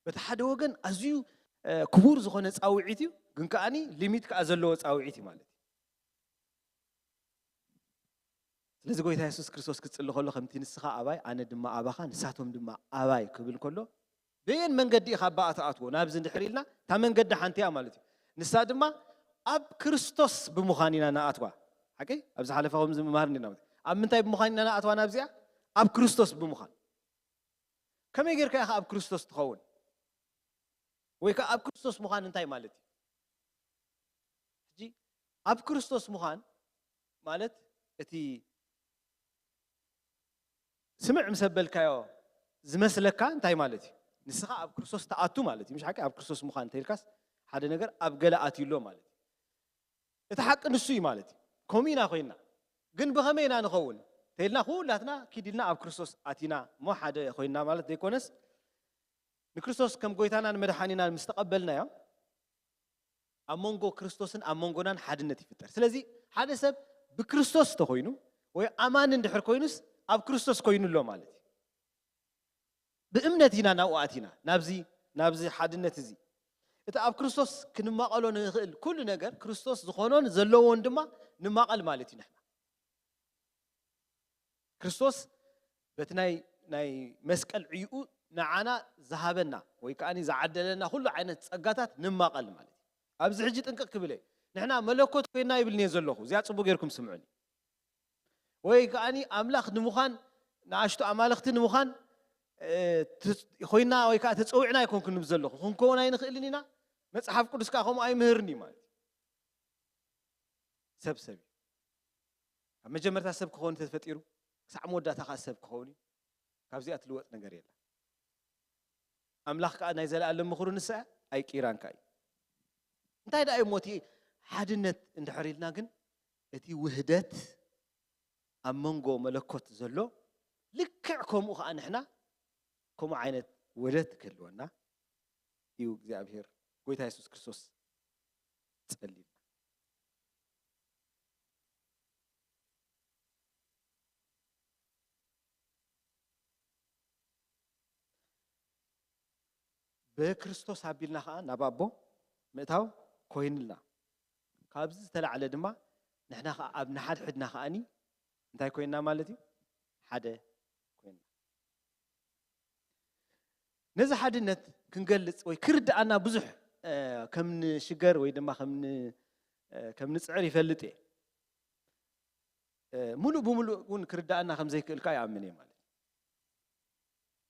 በቲ ሓደ ወገን ኣዝዩ ክቡር ዝኾነ ፃውዒት እዩ፣ ግን ከዓኒ ሊሚት ከዓ ዘለዎ ፃውዒት እዩ ማለት እዩ። ስለዚ ጎይታ የሱስ ክርስቶስ ክጽሊ ከሎ ከምቲ ንስኻ ኣባይ ኣነ ድማ ኣባኻ ንሳቶም ድማ ኣባይ ክብል ከሎ በየን መንገዲ ኢኻ ኣባ ትኣትዎ ናብዚ እንድሕር ኢልና እታ መንገዲ ሓንቲ እያ ማለት እዩ። ንሳ ድማ ኣብ ክርስቶስ ብምዃን ኢና ንኣትዋ። ሓቂ ኣብዚ ሓለፈ ከምዚ ምምሃር እንዲና ማለት እዩ። ኣብ ምንታይ ብምዃን ኢና ንኣትዋ ናብዚኣ? ኣብ ክርስቶስ ብምዃን። ከመይ ጌርካ ኢኻ ኣብ ክርስቶስ ትኸውን? ወይ ከዓ ኣብ ክርስቶስ ምዃን እንታይ ማለት እዩ? ሕጂ ኣብ ክርስቶስ ምዃን ማለት እቲ ስምዕ ምስ ኣበልካዮ ዝመስለካ እንታይ ማለት እዩ? ንስኻ ኣብ ክርስቶስ ትኣቱ ማለት እዩ። ምሽ ሓቂ ኣብ ክርስቶስ ምዃን እንተኢልካስ ሓደ ነገር ኣብ ገለ ኣትዩ ኣሎ ማለት እዩ። እቲ ሓቂ ንሱ እዩ ማለት እዩ። ከምኡ ኢና ኮይና። ግን ብኸመይ ኢና ንኸውን? እንተኢልና ኩላትና ኪድ ኢልና ኣብ ክርስቶስ ኣቲና እሞ ሓደ ኮይና ማለት ዘይኮነስ ንክርስቶስ ከም ጎይታናን መድሓኒናን ምስ ተቐበልናዮ ኣብ መንጎ ክርስቶስን ኣብ መንጎናን ሓድነት ይፍጠር። ስለዚ ሓደ ሰብ ብክርስቶስ ተኮይኑ ወይ ኣማኒ እንድሕር ኮይኑስ ኣብ ክርስቶስ ኮይኑ ኣሎ ማለት እዩ። ብእምነት ኢና ናብኡ ኣቲና ናብዚ ናብዚ ሓድነት እዚ። እቲ ኣብ ክርስቶስ ክንማቐሎ ንኽእል ኩሉ ነገር ክርስቶስ ዝኾኖን ዘለዎን ድማ ንማቐል ማለት እዩ። ንሕና ክርስቶስ በቲ ናይ ናይ መስቀል ዕይኡ ንዓና ዝሃበና ወይ ከዓ ዝዓደለና ኩሉ ዓይነት ጸጋታት ንማቐል ማለት እዩ። ኣብዚ ሕጂ ጥንቅቕ ክብል እየ። ንሕና መለኮት ኮይና ይብልን እየ ዘለኹ። እዚኣ ጽቡቅ ጌርኩም ስምዑኒ። ወይ ከዓ ኣምላኽ ንምዃን ንኣሽቱ ኣማልኽቲ ንምዃን ኮይና ወይ ከዓ ተጸዊዕና ኣይኮንኩ ንብ ዘለኹ። ክንከውን ኣይንኽእልን ኢና። መጽሓፍ ቅዱስ ከዓ ከምኡ ኣይምህርን እዩ ማለት እዩ። ሰብ ሰብ እዩ። ኣብ መጀመርታ ሰብ ክኸውን ተፈጢሩ ክሳዕ መወዳእታ ከዓ ሰብ ክኸውን እዩ። ካብዚኣ ትልወጥ ነገር የላ። ኣምላኽ ከዓ ናይ ዘለኣለም ምኽሩ ንሳ ኣይቂራን ከዓ እዩ። እንታይ ደኣ እሞ እቲ ሓድነት እንድሕር ኢልና ግን እቲ ውህደት ኣብ መንጎ መለኮት ዘሎ ልክዕ ከምኡ ከዓ ንሕና ከምኡ ዓይነት ውህደት ክህልወና እዩ እግዚኣብሔር ጎይታ የሱስ ክርስቶስ ጸሊልና። ብክርስቶስ ኣቢልና ከዓ ናብ ኣቦ ምእታው ኮይንልና። ካብዚ ዝተላዕለ ድማ ንሕና ከዓ ኣብ ንሓድሕድና ከዓኒ እንታይ ኮይንና ማለት እዩ? ሓደ ኮይንና። ነዚ ሓድነት ክንገልጽ ወይ ክርድኣና ብዙሕ ከም ንሽገር ወይ ድማ ከም ንጽዕር ይፈልጥ እየ። ሙሉእ ብሙሉእ እውን ክርድኣና ከም ዘይክእል ከዓ ይኣምን እየ ማለት እዩ።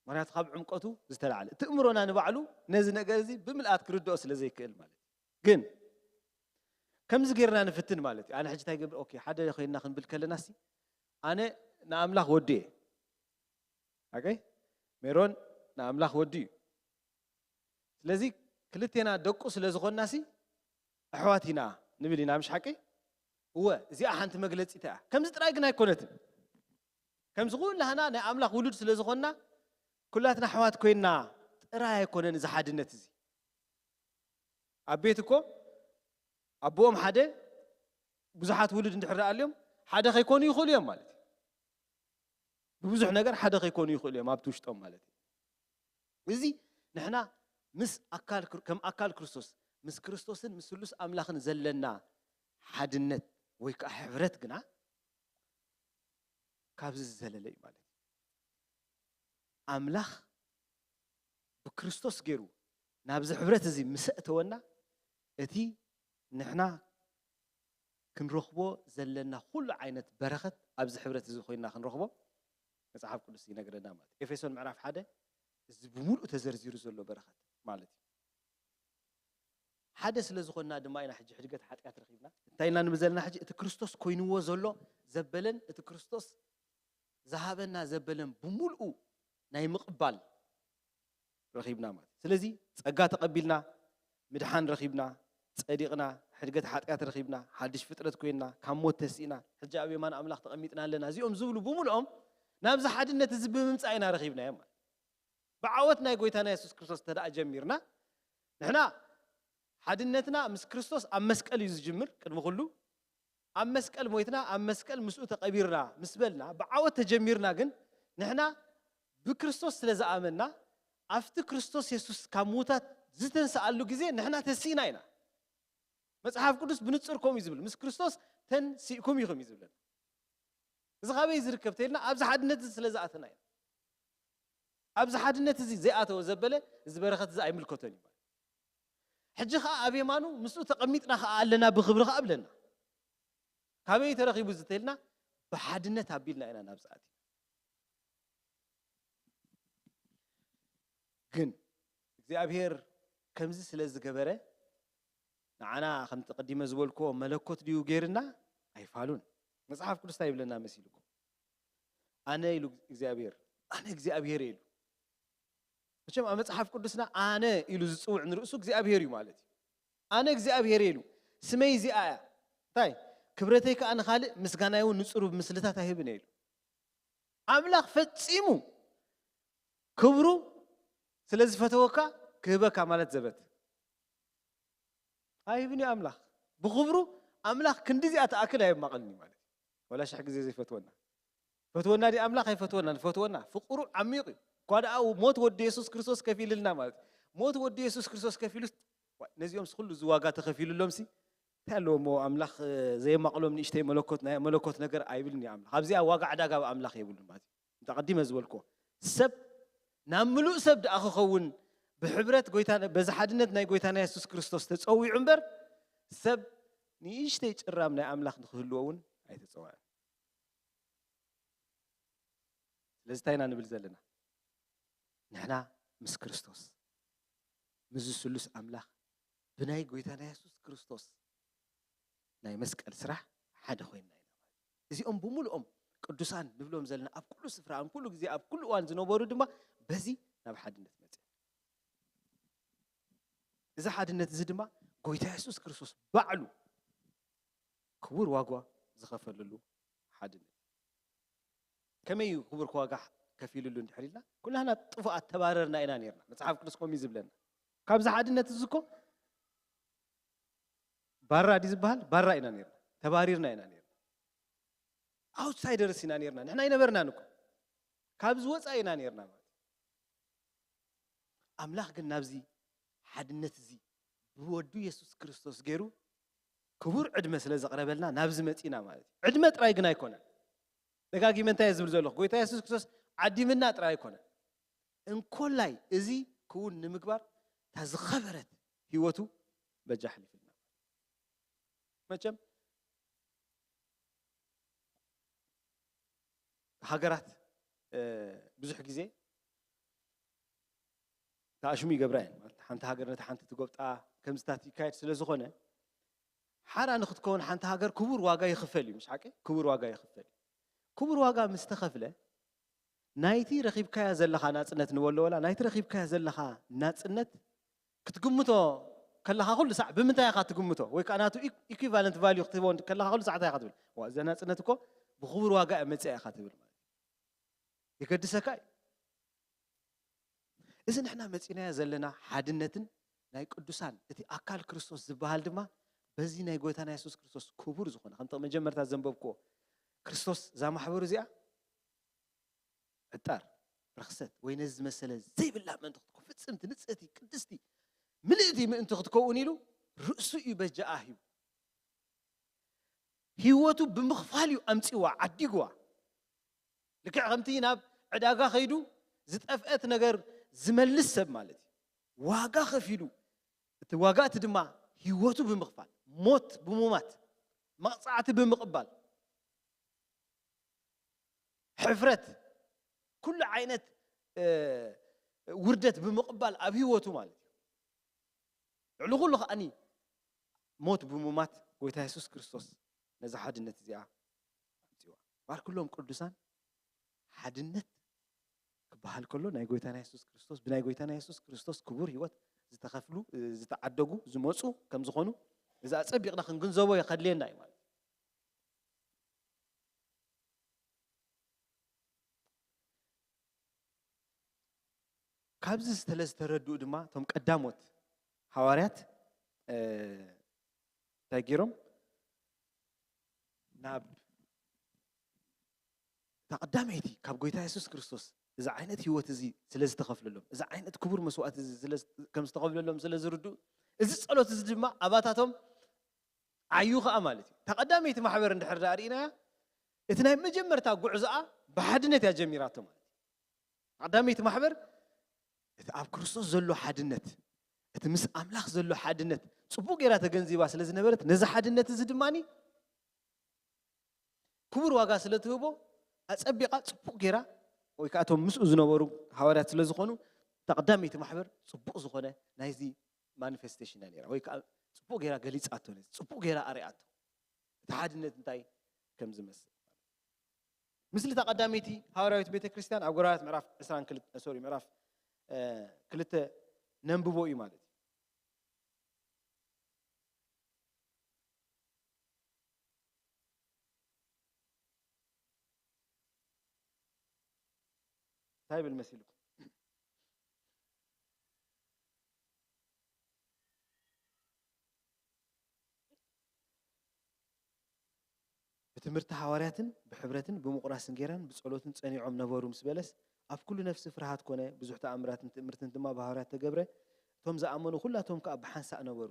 ምክንያቱ ካብ ዕምቀቱ ዝተላዕለ እቲ እምሮና ንባዕሉ ነዚ ነገር እዚ ብምልኣት ክርድኦ ስለ ዘይክእል ማለት እዩ። ግን ከምዚ ጌርና ንፍትን ማለት እዩ። ኣነ ሕጂ እንታይ ገብር ኦኬ ሓደ ኮይንና ክንብል ከለና ሲ ኣነ ንኣምላኽ ወዲ እየ። ኣገይ ሜሮን ንኣምላኽ ወዲ እዩ። ስለዚ ክልቴና ደቁ ስለ ዝኾንና ሲ ኣሕዋት ኢና ንብል ኢና። ምሽ ሓቂ? እወ እዚኣ ሓንቲ መግለፂት እያ። ከምዚ ጥራይ ግን ኣይኮነትን። ከምዚ ኩላህና ናይ ኣምላኽ ውሉድ ስለ ዝኾንና ኩላትና ኣሕዋት ኮይንና ጥራይ ኣይኮነን እዚ ሓድነት እዚ። ኣብ ቤት እኮ ኣቦኦም ሓደ ብዙሓት ውሉድ እንድሕር ደኣ ኣልዮም ሓደ ከይኮኑ ይኽእሉ እዮም ማለት እዩ። ብብዙሕ ነገር ሓደ ከይኮኑ ይኽእሉ እዮም ኣብቲ ውሽጦም ማለት እዩ። እዚ ንሕና ምስ ኣካል ከም ኣካል ክርስቶስ ምስ ክርስቶስን ምስ ስሉስ ኣምላኽን ዘለና ሓድነት ወይ ከዓ ሕብረት ግና ካብዚ ዝዘለለ እዩ ማለት እዩ። ኣምላኽ ብክርስቶስ ገይሩ ናብዚ ሕብረት እዚ ምስ ኣእተወና እቲ ንሕና ክንረኽቦ ዘለና ኩሉ ዓይነት በረኸት ኣብዚ ሕብረት እዚ ኮይንና ክንረኽቦ መጽሓፍ ቅዱስ ይነግረና ማለት እዩ። ኤፌሶን ምዕራፍ ሓደ እዚ ብምሉእ ተዘርዚሩ ዘሎ በረኸት ማለት እዩ። ሓደ ስለ ዝኾንና ድማ ኢና ሕጂ ሕድገት ሓጢኣት ረኺብና እንታይ ኢና ንብል ዘለና ሕጂ እቲ ክርስቶስ ኮይንዎ ዘሎ ዘበለን እቲ ክርስቶስ ዝሃበና ዘበለን ብምሉኡ ናይ ምቕባል ረኺብና ማለት እዩ። ስለዚ ጸጋ ተቐቢልና ምድሓን ረኺብና ጸዲቕና ሕድገት ሓጢኣት ረኺብና፣ ሓድሽ ፍጥረት ኮይንና፣ ካብ ሞት ተሲእና፣ ሕጂ ኣብ የማን ኣምላኽ ተቐሚጥና ኣለና። እዚኦም ዝብሉ ብምልኦም ናብዚ ሓድነት እዚ ብምምጻእ ኢና ረኺብናዮም ማለት። ብዓወት ናይ ጎይታና የሱስ ክርስቶስ እንተ ደኣ ጀሚርና፣ ንሕና ሓድነትና ምስ ክርስቶስ ኣብ መስቀል እዩ ዝጅምር። ቅድሚ ኩሉ ኣብ መስቀል ሞይትና፣ ኣብ መስቀል ምስኡ ተቐቢርና ምስ በልና፣ ብዓወት ተጀሚርና፣ ግን ንሕና ብክርስቶስ ስለ ዝኣመንና፣ ኣብቲ ክርስቶስ የሱስ ካብ ምዉታት ዝተንስኣሉ ግዜ ንሕና ተሲእና ኢና። መጽሓፍ ቅዱስ ብንጹር ከምኡ እዩ ዝብል፣ "ምስ ክርስቶስ ተንሲእኩም ኢኹም" እዩ ዝብለና። እዚ ካበይ ዝርከብ ተይልና፣ ኣብዚ ሓድነት እዚ ስለ ዝኣተና ኢና። ኣብዚ ሓድነት እዚ ዘይኣተወ ዘበለ፣ እዚ በረኸት እዚ ኣይምልከቶን እዩ ማለት። ሕጂ ኸኣ ኣብ የማኑ ምስኡ ተቐሚጥና ኸኣ ኣለና፣ ብኽብሪ ኸኣ ብለና። ካበይ ተረኺቡ እዚ ተይልና፣ ብሓድነት ኣቢልና ኢና ናብዚ ኣቲና። ግን እግዚኣብሔር ከምዚ ስለ ዝገበረ፣ ንዓና ከምቲ ቀዲመ ዝበልክዎ መለኮት ድዩ ገይርና? ኣይፋሉን። መጽሓፍ ቅዱስ እንታይ ይብለና መሲልኩም? "ኣነ" ኢሉ እግዚኣብሔር፣ "ኣነ እግዚኣብሔር" እየ ኢሉ። መቸም ኣብ መጽሓፍ ቅዱስና "ኣነ" ኢሉ ዝጽውዕ ንርእሱ እግዚኣብሔር እዩ ማለት እዩ። "ኣነ እግዚኣብሔር" እየ ኢሉ። "ስመይ እዚኣ እያ። እንታይ? ክብረተይ ከኣ ንኻልእ፣ ምስጋናይ እውን ንጽሩብ ምስልታት ኣይህብን እየ" ኢሉ። ኣምላኽ ፈጺሙ ክብሩ ስለ ዝፈተወካ ክህበካ ማለት ዘበት ኣይህብን እዩ ኣምላኽ። ብኽብሩ ኣምላኽ ክንዲ እዚኣ ትኣክል ኣየማቕልን እዩ ማለት እዩ። ዋላ ሽሕ ግዜ ዘይፈትወና። ፈትወና ድዩ ኣምላኽ? ኣይፈትወናን። ፈትወና። ፍቕሩ ዓሚቕ እዩ። እኳ ደኣ ሞት ወዲ የሱስ ክርስቶስ ከፊልልና ማለት እዩ። ሞት ወዲ የሱስ ክርስቶስ ከፊሉስ፣ ዋይ፣ ነዚኦምስ ኩሉ እዚ ዋጋ ተኸፊሉሎምሲ፣ እንታይ ኣለዎ እሞ ኣምላኽ፣ እ፣ ዘየማቕሎም ንእሽተይ መለኮት፣ ናይ መለኮት ነገር ኣይብልን እዩ ኣምላኽ። ኣብዚኣ ዋጋ ዕዳጋ ኣብ ኣምላኽ የብሉን ማለት እዩ። እንተ ቀዲመ ዝበልክዎ፣ ሰብ ናብ ምሉእ ሰብ ደኣ ክኸውን ብሕብረት ጎይታ፣ በዚ ሓድነት ናይ ጎይታና የሱስ ክርስቶስ ተጸዊዑ እምበር፣ ሰብ ንእሽተይ ጭራም ናይ ኣምላኽ ንክህልዎ እውን ኣይተጸውዐን። ስለዚ እንታይ ኢና ንብል ዘለና? ንሕና ምስ ክርስቶስ፣ ምስዚ ስሉስ ኣምላኽ፣ ብናይ ጎይታና የሱስ ክርስቶስ ናይ መስቀል ስራሕ ሓደ ኮይንና ኢና ማለት እዩ። እዚኦም ብምልኦም ቅዱሳን ንብሎም ዘለና ኣብ ኩሉ ስፍራ፣ ኣብ ኩሉ ግዜ፣ ኣብ ኩሉ እዋን ዝነበሩ ድማ በዚ ናብ ሓድነት መጽዮም። እዚ ሓድነት እዚ ድማ ጎይታ የሱስ ክርስቶስ ባዕሉ ክቡር ዋጋ ዝኸፈለሉ ሓድነት። ከመይ እዩ ክቡር ዋጋ ከፊልሉ እንድሕር ኢልና? ኩላህና ጥፉኣት ተባረርና ኢና ነርና። መጽሓፍ ቅዱስ ከምኡ እዩ ዝብለና። ካብዚ ሓድነት እዚ እኮ ባራ ድዩ ዝበሃል? ባራ ኢና ነርና። ተባሪርና ኢና ነርና። ኣውትሳይደርስ ኢና ነርና። ንሕና ኣይነበርናን እኮ። ካብዚ ወጻኢ ኢና ነርና ማለት እዩ። ኣምላኽ ግን ናብዚ ሓድነት እዚ ብወዱ የሱስ ክርስቶስ ገይሩ ክቡር ዕድመ ስለ ዘቕረበልና ናብዚ መጺና ማለት እዩ። ዕድመ ጥራይ ግን ኣይኮነን። ደጋጊመ እንታይ እየ ዝብል ዘለኹ? ጎይታ የሱስ ክርስቶስ ዓዲምና ጥራይ ኣይኮነን። እንኮላይ እዚ ክውን ንምግባር እታ ዝኸበረት ህይወቱ በጃ ኣሕሊፉልና። መቸም ሃገራት፣ እ፣ ብዙሕ ግዜ ተኣሽሙ ይገብራ እየን። ማለት ሓንቲ ሃገር ነታ ሓንቲ ትጎብጣ ከምዚታት ይካየድ ስለ ዝኾነ፣ ሓራ ንክትከውን ሓንቲ ሃገር ክቡር ዋጋ ይኽፈል እዩ። ምስ ሓቂ ክቡር ዋጋ ይኽፈል እዩ። ክቡር ዋጋ ምስ ተኸፍለ፣ ናይቲ ረኺብካያ ዘለኻ ናጽነት ንበሎ ወላ፣ ናይቲ ረኺብካያ ዘለኻ ናጽነት ክትግምቶ ከለኻ ኩሉ ሳዕ ብምንታይ ኢኻ ትግምቶ? ወይ ከኣ ናቱ ኢኩ-፣ ኢኩቫለንት ቫልዩ ክትህቦ ከለኻ ኩሉ ሳዕ እንታይ ኢኻ ትብል? "ዋ፣ እዛ ናጽነት እኮ ብኽቡር ዋጋ እያ መጺኣ" ኢኻ ትብል ማለት እዩ። የገድሰካ እዩ። እዚ ንሕና መጺናዮ ዘለና ሓድነትን ናይ ቅዱሳን እቲ ኣካል ክርስቶስ ዝበሃል ድማ በዚ ናይ ጎይታና የሱስ ክርስቶስ ክቡር ዝኾነ፣ ከምቲ መጀመርታ ዘንበብክዎ፣ ክርስቶስ እዛ ማሕበሩ እዚኣ ዕጣር፣ ርኽሰት ወይ ነዚ ዝመሰለ ዘይብላ ምእንቲ ክትኮ-፣ ፍጽምቲ፣ ንጽህቲ፣ ቅድስቲ፣ ምልእቲ ምእንቲ ክትከውን ኢሉ ርእሱ እዩ በጃኣ ሂቡ። ህይወቱ ብምኽፋል እዩ ኣምጺዋ፣ ዓዲግዋ። ልክዕ ከምቲ ናብ ዕዳጋ ከይዱ ዝጠፍአት ነገር ዝመልስ ሰብ ማለት እዩ። ዋጋ ከፊሉ፣ እቲ ዋጋ እቲ ድማ ህይወቱ ብምኽፋል፣ ሞት ብምማት፣ መቕጻዕቲ ብምቕባል፣ ሕፍረት፣ ኩሉ ዓይነት፣ እ፣ ውርደት ብምቕባል ኣብ ህይወቱ ማለት እዩ። ልዕሊ ኩሉ ከኣኒ ሞት ብምማት ጎይታ የሱስ ክርስቶስ ነዛ ሓድነት እዚኣ ኣምጺዋ። እምበኣር ኩሎም ቅዱሳን ሓድነት ክበሃል ከሎ ናይ ጎይታና የሱስ ክርስቶስ፣ ብናይ ጎይታና የሱስ ክርስቶስ ክቡር ህይወት ዝተኸፍሉ፣ እ፣ ዝተዓደጉ፣ ዝመጹ ከም ዝኾኑ እዚ ኣጸቢቕና ክንግንዘቦ ከድልየና እዩ ማለት እዩ። ካብዚ ዝተለ ዝተረድኡ ድማ እቶም ቀዳሞት ሃዋርያት እንታይ ገይሮም ናብ እታ ቀዳመይቲ ካብ ጎይታ የሱስ ክርስቶስ እዚ ዓይነት ህይወት እዚ ስለ ዝተኸፍለሎም፣ እዚ ዓይነት ክቡር መስዋእቲ እዚ ስለ ከም ዝተኸፍለሎም ስለ ዝርድኡ፣ እዚ ጸሎት እዚ ድማ ኣባታቶም ዓዩ ኸኣ ማለት እዩ። እታ ቀዳመይቲ ማሕበር እንድሕር ደኣ ርኢናያ፣ እቲ ናይ መጀመርታ ጉዕዞኣ ብሓድነት እያ ጀሚራቶ ማለት እዩ። ቀዳመይቲ ማሕበር እቲ ኣብ ክርስቶስ ዘሎ ሓድነት፣ እቲ ምስ ኣምላኽ ዘሎ ሓድነት ጽቡቕ ጌራ ተገንዚባ ስለ ዝነበረት፣ ነዚ ሓድነት እዚ ድማኒ ክቡር ዋጋ ስለ ትህቦ፣ ኣጸቢቓ ጽቡቕ ጌራ፣ ወይ ከኣ እቶም ምስኡ ዝነበሩ ሃዋርያት ስለ ዝኾኑ፣ እታ ቀዳመይቲ ማሕበር ጽቡቕ ዝኾነ ናይዚ ማኒፌስቴሽን እያ ነይራ፣ ወይ ከኣ ጽቡቕ ጌራ ገሊጻቶ፣ ነዚ ጽቡቕ ጌራ ኣርኣያቶ። እቲ ሓድነት እንታይ ከም ዝመስል። ምስሊ እታ ቀዳመይቲ ሃዋርያዊት ቤተ ክርስቲያን ኣብ ጎረባብቲ ምዕራፍ ዕስራን ክልተ፣ ሶሪ፣ ምዕራፍ እ፣ ክልተ ነንብቦ እዩ ማለት እዩ። እንታይ ይብል መሲልኩም? ብትምህርቲ ሃዋርያትን ብሕብረትን ብምቑራስ እንጌራን ብጸሎትን ጸኒዖም ነበሩ ምስ በለስ፣ ኣብ ኩሉ ነፍሲ ፍርሃት ኮነ፣ ብዙሕ ተኣምራትን ትእምርትን ድማ ብሃዋርያት ተገብረ። እቶም ዝኣመኑ ኩላቶም ከኣ ብሓንሳእ ነበሩ።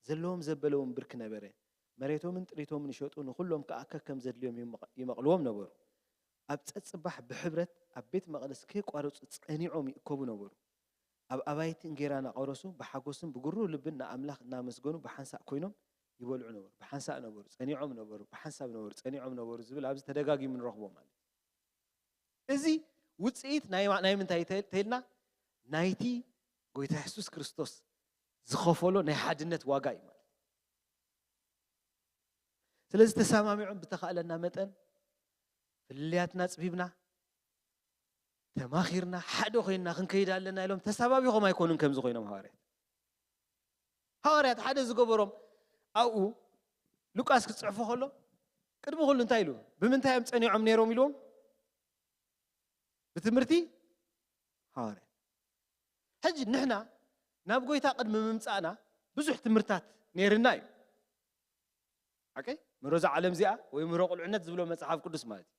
ዘለዎም ዘበለ እውን ብርክ ነበረ። መሬቶምን ጥሪቶምን ይሸጡ፣ ንኹሎም ከኣ ከከም ዘድልዮም ይመቕ-፣ ይመቕልዎም ነበሩ። ኣብ ጸጽባሕ ብሕብረት ኣብ ቤት መቕደስ ከየቋረጹ ጸኒዖም ይእከቡ ነበሩ። ኣብ ኣባይቲ እንጌራ እናቐረሱ ብሓጎስን ብግሩህ ልብን ንኣምላኽ እናመስገኑ ብሓንሳእ ኮይኖም ይበልዑ ነበሩ። ብሓንሳእ ነበሩ፣ ጸኒዖም ነበሩ፣ ብሓንሳብ ነበሩ፣ ጸኒዖም ነበሩ ዝብል ኣብዚ ተደጋጊሙ ንረኽቦ ማለት እዩ። እዚ ውጽኢት ናይ ማ-፣ ናይ ምንታይ ተ-፣ ተይልና? ናይቲ ጎይታ የሱስ ክርስቶስ ዝኸፈሎ ናይ ሓድነት ዋጋ እዩ ማለት እዩ። ስለዚ ተሰማሚዖም ብተኻእለና መጠን ፍልልያትና ኣጽቢብና፣ ተማኺርና፣ ሓደ ኮይንና ክንከይድ ኣለና ኢሎም ተሰባቢኾም ኣይኮኑን ከምዚ ኮይኖም ሃዋርያት። ሃዋርያት ሓደ ዝገበሮም ኣብኡ ሉቃስ ክጽሕፎ ከሎ ቅድሚ ኩሉ እንታይ ኢሉ? ብምንታይ እዮም ጸኒዖም ነይሮም ኢልዎም? ብትምህርቲ ሃዋርያት። ሕጂ ንሕና ናብ ጎይታ ቅድሚ ምምጻእና ብዙሕ ትምህርታት ነይርና እዩ። ሓቀይ? ምህሮ እዛ ዓለም እዚኣ ወይ ምህሮ ቁልዕነት ዝብሎ መጽሓፍ ቅዱስ ማለት እዩ።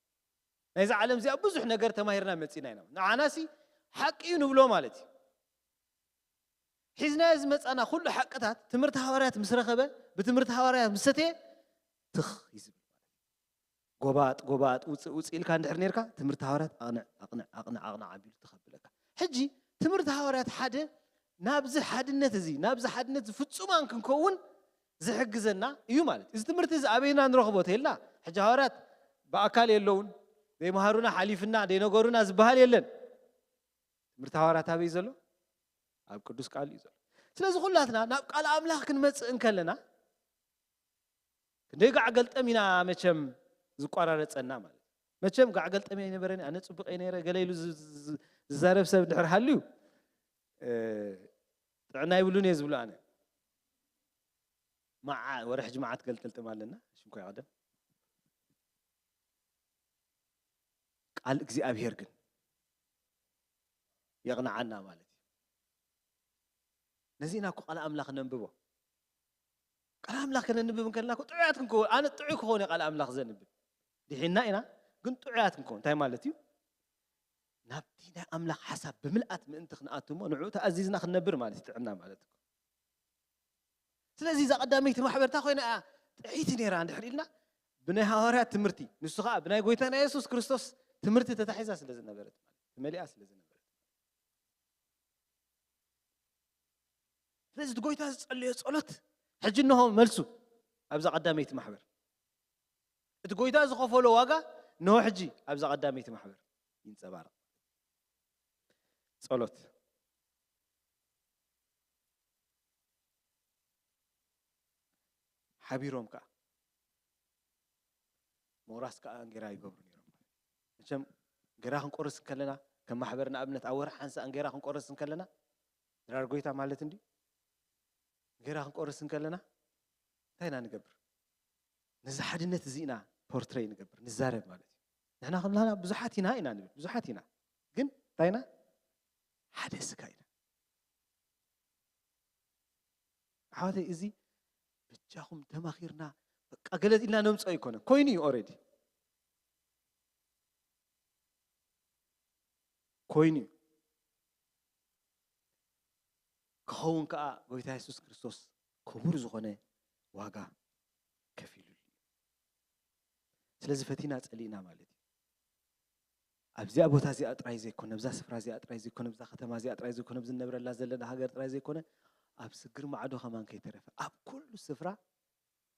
ናይዛ ዓለም እዚኣ ብዙሕ ነገር ተማሂርና መጺና ኢና። ንዓናሲ ሓቂ እዩ ንብሎ ማለት እዩ። ሒዝናዮ ዝመጻና ኩሉ ሓቅታት ትምህርቲ ሃዋርያት ምስ ረኸበ፣ ብትምህርቲ ሃዋርያት ምስ ሰተየ፣ ትኽ እዩ ዝብል ማለት እዩ። ጎባጥ፣ ጎባጥ፣ ውጽእ፣ ውጽእ ኢልካ እንድሕር ኔርካ፣ ትምህርቲ ሃዋርያት ኣቕንዕ፣ ኣቕንዕ፣ ኣቕንዕ፣ ኣቕንዕ ኣቢሉ ትኸብለካ። ሕጂ ትምህርቲ ሃዋርያት ሓደ ናብዚ ሓድነት እዚ፣ ናብዚ ሓድነት እዚ ፍጹማን ክንከውን ዝሕግዘና እዩ ማለት እዩ። እዚ ትምህርቲ እዚ ኣበይና ንረኽቦ ተይልና፣ ሕጂ ሃዋርያት ብኣካል የለውን፣ ዘይመሃሩና ሓሊፍና፣ ዘይነገሩና ዝበሃል የለን። ትምህርቲ ሃዋርያት ኣበይ ዘሎ? ኣብ ቅዱስ ቃል እዩ ዘሎ። ስለዚ ኩላትና ናብ ቃል ኣምላኽ ክንመጽእ እንከለና፣ ክንደይ ጋዕ ገልጠም ኢና መቸም ዝቋራረጸና ማለት እዩ። መቸም ጋዕ ገልጠም ኣይነበረን፣ ኣነ ጽቡቕ እየ ነይረ፣ ገለ ኢሉ ዝ-፣ ዝ-፣ ዝዛረብ ሰብ እንድሕር ሃልዩ፣ እ፣ ጥዕና ይብሉን እየ ዝብሎ ኣነ። መዓ-፣ ወረ ሕጂ መዓት ገልጠልጥም ኣለና፣ ሽም ኮ ይቐደም። ቃል እግዚኣብሔር ግን የቕንዓና ማለት እዩ። ነዚ ኢና እኮ ቃል ኣምላኽ ነንብቦ። ቃል ኣምላኽ ከነንብብ እንከለና እኮ ጥዑያት ክንከውን፣ ኣነ ጥዑይ ክኸውን እየ ቃል ኣምላኽ ዘንብብ። ድሒና ኢና፣ ግን ጥዑያት ክንከውን። እንታይ ማለት እዩ? ናብቲ ናይ ኣምላኽ ሓሳብ ብምልኣት ምእንቲ ክንኣቱ እሞ፣ ንዕኡ ተኣዚዝና ክንነብር ማለት እዩ ጥዕና ማለት እኮ። ስለዚ እዛ ቀዳመይቲ ማሕበር እንታይ ኮይና እያ ጥዕይቲ ነይራ እንድሕር ኢልና፣ ብናይ ሃዋርያት ትምህርቲ፣ ንሱ ኸኣ ብናይ ጎይታና የሱስ ክርስቶስ ትምህርቲ ተታሒዛ ስለ ዝነበረት ማለት፣ ተመሊኣ ስለ ዝነበረት። ስለዚ እቲ ጎይታ ዝጸለዮ ጸሎት ሕጂ እንሆ መልሱ ኣብዛ ቀዳመይቲ ማሕበር። እቲ ጎይታ ዝኸፈሎ ዋጋ እንሆ ሕጂ ኣብዛ ቀዳመይቲ ማሕበር ይንጸባረቕ። ጸሎት። ሓቢሮም ከኣ ምቑራስ ከኣ እንጌራ ይገብሩ ነይሮም። መቸም እንጌራ ክንቆርስ እንከለና፣ ከም ማሕበር ንኣብነት ኣብ ወርሒ ሓንሳእ እንጌራ ክንቆርስ እንከለና፣ ድራር ጎይታ ማለት እንድዩ። እንጌራ ክንቆርስ እንከለና፣ እንታይ ኢና ንገብር? ነዚ ሓድነት እዚ ኢና ፖርትረይ ንገብር፣ ንዛረብ ማለት እዩ። ንሕና ከም ናህና ብዙሓት ኢና ኢና ንብል፣ ብዙሓት ኢና። ግን እንታይ ኢና? ሓደ ስጋ ኢና። ኣሕዋተይ፣ እዚ በጃኹም ተማኺርና በቃ ገለ ኢልና ነምፅኦ ኣይኮነን። ኮይኑ እዩ ኦልሬዲ። ኮይኑ እዩ። ክኸውን ከኣ ጎይታ የሱስ ክርስቶስ ክቡር ዝኾነ ዋጋ ከፊሉሉ እዩ። ስለዚ ፈቲና ጸሊእና ማለት እዩ። ኣብዚኣ ቦታ እዚኣ ጥራይ ዘይኮነ፣ ኣብዛ ስፍራ እዚኣ ጥራይ ዘይኮነ፣ ኣብዛ ከተማ እዚኣ ጥራይ ዘይኮነ፣ ኣብዚ ንነብረላ ዘለና ሃገር ጥራይ ዘይኮነ፣ ኣብ ስግር ማዕዶ ከማን ከይተረፈ፣ ኣብ ኩሉ ስፍራ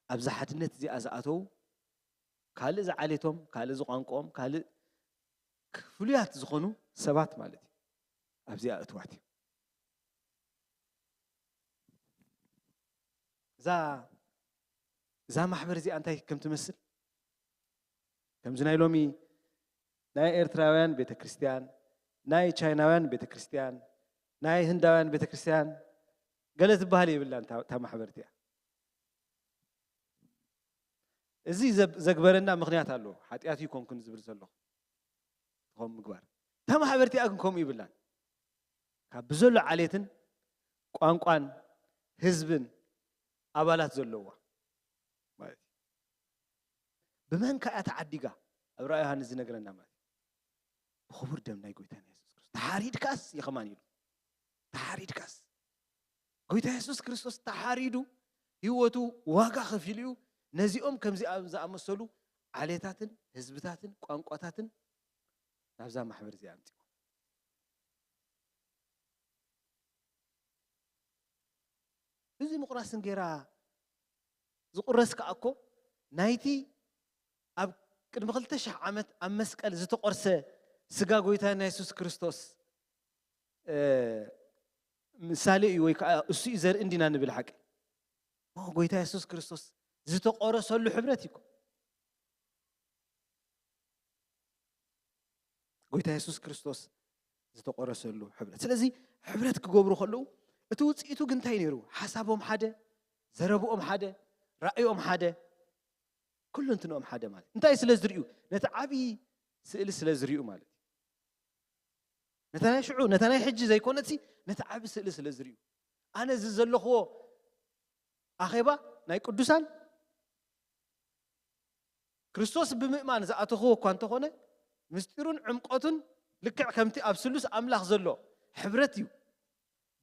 ኣብዛ ሓድነት እዚኣ ዝኣተዉ ካልእ ዝዓሌቶም፣ ካልእ ዝቋንቋኦም፣ ካልእ ፍሉያት ዝኾኑ ሰባት ማለት እዩ። ኣብዚኣ እትዋት እዩ። እዛ እዛ ማሕበር እዚኣ እንታይ ከም ትመስል? ከምዚ ናይ ሎሚ ናይ ኤርትራውያን ቤተክርስትያን፣ ናይ ቻይናውያን ቤተክርስትያን፣ ናይ ህንዳውያን ቤተክርስትያን ገለ ትበሃል የብላን እታ እታ ማሕበር እቲኣ። እዚ ዘብ- ዘግበረና ምኽንያት ኣለዎ። ሓጢኣት ይኮንኩን ዝብል ዘለኹ ትኾን ምግባር። እታ ማሕበር እቲኣ ግን ከምኡ ይብላን። ካብ ብዘሎ ዓሌትን ቋንቋን ህዝብን ኣባላት ዘለዋ ማለት እዩ። ብመን ከኣ ተዓዲጋ? ኣብ ራእይ ዮሃንስ ዝነግረና ማለት እዩ። ብኽቡር ደም ናይ ጎይታና የሱስ ክርስቶስ። ተሓሪድካስ የኸማን ኢሉ። ተሓሪድካስ። ጎይታ የሱስ ክርስቶስ ተሓሪዱ ህይወቱ ዋጋ ከፊሉ እዩ። ነዚኦም ከምዚ ዝኣመሰሉ ዓሌታትን ህዝብታትን ቋንቋታትን ናብዛ ማሕበር እዚኣ ኣምጺዎ። እዚ ምቑራስ እንጌራ ዝቑረስ ከኣ እኮ ናይቲ ኣብ ቅድሚ ክልተ ሽሕ ዓመት ኣብ መስቀል ዝተቖርሰ ስጋ ጎይታና የሱስ ክርስቶስ፣ እ፣ ምሳሌ እዩ፣ ወይ ከኣ እሱ እዩ ዘርኢ እንዲና ንብል ሓቂ። ኦ፣ ጎይታ የሱስ ክርስቶስ ዝተቖረሰሉ ሕብረት እዩ እኮ። ጎይታ የሱስ ክርስቶስ ዝተቖረሰሉ ሕብረት። ስለዚ ሕብረት ክገብሩ ከለዉ እቲ ውጽኢቱ ግን እንታይ ነይሩ? ሓሳቦም ሓደ፣ ዘረብኦም ሓደ፣ ራእዮም ሓደ፣ ኩሉ እንትንኦም ሓደ ማለት። እንታይ ስለ ዝርእዩ? ነቲ ዓብዪ ስእሊ ስለ ዝርእዩ ማለት እዩ። ነታ ናይ ሽዑ፣ ነታ ናይ ሕጂ ዘይኮነትሲ፣ ነቲ ዓቢ ስእሊ ስለ ዝርእዩ። ኣነ እዚ ዘለኽዎ ኣኼባ ናይ ቅዱሳን ክርስቶስ ብምእማን ዝኣተኽዎ እኳ እንተኾነ፣ ምስጢሩን ዕምቆቱን ልክዕ ከምቲ ኣብ ስሉስ ኣምላኽ ዘሎ ሕብረት እዩ።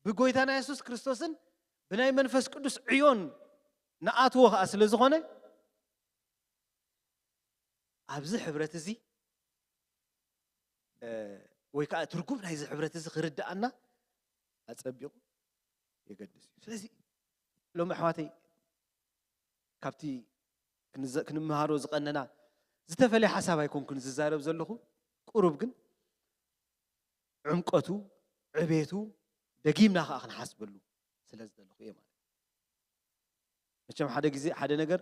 ብጎይታና የሱስ ክርስቶስን ብናይ መንፈስ ቅዱስ ዕዮን ንኣትዎ ኸኣ ስለ ዝኾነ፣ ኣብዚ ሕብረት እዚ፣ እ፣ ወይ ከኣ ትርጉም ናይዚ ሕብረት እዚ ክርድኣና ኣጸቢቑ የገድስ እዩ። ስለዚ ሎሚ ኣሕዋተይ ካብቲ ክንዘ- ክንመሃሮ ዝቐነና ዝተፈለየ ሓሳብ ኣይኮንኩን ዝዛረብ ዘለኹ፣ ቁሩብ ግን ዕምቀቱ፣ ዕቤቱ ደጊምና ከኣ ክንሓስበሉ ስለ ዝደለኹ እየ ማለት እዩ። መቸም ሓደ ግዜ ሓደ ነገር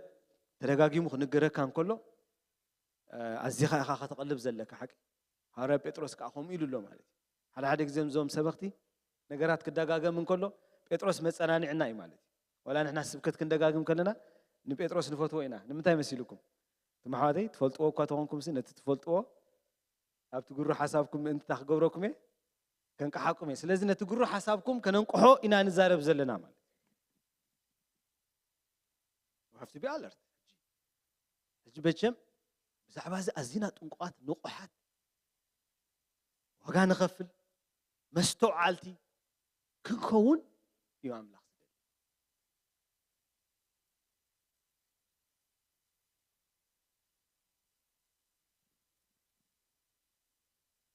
ተደጋጊሙ ክንገረካ እንከሎ፣ እ፣ ኣዚኻ ኢኻ ከተቐልብ ዘለካ ሓቂ። ሃዋርያ ጴጥሮስ ከኣ ከምኡ ኢሉ ኣሎ ማለት እዩ። ሓደ ሓደ ግዜ እዞም ሰበኽቲ ነገራት ክደጋገም እንከሎ ጴጥሮስ መጸናንዕና እዩ ማለት እዩ። ዋላ ንሕና ስብከት ክንደጋግም ከለና ንጴጥሮስ ንፈትዎ ኢና። ንምንታይ መሲልኩም? ትም ኣሕዋተይ ትፈልጥዎ እኳ ተኾንኩምሲ ነቲ ትፈልጥዎ ኣብቲ ግሩ ሓሳብኩም ምእንቲ እታ ክገብረኩም እየ፣ ከንቅሓኩም እየ። ስለዚ ነቲ ግሩ ሓሳብኩም ከነንቅሖ ኢና ንዛረብ ዘለና ማለት እዩ። We have to be alert። ሕጂ በቸም ብዛዕባ እዚ ኣዚና ጥንቁቓት፣ ንቑሓት፣ ዋጋ ንኸፍል፣ መስተውዓልቲ ክንከውን እዩ ኣምላኽ ዝደሊ።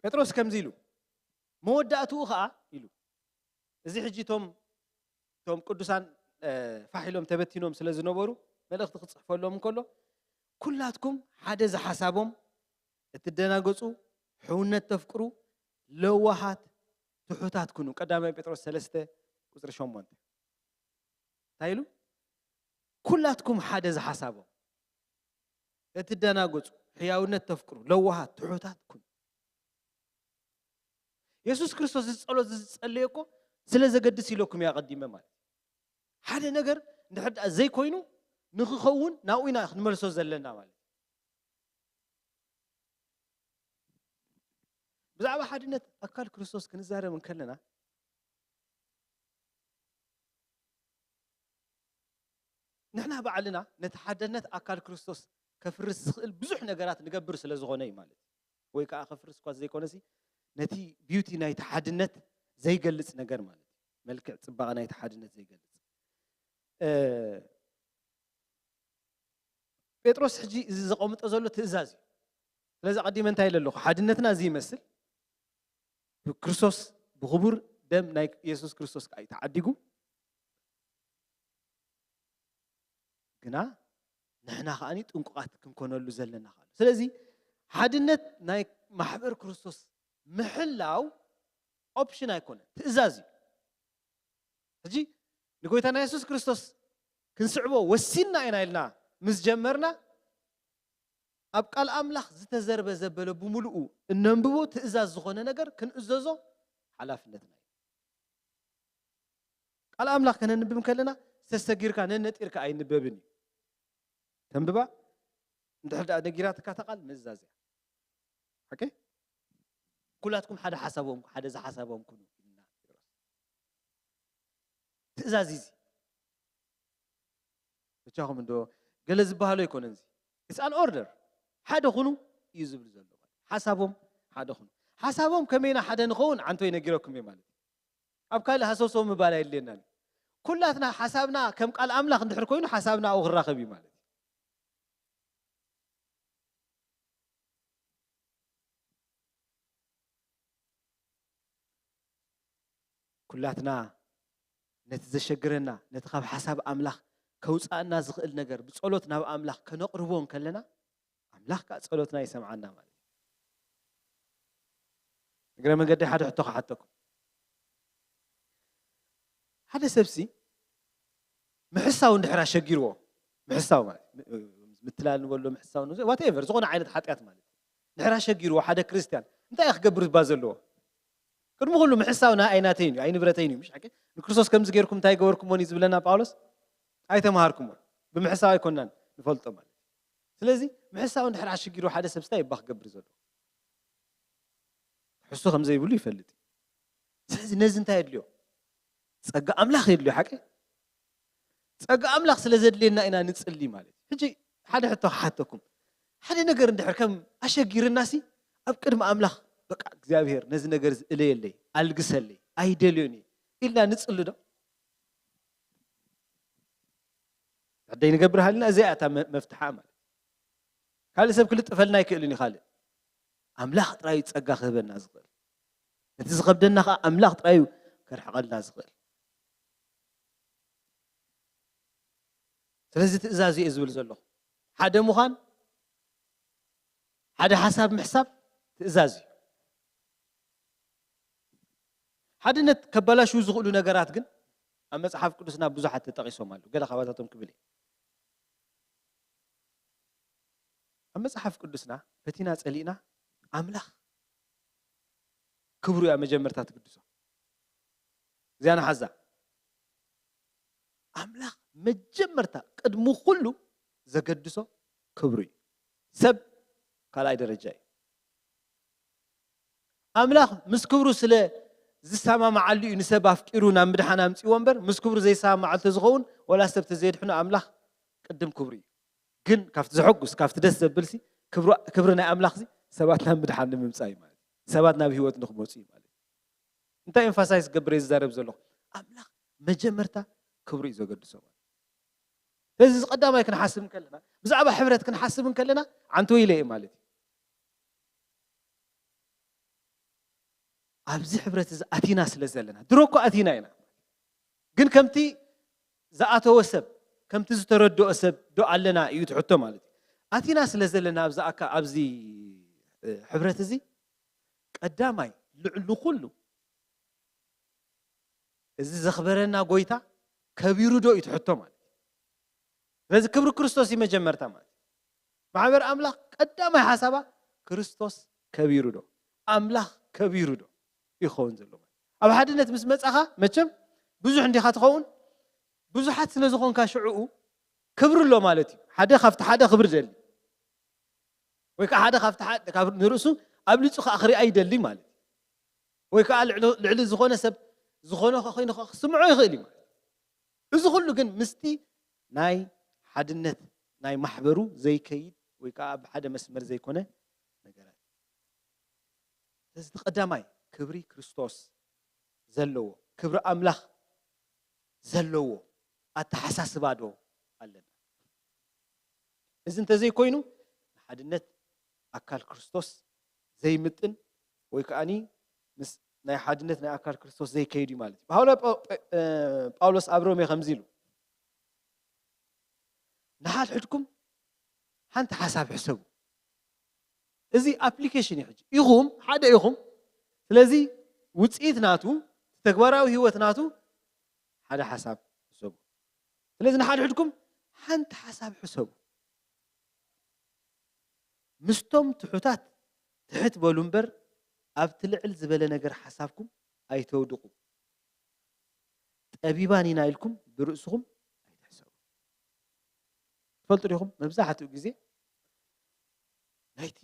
ጴጥሮስ ከምዚ ኢሉ፣ መወዳእትኡ ኸኣ ኢሉ፣ እዚ ሕጂ እቶም እቶም ቅዱሳን፣ እ፣ ፋሕ ኢሎም ተበቲኖም ስለ ዝነበሩ፣ መልእኽቲ ክጽሕፈሎም እንከሎ፣ "ኩላትኩም ሓደ ዝሓሳቦም፣ እትደናገጹ፣ ሕውነት ተፍቅሩ፣ ለዋሃት፣ ትሑታት ኩኑ።" ቀዳማይ ጴጥሮስ ሰለስተ ቁጽሪ ሸሞንተ። እንታይ ኢሉ? "ኩላትኩም ሓደ ዝሓሳቦም፣ እትደናገጹ፣ ሕያውነት ተፍቅሩ፣ ለዋሃት፣ ትሑታት ኩኑ።" የሱስ ክርስቶስ እዚ ጸሎት እዚ ዝጸለየ እኮ ስለ ዘገድስ ኢለኩም እየ ኣቐዲመ ማለት እዩ። ሓደ ነገር እንድሕር ደኣ ዘይኮይኑ ንክኸውን ናብኡ ኢና ክንመልሶ ዘለና ማለት እዩ። ብዛዕባ ሓድነት ኣካል ክርስቶስ ክንዛረብ እንከለና ንሕና ባዕልና ነቲ ሓድነት ኣካል ክርስቶስ ከፍርስ ዝኽእል ብዙሕ ነገራት ንገብር ስለ ዝኾነ እዩ ማለት እዩ። ወይ ከዓ ከፍርስ እኳ ዘይኮነሲ ነቲ ቢዩቲ ናይቲ ሓድነት ዘይገልጽ ነገር ማለት እዩ። መልክዕ ጽባቐ ናይቲ ሓድነት ዘይገልጽ ጴጥሮስ ሕጂ እዚ ዘቐምጦ ዘሎ ትእዛዝ እዩ። ስለዚ ኣቐዲመ እንታይ ኢለ ኣለኹ? ሓድነትና እዚ ይመስል። ብክርስቶስ ብኽቡር ደም ናይ የሱስ ክርስቶስ ከዓ እዩ ተዓዲጉ። ግና ንሕና ከዓኒ ጥንቁቓት ክንኮነሉ ዘለና ኸኣ። ስለዚ ሓድነት ናይ ማሕበር ክርስቶስ ምሕላው ኦፕሽን ኣይኮነን፣ ትእዛዝ እዩ። ሕጂ ንጎይታና የሱስ ክርስቶስ ክንስዕቦ ወሲንና ኢና ኢልና ምስ ጀመርና ኣብ ቃል ኣምላኽ ዝተዘርበ ዘበለ ብምሉኡ እነንብቦ ትእዛዝ ዝኾነ ነገር ክንእዘዞ ሓላፍነትና እዩ። ቃል ኣምላኽ ከነንብብ ከለና ሰሰጊርካ ነነጢርካ ኣይንበብን እዩ። ተንብባ እንድሕር ደኣ ነጊራትካ እታ ቃል ምእዛዝ እያ። ኦኬ? ኩላትኩም ሓደ ሓሳቦም ሓደ ዝሓሳቦም ኩኑ ኢልና ትእዛዝ እዚ ብቻኹም እንዶ ገለ ዝበሃሎ ኣይኮነን እዚ it's an order ሓደ ኩኑ እዩ ዝብል ዘሎ ሓሳቦም ሓደ ኩኑ ሓሳቦም ከመይና ሓደ ንኸውን ዓንቶ ይነጊረኩም እየ ማለት ኣብ ካልእ ሃሰውሰው ምባል ኣይድልየናን ኩላትና ሓሳብና ከም ቃል ኣምላኽ እንድሕር ኮይኑ ሓሳብና ኣብኡ ክራኸብ እዩ ማለት ኩላትና ነቲ ዘሸግረና ነቲ ካብ ሓሳብ ኣምላኽ ከውፃእና ዝኽእል ነገር ብፀሎት ናብ ኣምላኽ ከነቕርቦ እንከለና ኣምላኽ ከዓ ፀሎትና ይሰምዓና ማለት እዩ እግረ መንገዲ ሓደ ሕቶ ክሓተኩም ሓደ ሰብሲ ምሕሳው እንድሕር ኣሸጊርዎ ምሕሳው ማለት ምትላል ንበሎ ምሕሳው whatever ዝኾነ ዓይነት ሓጢኣት ማለት እንድሕር ኣሸጊርዎ ሓደ ክርስትያን እንታይ ክገብር ዝባ ዘለዎ ቅድሚ ኩሉ ምሕሳው ናይ ኣይናተይን እዩ ኣይንብረተይን እዩ ምሽ ሓቂ ንክርስቶስ ከምዚ ገይርኩም እንታይ ገበርኩሞን እዩ ዝብለና ጳውሎስ ኣይተምሃርኩሞን ብምሕሳው ኣይኮናን ንፈልጦ ማለት ስለዚ ምሕሳው እንድሕር ኣሸጊርዎ ሓደ ሰብ ስታይ እባ ክገብር ዘለዎ ክሕሱ ከም ዘይብሉ ይፈልጥ እዩ። ስለዚ ነዚ እንታይ የድልዮ? ጸጋ ኣምላኽ የድልዮ ሓቂ? ጸጋ ኣምላኽ ስለ ዘድልየና ኢና ንጽሊ ማለት እዩ። ሕጂ ሓደ ሕቶ ክሓተኩም። ሓደ ነገር እንድሕር ከም ኣሸጊርናሲ ኣብ ቅድሚ ኣምላኽ በቃ እግዚኣብሔር ነዚ ነገር እዚ እለየለይ፣ ኣልግሰለይ፣ ኣይደልዮን እየ ኢልና ንጽሊ ዶ? ሕደይ ንገብር ሃሊና እዚኣ እታ መፍትሓ ማለት ካልእ ሰብ ክልጥፈልና ኣይክእልን እዩ ካልእ ኣምላኽ ጥራዩ ጸጋ ክህበና ዝኽእል ነቲ ዝኸብደና ከዓ ኣምላኽ ጥራዩ ከርሕቐልና ዝኽእል ስለዚ ትእዛዝ እየ ዝብል ዘለኹ ሓደ ምዃን ሓደ ሓሳብ ምሕሳብ ትእዛዝ እዩ ሓድነት ከባላሽው ዝኽእሉ ነገራት ግን ኣብ መፅሓፍ ቅዱስና ብዙሓት ተጠቒሶም ኣሉ ገለ ካባታቶም ክብል እየ ኣብ መፅሓፍ ቅዱስና ፈቲና ፀሊእና ኣምላኽ ክብሩ እያ መጀመርታ ትግድሶ እዚኣ ንሓዛ ኣምላኽ መጀመርታ ቅድሚ ኩሉ ዘገድሶ ክብሩ እዩ ሰብ ካልኣይ ደረጃ እዩ ኣምላኽ ምስ ክብሩ ስለ ዝሰማማዓሉ እዩ ንሰብ ኣፍቂሩ ናብ ምድሓን ኣምፅዎ እምበር ምስ ክብሩ ዘይሰማማዓሉ ተዝኸውን ወላ ሰብ ተዘየድሕኖ ኣምላኽ ቅድም ክብሩ እዩ ግን ካብቲ ዘሐጉስ ካብቲ ደስ ዘብልሲ ክብሪ ናይ ኣምላኽዚ ሰባት ናብ ምድሓን ንምምፃእ እዩ ማለት ሰባት ናብ ህይወት ንክመፁ እዩ ማለት እንታይ ኤምፋሳይዝ ገብረ ዝዛረብ ዘለኹ ኣምላኽ መጀመርታ ክብሩ እዩ ዘገድሶ ማለት ስለዚ እዚ ቀዳማይ ክንሓስብ እንከለና ብዛዕባ ሕብረት ክንሓስብ እንከለና ዓንቶ ኢለ እየ ማለት እዩ ኣብዚ ሕብረት እዚ ኣቲና ስለ ዘለና ድሮ እኮ ኣቲና ኢና ግን ከምቲ ዝኣተወ ሰብ ከምቲ ዝተረድኦ ሰብ ዶ ኣለና እዩ ትሕቶ ማለት እዩ ኣቲና ስለ ዘለና ኣብዚ ኣካ ኣብዚ ሕብረት እዚ ቀዳማይ ልዕል ንኩሉ እዚ ዘኽበረና ጎይታ ከቢሩ ዶ እዩ ትሕቶ ማለት እዩ ስለዚ ክብሪ ክርስቶስ እዩ መጀመርታ ማለት እዩ ማሕበር ኣምላኽ ቀዳማይ ሓሳባ ክርስቶስ ከቢሩ ዶ ኣምላኽ ከቢሩ ዶ ይኸውን ዘሎ ማለት ኣብ ሓድነት ምስ መጻኻ መቸም ብዙሕ እንዲኻ ትኸውን ብዙሓት ስለ ዝኾንካ ሽዕኡ ክብሪ ኣሎ ማለት እዩ። ሓደ ካብቲ ሓደ ክብሪ ደሊ ወይ ከዓ ሓደ ካብቲ ሓደ ካብ ንርእሱ ኣብሊፁ ከዓ ክሪኣ ይደሊ ማለት እዩ። ወይ ከዓ ልዕሊ ዝኾነ ሰብ ዝኾነ ኮይኑ ክስምዖ ይኽእል እዩ ማለት እዩ። እዚ ኩሉ ግን ምስቲ ናይ ሓድነት ናይ ማሕበሩ ዘይከይድ ወይ ከዓ ኣብ ሓደ መስመር ዘይኮነ ነገራት። ስለዚ እቲ ቀዳማይ ክብሪ ክርስቶስ ዘለዎ ክብሪ ኣምላኽ ዘለዎ ኣተሓሳስባ ዶ ኣለና? እዚ እንተዘይኮይኑ ንሓድነት ኣካል ክርስቶስ ዘይምጥን ወይ ከዓኒ ምስ ናይ ሓድነት ናይ ኣካል ክርስቶስ ዘይከይድ እዩ ማለት እዩ። ሃውላ ጳውሎስ ኣብ ሮሜ ከምዚ ኢሉ ንሓድሕድኩም ሓንቲ ሓሳብ ሕሰቡ። እዚ ኣፕሊኬሽን እዩ። ሕጂ ኢኹም ሓደ ኢኹም። ስለዚ ውፅኢት ናቱ ተግባራዊ ህይወት ናቱ ሓደ ሓሳብ ሕሰቡ። ስለዚ ንሓድሕድኩም ሓንቲ ሓሳብ ሕሰቡ። ምስቶም ትሑታት ትሕት በሉ እምበር ኣብቲ ልዕል ዝበለ ነገር ሓሳብኩም ኣይተውድቑ። ጠቢባን ኢና ኢልኩም ብርእስኹም ኣይትሕሰቡ። ትፈልጡ ዲኹም? መብዛሕትኡ ግዜ ናይቲ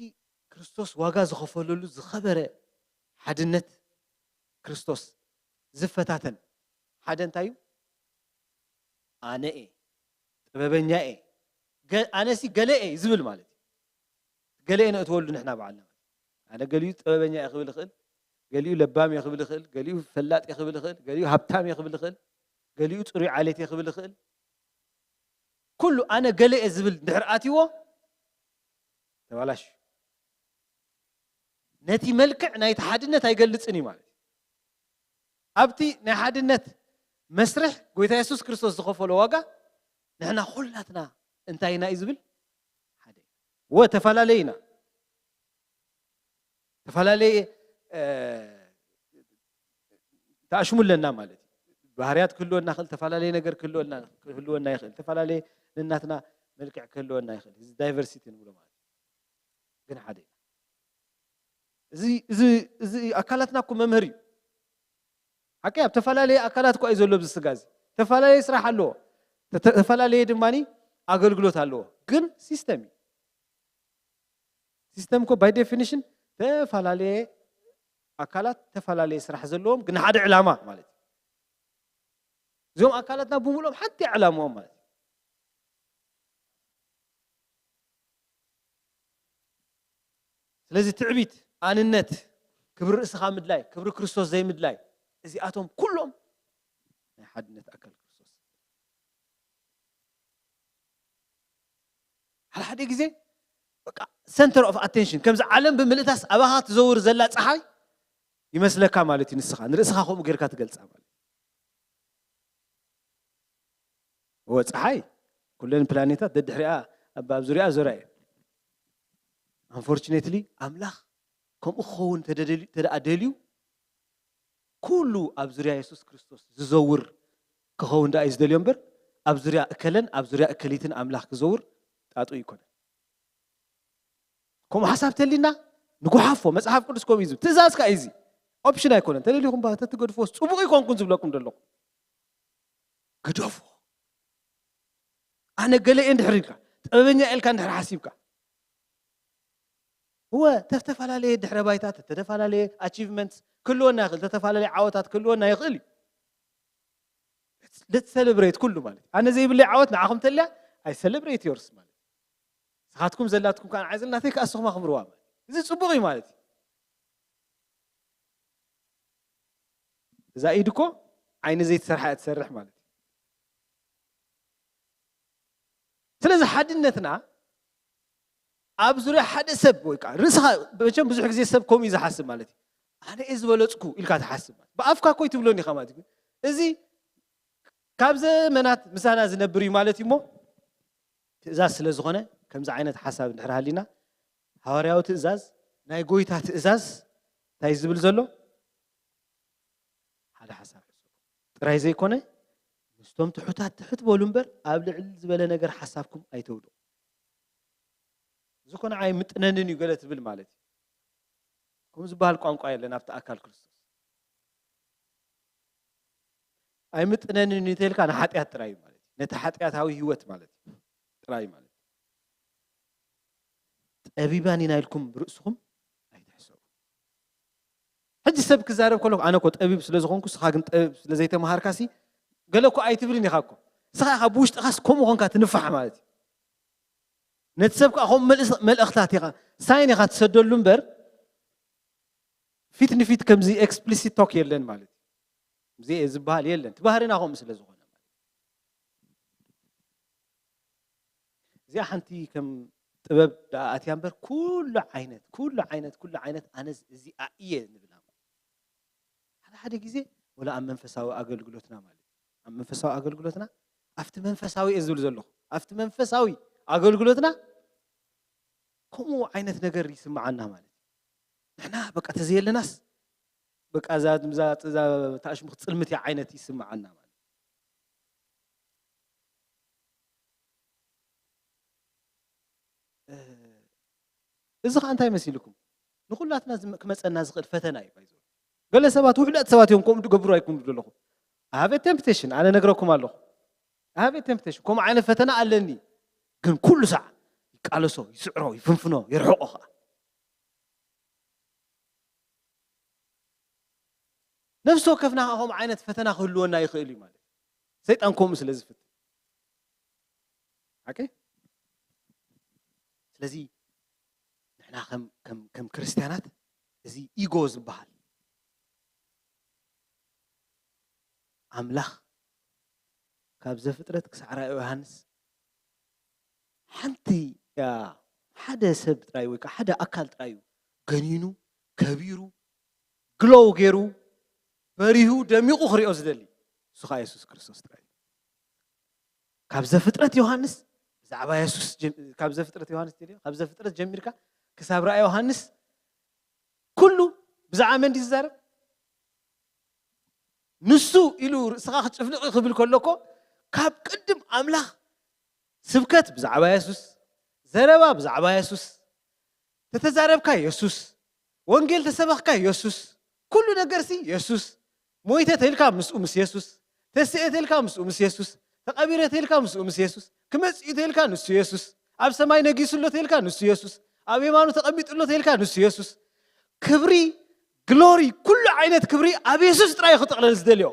ክርስቶስ ዋጋ ዝኸፈለሉ ዝኸበረ ሓድነት ክርስቶስ ዝፈታተን ሓደ እንታይ እዩ? ኣነ እየ፣ ጥበበኛ እየ፣ ኣነሲ ገለ እየ ዝብል ማለት እዩ። ገለ እየ ነእትወሉ ንሕና በዓልና። ኣነ ገሊኡ ጥበበኛ እየ ክብል ይኽእል፣ ገሊኡ ለባም እየ ክብል ይኽእል፣ ገሊኡ ፈላጥ እየ ክብል ይኽእል፣ ገሊኡ ሃብታም እየ ክብል ይኽእል፣ ገሊኡ ፅሩይ ዓሌት እየ ክብል ይኽእል። ኩሉ ኣነ ገለ እየ ዝብል እንድሕር ኣትይዎ ተባላሽ። ነቲ መልክዕ ናይቲ ሓድነት ኣይገልፅን እዩ ማለት እዩ። ኣብቲ ናይ ሓድነት መስርሕ ጎይታ የሱስ ክርስቶስ ዝኸፈሎ ዋጋ ንሕና ኩላትና እንታይ ኢና እዩ ዝብል ሓደ ኢና። ወ ተፈላለየ ኢና። ተፈላለየ ተኣሽሙ ኣለና ማለት እዩ። ባህርያት ክህልወና ይኽእል፣ ተፈላለየ ነገር ክህልወና ክህልወና ይኽእል፣ ተፈላለየ ነናትና መልክዕ ክህልወና ይኽእል። እዚ ዳይቨርሲቲ ንብሎ ማለት እዩ። ግን ሓደ ኢና። እዚ እዚ እዚ ኣካላትና እኮ መምህር እዩ። ሓቂ ኣብ ተፈላለየ ኣካላት እኮ እዩ ዘሎ ኣብዚ ስጋ እዚ። ተፈላለየ ስራሕ ኣለዎ። ተፈላለየ ድማ ኣገልግሎት ኣለዎ። ግን ሲስተም እዩ። ሲስተም እኮ ባይ ዴፊኒሽን ተፈላለየ ኣካላት ተፈላለየ ስራሕ ዘለዎም ግን ሓደ ዕላማ ማለት እዩ። እዚኦም ኣካላትና ብምሉኦም ሓንቲ ዕላማኦም ማለት እዩ። ስለዚ ትዕቢት፣ ኣንነት፣ ክብሪ ርእስኻ ምድላይ፣ ክብሪ ክርስቶስ ዘይምድላይ፣ እዚኣቶም ኩሎም ናይ ሓድነት ኣካል ክርስቶስ። ሓደ ሓደ ግዜ በቃ ሰንተር ኦፍ ኣቴንሽን ከምዚ ዓለም ብምልእታስ ኣባኻ ትዘውር ዘላ ፀሓይ ይመስለካ ማለት እዩ። ንስኻ ንርእስኻ ከምኡ ጌርካ ትገልፃ ማለት እዩ። እወ ፀሓይ ኩለን ፕላኔታት ደድሕሪኣ ኣብ ኣብ ዙሪያ ዞራ እዩ። ኣንፎርቹኔትሊ ኣምላኽ ከምኡ ክኸውን ተደደልዩ- ተደኣ ደልዩ ኩሉ ኣብ ዙሪያ የሱስ ክርስቶስ ዝዘውር ክኸውን ደኣ እዩ ዝደልዮ እምበር ኣብ ዙሪያ እከለን ኣብ ዙሪያ እከሊትን ኣምላኽ ክዘውር ጣጡ ይኮነ። ከምኡ ሓሳብ ተሊና ንጉሓፎ። መፅሓፍ ቅዱስ ከምኡ እዩ ዝብል። ትእዛዝ ከዓ እዩ እዚ። ኦፕሽን ኣይኮነን። ተደሊኹም ባ ተትገድፎስ ፅቡቕ ይኮንኩን ዝብለኩም ዘለኹ። ግደፎ። ኣነ ገለ እየ እንድሕር ኢልካ፣ ጥበበኛ እየ ኢልካ እንድሕር ሓሲብካ፣ እወ ተፈላለየ ድሕረ ባይታ፣ ተፈላለየ ኣቺቭመንትስ ክህልወና ይኽእል፣ ተፈላለየ ዓወታት ክህልወና ይኽእል እዩ። Let's celebrate ኩሉ ማለት እዩ። ኣነ ዘይብለይ ዓወት ንዓኹም ተልያ፣ I celebrate yours ማለት እዩ። ንስኻትኩም ዘላትኩም ከዓ ንዓይ ዘላተይ ከዓ ንስኹም ኣኽብርዋ ማለት እዩ። እዚ ፅቡቕ እዩ ማለት እዩ። እዛ ኢድ እኮ ዓይኒ ዘይትሰርሓ እያ ትሰርሕ ማለት እዩ። ስለዚ ሓድነትና ኣብ ዙርያ ሓደ ሰብ ወይ ከዓ ርእስኻ መቸም ብዙሕ ግዜ ሰብ ከምኡ እዩ ዝሓስብ ማለት እዩ። ኣነ እየ ዝበለፅኩ ኢልካ ትሓስብ ማለት ብኣፍካ እኮ ይትብሎን ኢኻ ማለት እዩ። እዚ ካብ ዘመናት ምሳና ዝነብር እዩ ማለት እዩ እሞ ትእዛዝ ስለ ዝኾነ ከምዚ ዓይነት ሓሳብ እንድሕር ሃሊና ሃዋርያዊ ትእዛዝ ናይ ጎይታ ትእዛዝ እንታይ ዝብል ዘሎ ሓደ ሓሳብ ሕሰቡ ጥራይ ዘይኮነ ምስቶም ትሑታት ትሕት በሉ እምበር ኣብ ልዕል ዝበለ ነገር ሓሳብኩም ኣይተውድቑ። እዚ ኮነ ኣይምጥነንን እዩ ገለ ትብል ማለት እዩ። ከምኡ ዝበሃል ቋንቋ የለን ኣብቲ ኣካል ክርስቶስ። ኣይምጥነንን እዩ እንተልካ ንሓጢኣት ጥራይ እዩ ማለት እዩ። ነቲ ሓጢኣታዊ ህይወት ማለት እዩ። ጥራይ ማለት እዩ። ጠቢባን ኢና ኢልኩም ብርእስኹም ኣይትሕሰቡ። ሕጂ ሰብ ክዛረብ ከሎ ኣነ እኮ ጠቢብ ስለ ዝኾንኩ ንስኻ ግን ጠቢብ ስለ ዘይተምሃርካሲ ገለ እኮ ኣይትብልን ኢኻ እኮ። ንስኻ ኢኻ ብውሽጥኻስ ከምኡ ኾንካ ትንፋሕ ማለት እዩ። ነቲ ሰብ ከኣ ከምኡ መልእስ- መልእኽታት ኢኻ ሳይን ኢኻ ትሰደሉ እምበር ፊት ንፊት ከምዚ ኤክስፕሊሲት ቶክ የለን ማለት እዩ። እዚ ዝበሃል የለን። እቲ ባህርና ከምኡ ስለ ዝኾነ ማለት እዩ። እዚኣ ሓንቲ ከም ጥበብ ደኣ ኣትያ እምበር ኩሉ ዓይነት ኩሉ ዓይነት ኩሉ ዓይነት ኣነስ እዚኣ እየ ንብላ ማለት እዩ። ሓደ ሓደ ግዜ ወላ ኣብ መንፈሳዊ ኣገልግሎትና ማለት እዩ። ኣብ መንፈሳዊ ኣገልግሎትና ኣብቲ መንፈሳዊ እየ ዝብል ዘለኹ ኣብቲ መንፈሳዊ ኣገልግሎትና ከምኡ ዓይነት ነገር ይስምዓና ማለት እዩ። ንሕና በቃ ተዘየለናስ በቃ እዛ እዛ እዛ ታሽሙ ክትጽልምት እያ ዓይነት ይስምዓና ማለት እዩ። እ፣ እዚ ኸዓ እንታይ መሲልኩም? ንኹላትና ዝመ- ክመጸና ዝኽእል ፈተና እዩ። ባይዘ ገለ ሰባት ውሕዳት ሰባት እዮም ከምኡ ዝገብሩ ኣይኩም ዘለኹ። I have a temptation ኣነ ነግረኩም ኣለኹ። I have a temptation ከምኡ ዓይነት ፈተና ኣለኒ። ግን ኩሉ ሳዕ ይቃለሶ፣ ይስዕሮ፣ ይፍንፍኖ፣ የርሕቆ ኸዓ። ነፍሲ ወከፍና ኸዓ ከምኡ ዓይነት ፈተና ክህልወና ይኽእል እዩ ማለት እዩ። ሰይጣን ከምኡ ስለ ዝፍትን። ኦኬ? ስለዚ ንሕና ከም ከም ከም ክርስትያናት እዚ ኢጎ ዝበሃል ኣምላኽ ካብ ዘፍጥረት ክሳዕ ራእይ ዮሃንስ ሓንቲ ያ ሓደ ሰብ ጥራይ ወይ ከዓ ሓደ ኣካል ጥራይ እዩ ገኒኑ ከቢሩ ግሎው ገይሩ በሪሁ ደሚቑ ክሪኦ ዝደሊ እሱ ከዓ የሱስ ክርስቶስ ጥራይ እዩ። ካብ ዘፍጥረት ዮሃንስ ብዛዕባ የሱስ ጀም- ካብ ዘፍጥረት ዮሃንስ ትብል ካብ ዘፍጥረት ጀሚርካ ክሳብ ራእይ ዮሃንስ ኩሉ ብዛዕባ መን ድዩ ዝዛረብ? ንሱ ኢሉ ርእስኻ ክጭፍልቕ ክብል ከሎ እኮ ካብ ቅድም ኣምላኽ ስብከት ብዛዕባ የሱስ፣ ዘረባ ብዛዕባ የሱስ፣ ተተዛረብካ የሱስ፣ ወንጌል ተሰበኽካ የሱስ፣ ኩሉ ነገርሲ የሱስ፣ ሞይተ ተልካ ምስኡ ምስ የሱስ፣ ተስኤ ተልካ ምስኡ ምስ የሱስ፣ ተቐቢረ ተልካ ምስኡ ምስ የሱስ፣ ክመጽእ እዩ ተልካ ንሱ የሱስ፣ ኣብ ሰማይ ነጊሱ ኣሎ ተልካ ንሱ የሱስ፣ ኣብ የማኑ ተቐሚጡ ኣሎ ተልካ ንሱ የሱስ። ክብሪ ግሎሪ ኩሉ ዓይነት ክብሪ ኣብ የሱስ ጥራይ እዩ ክጥቕለል ዝደልዮ።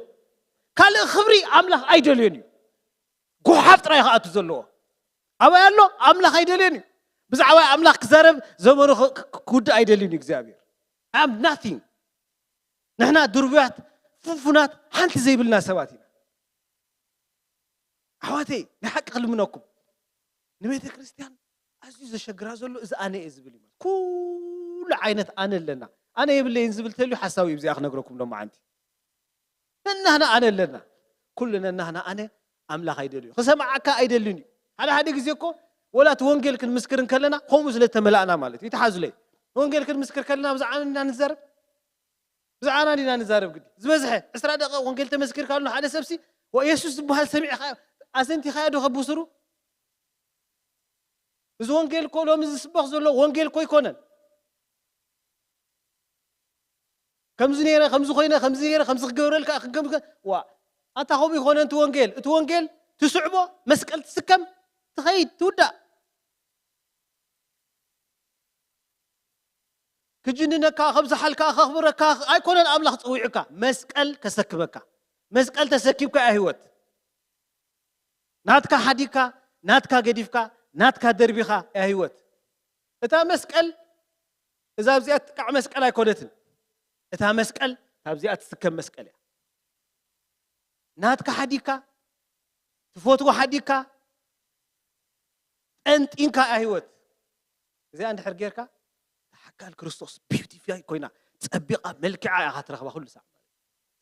ካልእ ክብሪ ኣምላኽ ኣይደልዮን እዩ። ጎሓፍ ጥራይ ክኣቱ ዘለዎ ኣበይ ኣሎ? ኣምላኽ ኣይደልዮን እዩ። ብዛዕባ ኣምላኽ ክዛረብ ዘመኑ ክ- ክ- ክውድእ ኣይደልዩን እዩ እግዚኣብሔር። I am nothing። ንሕና ድርቡያት ፍንፉናት ሓንቲ ዘይብልና ሰባት ኢና። ኣሕዋተይ ናይ ሓቂ ክልምነኩም ንቤተ ክርስቲያን ኣዝዩ ዘሸግራ ዘሎ እዚ ኣነ እየ ዝብል እዩ። ኩሉ ዓይነት ኣነ ኣለና። ኣነ የብለይን ዝብል ተልዩ ሓሳዊ እዩ። እዚኣ ክነግረኩም ሎማዓንቲ ነናህና ኣነ ኣለና። ኩሉ ነናህና ኣነ ኣምላኽ ኣይደልዩ ክሰምዓካ ኣይደልን እዩ። ሓደ ሓደ ግዜ እኮ ወላ እቲ ወንጌል ክንምስክር እንከለና ከምኡ ስለ ዝተመላእና ማለት እዩ። ይትሓዙለይ ወንጌል ክንምስክር ከለና ብዛዕባና ኢና ንዛረብ ብዛዕባና ኢና ንዛረብ ግዲ ዝበዝሐ ዕስራ ደቂቕ ወንጌል ተመስኪርካሉ ንሓደ ሰብሲ ዋ የሱስ ዝበሃል ሰሚዕካ ኣሰንቲኻዮ ዶ ከብስሩ እዚ ወንጌል እኮ ሎሚ ዝስበኽ ዘሎ ወንጌል እኮ ኣይኮነን። ከምዚ ነይረ ከምዚ ኮይነ ከምዚ ነይረ ከምዚ ክገብረልካ ክገብርከ ዋ ኣታ ከምኡ ይኮነ እቲ ወንጌል እቲ ወንጌል ትስዕቦ መስቀል ትስከም ትኸይድ ትውዳእ ክጅንነካ ከብዝሓልካ ከኽብረካ ኣይኮነን ኣምላኽ ፀዊዑካ መስቀል ከሰክመካ መስቀል ተሰኪምካ እያ ህይወት ናትካ ሓዲግካ ናትካ ገዲፍካ ናትካ ደርቢኻ እያ ህይወት እታ መስቀል እዛ ኣብዚኣ ትጥቃዕ መስቀል ኣይኮነትን እታ መስቀል ካብዚኣ ትስከም መስቀል እያ ናትካ ሓዲግካ ትፈትዎ ሓዲግካ ጠንጢንካ እያ ህይወት እዚኣ እንድሕር ጌርካ ኣካል ክርስቶስ ቢዩቲፋይ ኮይና ፀቢቓ መልክዓ እያ ትረኽባ ኩሉ ሳዕ ማለት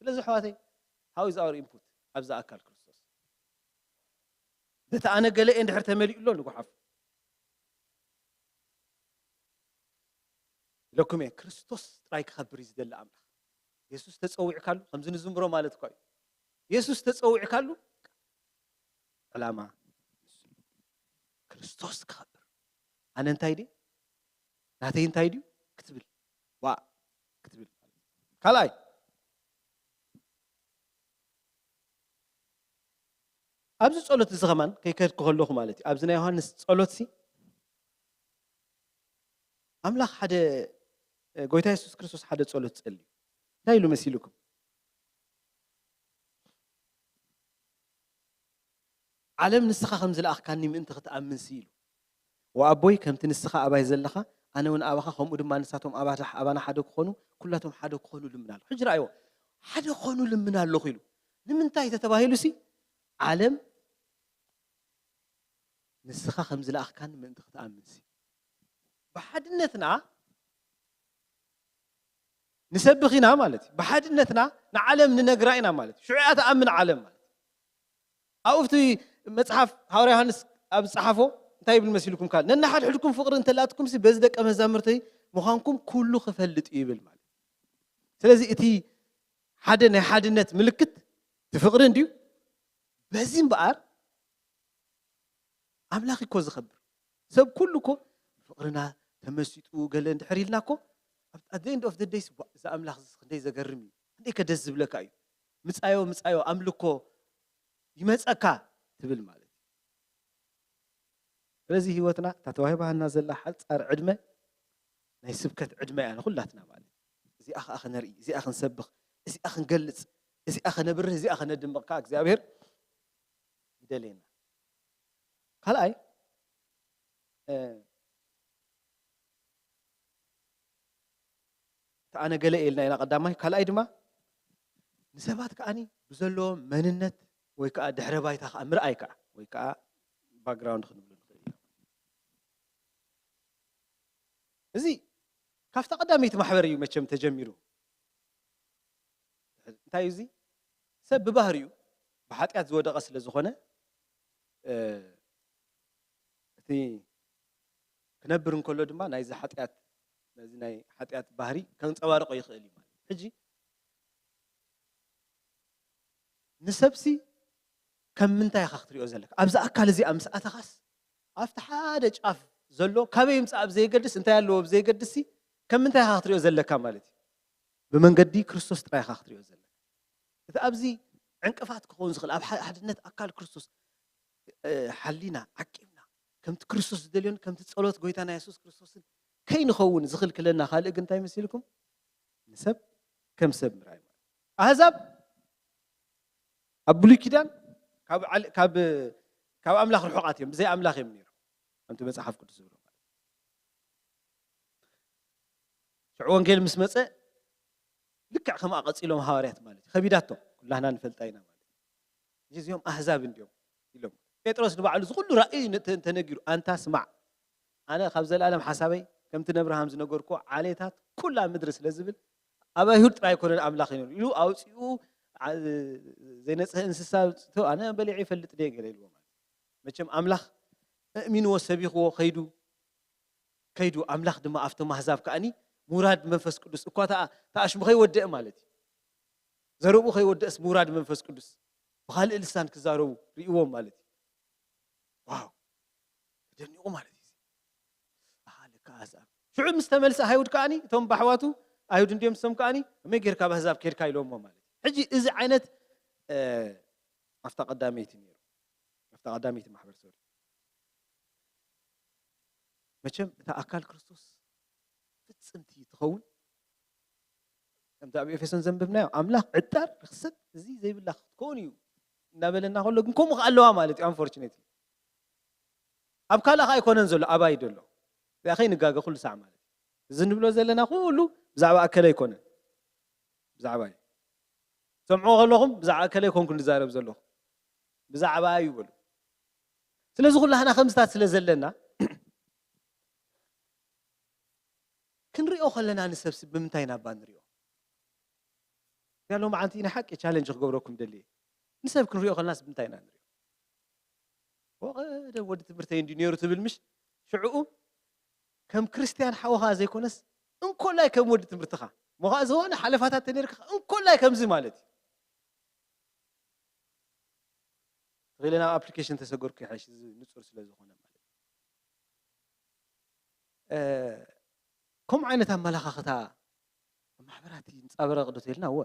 ስለዚ ኣሕዋተይ how is our input ኣብዚ ኣካል ክርስቶስ በቲ ኣነ ገለ እየ እንድሕር ተመሊኡ ኣሎ ንጉሓፉ ኢለኩም እየ ክርስቶስ ጥራይ ክኸብር እዩ ዝደሊ ኣምላኽ የሱስ ተፀዊዕካሉ ከምዚ ንዝምሮ ማለት እኳ እዩ የሱስ ተፀዊዕካሉ ዕላማ ክርስቶስ ክኸብር ኣነ እንታይ ድየ ናተይ እንታይ ድዩ ክትብል ዋ ክትብል ካልኣይ ኣብዚ ጸሎት እዚ ኸማን ከይከድኩ ከለኹ ማለት እዩ፣ ኣብዚ ናይ ዮሃንስ ጸሎት ሲ ኣምላኽ ሓደ፣ ጎይታ የሱስ ክርስቶስ ሓደ ጸሎት ጸልዩ። እንታይ ኢሉ መሲልኩም? "ዓለም ንስኻ ከም ዝለኣኽካኒ ምእንቲ ክትኣምን ሲ" ኢሉ። "ወኣቦይ ከምቲ ንስኻ ኣባይ ዘለኻ፣ ኣነ እውን ኣባኻ፣ ከምኡ ድማ ንሳቶም ኣባና ሓደ ክኾኑ፣ ኩላቶም ሓደ ክኾኑ ልምን ኣለኹ።" ሕጂ ረኣይዎ፣ "ሓደ ክኾኑ ልምን ኣለኹ" ኢሉ። ንምንታይ ተተባሂሉ ሲ ዓለም ንስኻ ከም ዝለኣኽካኒ ምእንቲ ክትኣምን ሲ። ብሓድነትና ንሰብኽ ኢና ማለት እዩ። ብሓድነትና ንዓለም ንነግራ ኢና ማለት እዩ። ሽዑ እያ ትኣምን ዓለም ማለት እዩ። ኣብኡ ኣብቲ መጽሓፍ ሃዋርያ ዮሃንስ ኣብ ዝጸሓፎ እንታይ ይብል መሲልኩም? ካል ነናሓድሕድኩም ፍቕሪ እንተላትኩም ሲ በዚ ደቀ መዛሙርተይ ምዃንኩም ኩሉ ክፈልጥ እዩ ይብል ማለት እዩ። ስለዚ እቲ ሓደ ናይ ሓድነት ምልክት እቲ ፍቕሪ እንድዩ። በዚ እምበኣር ኣምላኽ እኮ ዝኸብር። ሰብ ኩሉ እኮ ፍቕርና ተመሲጡ ገለ እንድሕር ኢልና እኮ፣ ኣብ at the end of the days፣ "ዋ፣ እዚ ኣምላኽ እዚ ክንደይ ዘገርም እዩ፣ ክንደይ ከ ደስ ዝብለካ እዩ፣ ምጻዮ፣ ምጻዮ፣ ኣምልኮ ይመጸካ" ትብል ማለት እዩ። ስለዚ ህይወትና እታ ተዋሂባና ዘላ ሓጻር ዕድመ ናይ ስብከት ዕድመ እያ ንኹላትና ማለት እዩ። እዚኣ ኸኣ ከነርኢ፣ እዚኣ ክንሰብኽ፣ እዚኣ ክንገልጽ፣ እዚኣ ከነብርህ፣ እዚኣ ከነድምቕ ከኣ እግዚኣብሔር ይደልየና። ካልኣይ፣ እ፣ እቲ ኣነ ገለ ኢልና ኢና ቀዳማይ፣ ካልኣይ ድማ ንሰባት ከኣኒ ብዘለዎም መንነት ወይ ከኣ ድሕረ ባይታ ከኣ ምርኣይ ከኣ ወይ ከኣ ባክግራውንድ ክንብሎ ንኽእል ኢና። እዚ ካብታ ቀዳመይቲ ማሕበር እዩ መቸም ተጀሚሩ። እንታይ እዩ እዚ? ሰብ ብባህሪኡ ብሓጢኣት ዝወደቐ ስለ ዝኾነ፣ እ፣ እቲ ክነብር እንከሎ ድማ ናይዚ ሓጢኣት፣ ነዚ ናይ ሓጢኣት ባህሪ ከንጸባርቖ ይኽእል እዩ ማለት እዩ። ሕጂ ንሰብሲ ከም ምንታይ ኢኻ ክትሪኦ ዘለካ? ኣብዚ ኣካል እዚኣ ምስ ኣተኻስ ኣብቲ ሓደ ጫፍ ዘሎ ካበይ ይምጻእ ኣብ ዘየገድስ፣ እንታይ ኣለዎ ኣብ ዘየገድስ ሲ ከም ምንታይ ኢኻ ክትሪኦ ዘለካ ማለት እዩ? ብመንገዲ ክርስቶስ ጥራይ ኢኻ ክትሪኦ ዘለካ። እቲ ኣብዚ ዕንቅፋት ክኸውን ዝኽእል ኣብ ሓ-፣ ሓድነት ኣካል ክርስቶስ፣ እ፣ ሓሊና ዓቂብና ከምቲ ክርስቶስ ዝደልዮን ከምቲ ጸሎት ጎይታና የሱስ ክርስቶስን ከይንኸውን ዝኽልክለና ካልእ ግን እንታይ መሲልኩም? ንሰብ ከም ሰብ ምርኣይ ማለት እዩ። ኣህዛብ ኣብ ብሉይ ኪዳን ካብ ዓል-፣ ካብ፣ ካብ ኣምላኽ ርሑቓት እዮም፣ ብዘይ ኣምላኽ እዮም ነይሮም። ከምቲ መጽሓፍ ቅዱስ ዝብሎ ማለት እዩ። ሽዑ ወንጌል ምስ መጸ ልክዕ ከምኣ ቀጺሎም ሃዋርያት ማለት እዩ። ከቢዳቶም፣ ኩላህና ንፈልጣ ኢና ማለት እዩ። ሕጂ እዚኦም ኣህዛብ እንድዮም ኢሎም። ጴጥሮስ ንባዕሉ እዚ ኩሉ ራእይ ን-፣ ተ-፣ እንተነጊሩ፣ ኣንታ ስማዕ፣ ኣነ ካብ ዘለኣለም ሓሳበይ ከምቲ ነብርሃም ዝነገርኩዎ ዓሌታት ኩላ ምድሪ ስለ ዝብል ኣብ ኣይሁድ ጥራይ ኣይኮነን ኣምላኽ ይነብር ኢሉ ኣውጺኡ፣ ዓ-፣ ዘይነጽሀ እንስሳ ኣውጺኡ፣ ኣነ በሊዐ ይፈልጥ ድየ ገለ ኢልዎ ማለት እዩ። መቸም ኣምላኽ ኣእሚንዎ ሰቢኽዎ ከይዱ፣ ከይዱ ኣምላኽ ድማ ኣብቶም ኣህዛብ ከኣኒ ምውራድ መንፈስ ቅዱስ እኳ ተኣ-፣ ተኣሽሙ ከይወደአ ማለት እዩ። ዘረብኡ ከይወደአስ ምውራድ መንፈስ ቅዱስ ብኻልእ ልሳን ክዛረቡ ርእይዎም ማለት እዩ። ዋው! ተደኒቑ ማለት እዩ። ኣሃ፣ ለካ ኣህዛብ። ሽዑ ምስ ተመልሰ ኣይሁድ ከኣኒ፣ እቶም ባሕዋቱ ኣይሁድ እንድዮም ንሶም ከኣኒ፣ ከመይ ጌርካ ኣብ ኣህዛብ ኬድካ ኢሎሞ ማለት እዩ። ሕጂ እዚ ዓይነት፣ እ፣ ኣብታ ቀዳመይቲ ነይሩ። ኣብታ ቀዳመይቲ ማሕበር፣ ሶሪ። መቸም እታ ኣካል ክርስቶስ ፍጽምቲ ትኸውን። ከምቲ ኣብ ኤፌሶን ዘንበብናዮ፣ ኣምላኽ ዕጣር ርኽሰት እዚ ዘይብላ ክትከውን እዩ እናበለና ከሎ፣ ግን ከምኡ ከኣ ኣለዋ ማለት እዩ። ኣንፎርቹኔትሊ ኣብ ካልእ ከኣ ኣይኮነን ዘሎ፣ ኣባይ ደሎ። እዚኣ ከይንጋገ ኩሉ ሳዕ ማለት እዩ። እዚ ንብሎ ዘለና ኩሉ ብዛዕባ ኣከለ ኣይኮነን። ብዛዕባ እዩ። ሰምዕዎ ከለኹም ብዛዕባ ኣከለ ኣይኮንኩን ዝዛረብ ዘለኹ። ብዛዕባ እዩ በሉ። ስለዚ ኩላህና ከምዝታት ስለ ዘለና ክንሪኦ ከለና ንሰብሲ ብምንታይ ኢና እባ ንሪኦ? እዚኣ ሎማዓንቲ ናይ ሓቂ ቻለንጅ ክገብረኩም ደሊ እየ። ንሰብ ክንሪኦ ከለናስ ብምንታይ ኢና ንሪኦ? ወቐደም ወዲ ትምህርተይ እንድዩ ነይሩ ትብል ምሽ? ሽዕኡ ከም ክርስትያን ሓውኻ ዘይኮነስ እንኮላይ ከም ወዲ ትምህርትኻ። እሞ ኸኣ ዝኾነ ሓለፋታት ተነይርካ እንኮላይ ከምዚ ማለት እዩ። ተኺለ ናብ ኣፕሊኬሽን ተሰገርኩ ይሓይሽ፣ እዚ ንጹር ስለ ዝኾነ ማለት እዩ። እ፣ ከምኡ ዓይነት ኣመለኻኽታ ኣብ ማሕበራት ይንጸባረቕ ዶ ተይልና? እወ።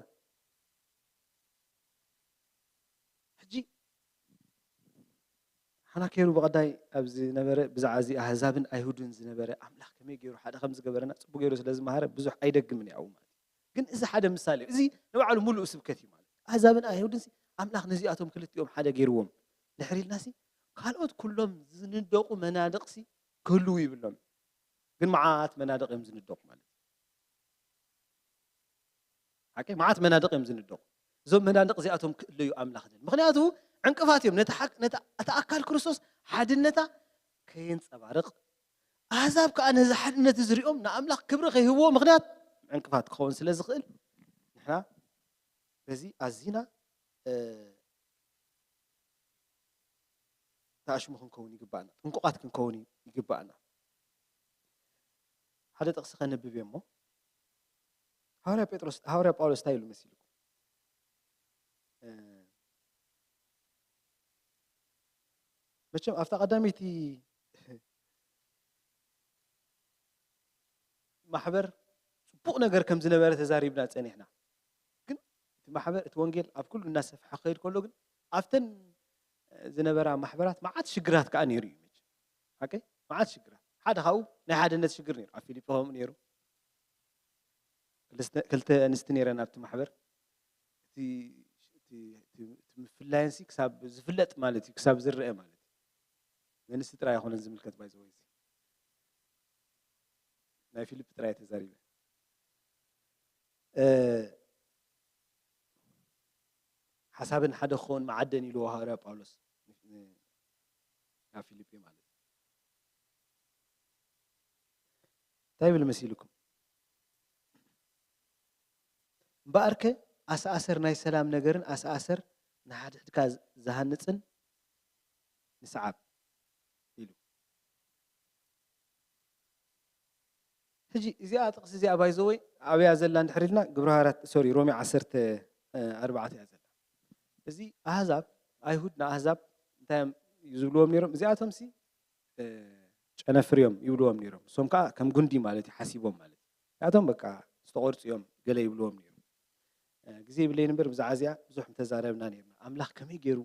ሕጂ ሓና ከይሩ ብቐዳይ ኣብ ዝነበረ ብዛዕባ እዚ ኣህዛብን ኣይሁድን ዝነበረ ኣምላኽ ከመይ ገይሩ ሓደ ከም ዝገበረና ጽቡቅ ገይሩ ስለ ዝመሃረ ብዙሕ ኣይደግምን እየ ኣብኡ ማለት እዩ። ግን እዚ ሓደ ምሳሌ እዩ። እዚ ንባዕሉ ሙሉእ ስብከት እዩ ማለት እዩ። ኣህዛብን ኣይሁድን ሲ ኣምላኽ ነዚኣቶም ክልቲኦም ሓደ ገይርዎም ድሕር ኢልናሲ ካልኦት ኩሎም ዝንደቑ መናድቕሲ ክህልዉ ይብሎም። ግን መዓት መናድቕ እዮም ዝንደቑ ማለት እዩ። ሓቂ መዓት መናድቕ እዮም ዝንደቑ። እዞም መናድቕ እዚኣቶም ክእለዩ ኣምላኽ ደል ምክንያቱ ዕንቅፋት እዮም ነቲ ሓቅ- ነቲ- እቲ ኣካል ክርስቶስ ሓድነታ ከየንፀባርቕ ኣህዛብ ከዓ ነዚ ሓድነት እዚ ሪኦም ንኣምላኽ ክብሪ ከይህብዎ ምክንያት ዕንቅፋት ክኸውን ስለ ዝኽእል ንሕና በዚ ኣዚና እ፣ ተኣሽሙ ክንከውን ይግባኣና፣ ጥንቁቓት ክንከውን ይግባኣና። ሓደ ጥቕሲ ከንብብ እየ እሞ ሃዋርያ ጴጥሮስ ሃዋርያ ጳውሎስ እንታይ ኢሉ መሲልኩም? እ፣ መቸም ኣብታ ቀዳመይቲ ማሕበር ጽቡቕ ነገር ከም ዝነበረ ተዛሪብና ጸኒሕና። ግን እቲ ማሕበር እቲ ወንጌል ኣብ ኩሉ እናሰፍሐ ክኸይድ ከሎ ግን ኣብተን ዝነበራ ማሕበራት መዓት ሽግራት ከዓ ነይሩ እዩ። መቸም ሓቀይ መዓት ሽግራት ሓደ ካብኡ ናይ ሓድነት ሽግር ነይሩ። ኣብ ፊሊጲ ከምኡ ነይሩ። ክልተ ኣንስቲ ነይረን ኣብቲ ማሕበር። እቲ ምፍላየንሲ ክሳብ ዝፍለጥ ማለት እዩ፣ ክሳብ ዝረአ ማለት እዩ። ንኣንስቲ ጥራይ ኣይኮነን ዝምልከት ባይዘወይ ናይ ፊልፕ ጥራይ ተዛሪበ። ሓሳብን ሓደ ክኸውን መዓደን ኢልዎ ሃዋርያ ጳውሎስ ናብ ፊልጲ ማለት እዩ። እንታይ ይብል መሲልኩም? እምበኣርከ ኣሰኣሰር ናይ ሰላም ነገርን ኣሰኣሰር ንሓድሕድካ ዝሃንፅን ንስዓብ ኢሉ። ሕጂ እዚኣ ጥቕሲ እዚኣ ባይዘወይ ኣብያ ዘላ እንድሕር ኢልና ግብረ ሃዋርያት ሶሪ ሮሜ ዓሰርተ ኣርባዕተ እያ ዘላ። እዚ ኣህዛብ ኣይሁድ ንኣህዛብ እንታይ እዮም ዝብልዎም ነይሮም? እዚኣቶም ሲ ጨነፍር እዮም ይብልዎም ነይሮም። እሶም ከዓ ከም ጉንዲ ማለት እዩ ሓሲቦም ማለት እዩ። እዚኣቶም በቃ ዝተቆርፁ እዮም ገለ ይብልዎም ነይሮም። ግዜ ይብለይን እምበር ብዛዕባ እዚኣ ብዙሕ ምተዛረብና ነርና። ኣምላኽ ከመይ ገይሩ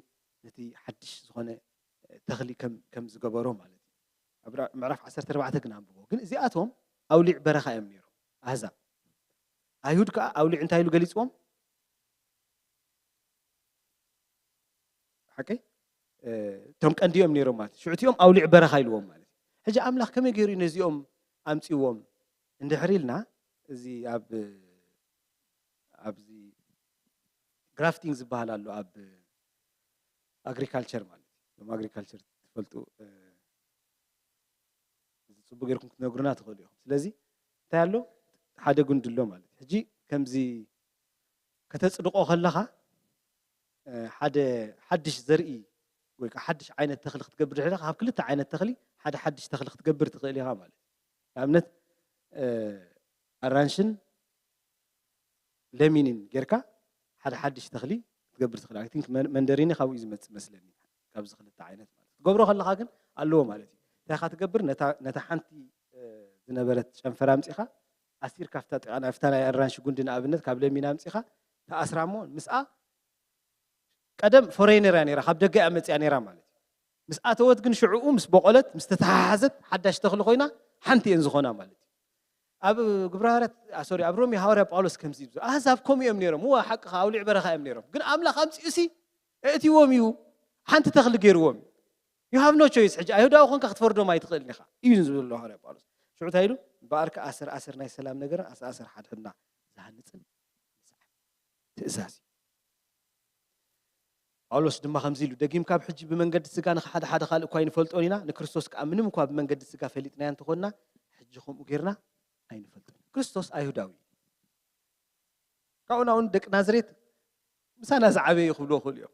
ነቲ ሓድሽ ዝኾነ ተኽሊ ከም ዝገበሮ ማለት እዩ። ኣብ ምዕራፍ ዓሰርተ ኣርባዕተ ግን ኣንብቦ። ግን እዚኣቶም ኣውሊዕ በረኻ እዮም ነይሮም ኣህዛብ። ኣይሁድ ከዓ ኣውሊዕ እንታይ ኢሉ ገሊፅዎም? ሓቀይ እቶም ቀንዲኦም ነይሮም ማለት ሽዑ እቲኦም ኣውሊዕ በረኻ ኢልዎም ማለት ሕጂ ኣምላኽ ከመይ ገይሩ ነዚኦም ኣምፅዎም እንድሕር ኢልና እዚ ኣብ ኣብዚ ግራፍቲንግ ዝበሃል ኣሎ ኣብ ኣግሪካልቸር ማለት እዩ። ም ኣግሪካልቸር ትፈልጡ ጽቡቅ ገርኩም ክትነግሩና ትኽእሉ ኢኹም። ስለዚ እንታይ ኣሎ ሓደ ጉንዲ ኣሎ ማለት ሕጂ ከምዚ ከተጽድቆ ከለኻ ሓደ ሓድሽ ዘርኢ ወይ ከዓ ሓድሽ ዓይነት ተኽሊ ክትገብር ድሕሪ ካብ ክልተ ዓይነት ተኽሊ ሓደ ሓድሽ ተኽሊ ክትገብር ትኽእል ኢኻ ማለት ንኣብነት ኣራንሽን ለሚንን ጌርካ ሓደ ሓድሽ ተኽሊ ክትገብር ትኽእል። I think መንደሪኒ ካብኡ እዩ ዝመፅእ መስለኒ። ካብዚ ክልተ ዓይነት ማለት ትገብሮ ከለኻ ግን ኣለዎ ማለት እዩ። እንታይ ኢኻ ትገብር? ነታ ሓንቲ ዝነበረት ጨንፈር ኣምፂኻ ኣሲር ካብታ ጥቃ ናብታ ናይ ኣራንሽ ጉንዲ ንኣብነት ካብ ለሚን ኣምፂኻ ተኣስራሞ ምስኣ ቀደም ፎሬነር እያ ነራ ካብ ደገ እያ መፅያ ነራ ማለት እዩ። ምስ ኣተወት ግን ሽዕኡ ምስ በቆለት ምስ ተተሓሓዘት ሓዳሽ ተኽሊ ኮይና ሓንቲ እየን ዝኾና ማለት እዩ። ኣብ ግብረ ሃዋርያት ሶሪ ኣብ ሮሜ ሃዋርያ ጳውሎስ ከምዚ ይብዞ ኣህዛብ ከምኡ እዮም ነሮም እዋ ሓቂ ኣውሊዕ በረኻ እዮም ነሮም ግን ኣምላኽ ኣምፅኡ ሲ እእትዎም እዩ ሓንቲ ተኽሊ ገይርዎም እዩ። You have no choice ሕጂ ኣይሁዳዊ ኮንካ ክትፈርዶም ኣይትኽእልን ኢኻ እዩ ዝብል ሃዋርያ ጳውሎስ። ሽዑ እንታይ ኢሉ በኣርከ ኣሰር ኣሰር ናይ ሰላም ነገርን ኣሰኣሰር ሓድሕድና ዝሃንፅን ትእዛዝ እዩ። ጳውሎስ ድማ ከምዚ ኢሉ ደጊም ካብ ሕጂ ብመንገዲ ስጋ ንሓደ ሓደ ካልእ እኳ ኣይንፈልጦን ኢና ንክርስቶስ ከዓ ምንም እኳ ብመንገዲ ስጋ ፈሊጥናዮ እንተኾንና ሕጂ ከምኡ ጌርና ኣይንፈልጦን። ክርስቶስ ኣይሁዳዊ እዩ። ካብኡ ናውን ደቂ ናዝሬት ምሳና ዝዓበየ ክብልዎ ክእሉ እዮም።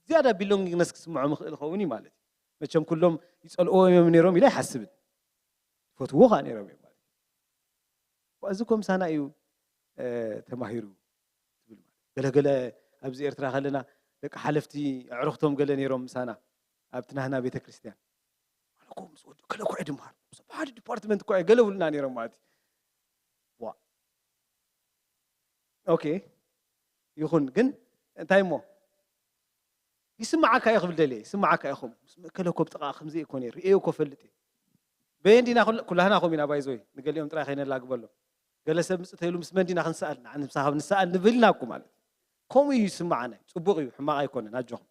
ዝያዳ ቢሎንጊንግነስ ክስምዖም ይኽእል ይኸውን እዩ ማለት እዩ። መቸም ኩሎም ይፀልእዎ እዮም ነይሮም ኢለ ኣይሓስብን። ይፈትዎ ከዓ ነይሮም እዮም ማለት እዩ። እዚ እኮ ምሳና እዩ ተማሂሩ ትብል ማለት ገለገለ ኣብዚ ኤርትራ ከለና ደቂ ሓለፍቲ ኣዕሩኽቶም ገለ ነይሮም ምሳና ኣብቲ ናህና ቤተ ክርስቲያን ኣነ እኮ ምስ ወዲ ገለ እኮ ድምሃር ሓደ ዲፓርትመንት እኮ ገለ ብሉና ነይሮም ማለት እዩ። ዋ ኦኬ ይኹን ግን እንታይ እሞ ይስምዓካ እዩ ክብል ደልየ፣ ይስምዓካ እዩ። ከምኡ ምስ መእከለ እኮ ብጥቓ ከምዚ እኮ ነይሩ፣ ርእየ እኮ ፈልጥ እየ። በየን ዲና ኩል-፣ ኩላህና ከምኡ ኢና ባይዘወይ፣ ንገሊኦም ጥራይ ከይነላግበሎም። ገለ ሰብ ምጽእ ተይሉ ምስ መን ዲና ክንሰኣል፣ ንዓኒ ምሳኻ ንሰኣል ንብል ኢና እኮ ማለት እዩ። ከምኡ እዩ ይስምዓና፣ ጽቡቕ እዩ፣ ሕማቕ ኣይኮነን፣ ኣጆኹም።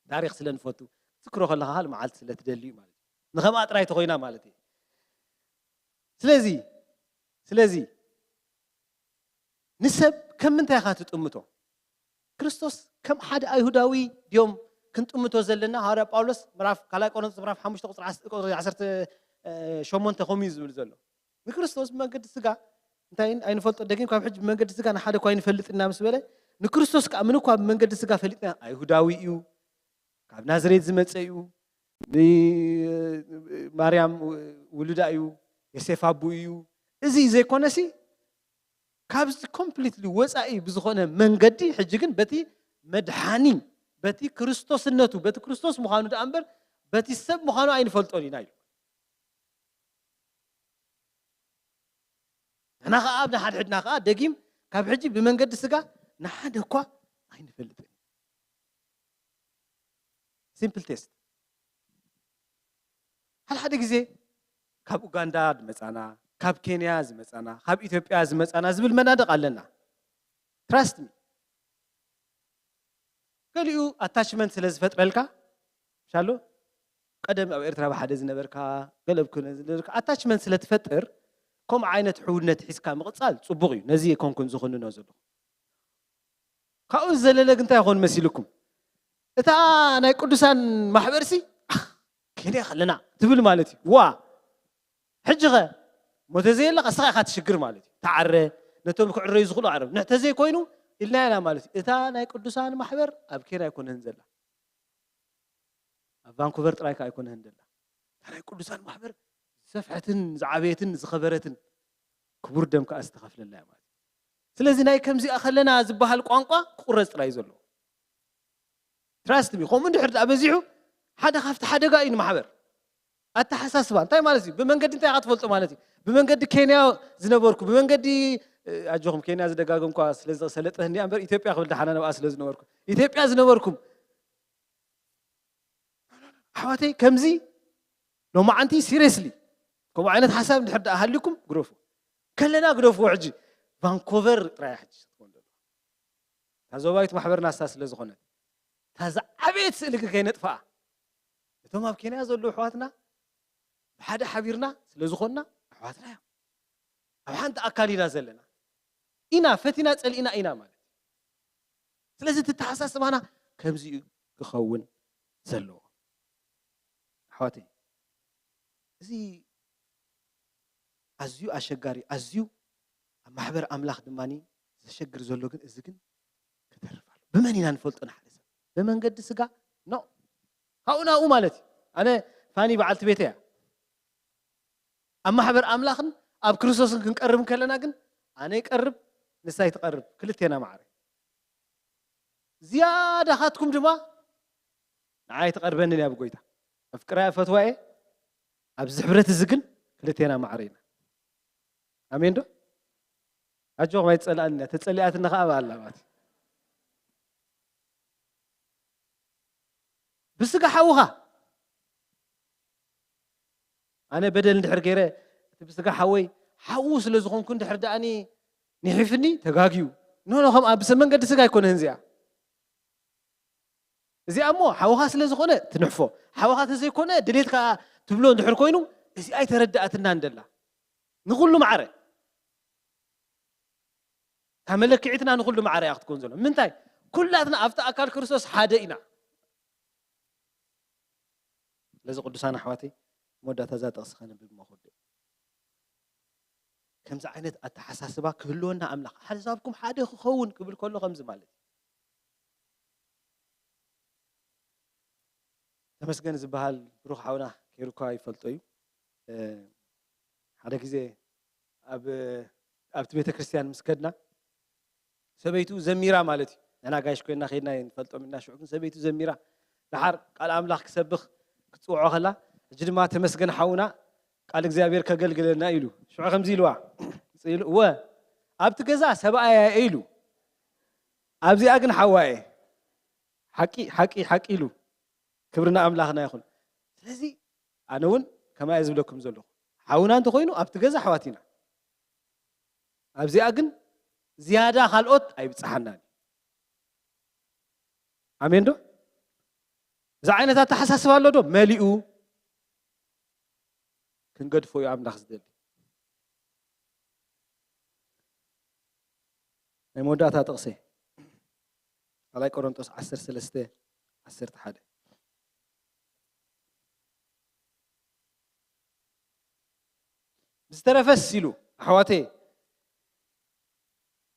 ታሪኽ ስለ ንፈቱ፣ ትዝክሮ ከለኻ ካልእ መዓልቲ ስለ ትደሊ እዩ ማለት እዩ። ንኸምኣ ጥራይ ተኾይና ማለት እዩ። ስለዚ፣ ስለዚ ንሰብ ከም ምንታይ ኢኻ ትጥምቶ? ክርስቶስ ከም ሓደ ኣይሁዳዊ ድዮም ክንጥምቶ ዘለና? ሃዋርያ ጳውሎስ ምዕራፍ ካልኣይ ቆሮንቶስ ምዕራፍ ሓሙሽተ ቁጽሪ ዓሰርተ፣ ቁጽሪ ዓሰርተ ሸሞንተ ከምኡ እዩ ዝብል ዘሎ። ንክርስቶስ ብመንገዲ ስጋ እንታይ ኣይንፈልጦ፣ ደጊም ካብ ሕጂ ብመንገዲ ስጋ ንሓደ እኳ ኣይንፈልጥን ኢና ምስ በለ፣ ንክርስቶስ ከኣ ምን እኳ ብመንገዲ ስጋ ፈሊጥና፣ ኣይሁዳዊ እዩ፣ ካብ ናዝሬት ዝመጸ እዩ፣ ን-፣ ማርያም ውሉዳ እዩ፣ ዮሴፍ ኣቦኡ እዩ። እዚ ዘይኮነሲ ካብዚ ኮምፕሊትሊ ወጻኢ ብዝኾነ መንገዲ ሕጂ ግን በቲ መድሓኒ፣ በቲ ክርስቶስነቱ፣ በቲ ክርስቶስ ምዃኑ ደኣ እምበር በቲ ሰብ ምዃኑ ኣይንፈልጦን ኢና ኢሉ። ንሕና ኸዓ ኣብ ንሓድሕድና ኸዓ ደጊም ካብ ሕጂ ብመንገዲ ስጋ ንሓደ እኳ ኣይንፈልጥን። ሲምፕል ቴስት። ሓደ ሓደ ግዜ ካብ ኡጋንዳ ዝመጻና፣ ካብ ኬንያ ዝመጻና፣ ካብ ኢትዮጵያ ዝመጻና ዝብል መናድቕ ኣለና። ትራስት ሚ። ገሊኡ ኣታችመንት ስለ ዝፈጥረልካ፣ ሻሎ፣ ቀደም ኣብ ኤርትራ ብሓደ ዝነበርካ፣ ገለ ኣብ ኩነ ዝነበርካ፣ ኣታችመንት ስለ ትፈጥር፣ ከምኡ ዓይነት ሕውነት ሒዝካ ምቕጻል ጽቡቕ እዩ። ነዚ ኣይኮንኩን ዝኹንኖ ዘለኹ። ካብኡ ዝዘለለ ግን እንታይ ይኾን መሲልኩም? እታ ናይ ቅዱሳን ማሕበርሲ፣ "ኣኽ፣ ኬንያ ከለና" ትብል ማለት እዩ። ዋ! ሕጂ ኸ? ሞ ተዘየለ፣ ቀስኻ ኢኻ ትሽግር ማለት እዩ። ተዓረ፣ ነቶም ክዕረዩ ዝኽእሉ ኣዕረብ። ንሕ-፣ ተዘይኮይኑ፣ ኢልና ኢና ማለት እዩ። እታ ናይ ቅዱሳን ማሕበር ኣብ ኬንያ ኣይኮነን ዘላ። ኣብ ቫንኩቨር ጥራይ ከኣ ኣይኮነን ዘላ። እታ ናይ ቅዱሳን ማሕበር ዝሰፍሐትን ዝዓበየትን ዝኸበረትን ክቡር ደም ከኣ ዝተኸፍለላ እያ ማለት እዩ። ስለዚ ናይ ከምዚኣ ከለና ዝበሃል ቋንቋ ክቑረጽ ጥራይ እዩ ዘለዎ። ትራስት ሚ፣ ከምኡ እንድሕር ደኣ በዚሑ፣ ሓደ ካብቲ ሓደጋ እዩ ንማሕበር። ኣተሓሳስባ እንታይ ማለት እዩ? ብመንገዲ እንታይ ኢኻ ትፈልጦ ማለት እዩ? ብመንገዲ ኬንያ ዝነበርኩ፣ ብመንገዲ፣ እ፣ ኣጆኹም፣ ኬንያ ዝደጋገምኳ ስለ ዝሰለጠ እንድያ እምበር፣ ኢትዮጵያ ክብል ደሓና ናብኣ ስለ ዝነበርኩ፣ ኢትዮጵያ ዝነበርኩም ኣሕዋተይ፣ ከምዚ ሎማዓንቲ ሲሪየስሊ ከምኡ ዓይነት ሓሳብ እንድሕር ደኣ ሃልዩኩም ግደፉ። ከለና ግደፍዎ። ሕጂ ቫንኮቨር ጥራይ ሕጂ ትኾን ዘሎ። እታ ዞባዊት ማሕበርና እሳ ስለ ዝኾነት፣ እታ ዝዓበየት ስእሊ ግን ከይነጥፍኣ። እቶም ኣብ ኬንያ ዘለዉ ኣሕዋትና ብሓደ ሓቢርና ስለ ዝኾንና ኣሕዋትና እዮም። ኣብ ሓንቲ ኣካል ኢና ዘለና። ኢና ፈቲና ጸሊእና ኢና ማለት እዩ። ስለዚ እቲ ኣተሓሳስባና ከምዚ'ዩ ክኸውን ዘለዎ። ኣሕዋተይ፣ እዚ ኣዝዩ ኣሸጋሪ፣ ኣዝዩ ኣብ ማሕበር ኣምላኽ ድማ ዘሸግር ዘሎ ግን፣ እዚ ግን ክተርፍ ኣሎ። ብመን ኢና ንፈልጦ ንሓደ ሰብ? ብመንገዲ ስጋ? ኖ። ካብኡ ናብኡ ማለት እዩ። ኣነ ፋኒ በዓልቲ ቤተይ እያ። ኣብ ማሕበር ኣምላኽን ኣብ ክርስቶስን ክንቀርብ ከለና ግን፣ ኣነ ይቀርብ፣ ንሳ ይትቀርብ፣ ክልቴና ማዕረ። ዝያዳ ካትኩም ድማ ንዓይ ትቐርበንን እያ ብጎይታ። ኣፍቅራያ፣ ፈትዋየ። ኣብዚ ሕብረት እዚ ግን ክልቴና ማዕረ ኢና። ኣሜን ዶ? ኣጆኹም፣ ኣይትጸልኣኒ እያ። ተጸሊኣትኒ ከኣ ብኣላ ማለት እዩ። ብስጋ ሓውኻ። ኣነ በደል እንድሕር ገይረ፣ እቲ ብስጋ ሓወይ ሓዉ ስለ ዝኾንኩ እንድሕር ደኣኒ ንሒፍኒ፣ ተጋግዩ። ኖ፣ ኖ፣ ከምኣ ብሰ-፣ መንገዲ ስጋ ኣይኮነን እዚኣ። እዚኣ እሞ ሓውኻ ስለ ዝኾነ ትንሕፎ። ሓውኻ ተዘይኮነ ድሌትካ ትብሎ እንድሕር ኮይኑ፣ እዚኣ ኣይተረድኣትናን ደላ። ንኹሉ ማዕረ። እታ መለክዒትና ንኹሉ ማዕረ እያ ክትከውን ዘሎ። ምንታይ? ኩላትና ኣብቲ ኣካል ክርስቶስ ሓደ ኢና። ስለዚ ቅዱሳን ኣሕዋተይ፣ መወዳእታ እዛ ጥቕሲ ከነንብብ እሞ ክወድእ። ከምዚ ዓይነት ኣተሓሳስባ ክህልወና ኣምላኽ፣ ኣሕዛብኩም ሓደ ክኸውን ክብል ከሎ ከምዚ ማለት እዩ። ተመስገን ዝበሃል ብሩኽ ሓውና ከይሩ እኳ ይፈልጦ እዩ። እ፣ ሓደ ግዜ ኣብ፣ ኣብቲ ቤተ ክርስቲያን ምስ ከድና፣ ሰበይቱ ዘሚራ ማለት እዩ። ንሕና ጋይሽ ኮይንና ከይድና ኣይንፈልጦም ኢና፣ ሽዑ ግን ሰበይቱ ዘሚራ። ደሓር ቃል ኣምላኽ ክሰብኽ ክትጽውዖ ከላ፣ ሕጂ ድማ ተመስገን ሓውና ቃል እግዚኣብሔር ከገልግለና ኢሉ። ሽዑ ከምዚ ኢልዋ፣ ኢሉ፣ "እወ፣ ኣብቲ ገዛ ሰብኣያ እየ" ኢሉ፣ "ኣብዚኣ ግን ሓዋ እየ። ሓቂ ሓቂ ሓቂ ኢሉ። ክብሪ ንኣምላኽና ይኹን። ስለዚ ኣነ እውን ከማይ ዝብለኩም ዘለኹ፣ ሓውና እንተኾይኑ ኣብቲ ገዛ ኣሕዋት ኢና። ኣብዚኣ ግን ዝያዳ ካልኦት ኣይብጽሓናን። ኣሜን ዶ? እዚ ዓይነት ኣተሓሳስባ ኣሎ ዶ? መሊኡ ክንገድፎ እዩ ኣምላኽ ዝደሊ። ናይ መወዳእታ ጥቕሰይ ካልኣይ ቆሮንጦስ ዓሰርተ ሰለስተ ዓሰርተ ሓደ። ብዝተረፈስ ኢሉ ኣሕዋተይ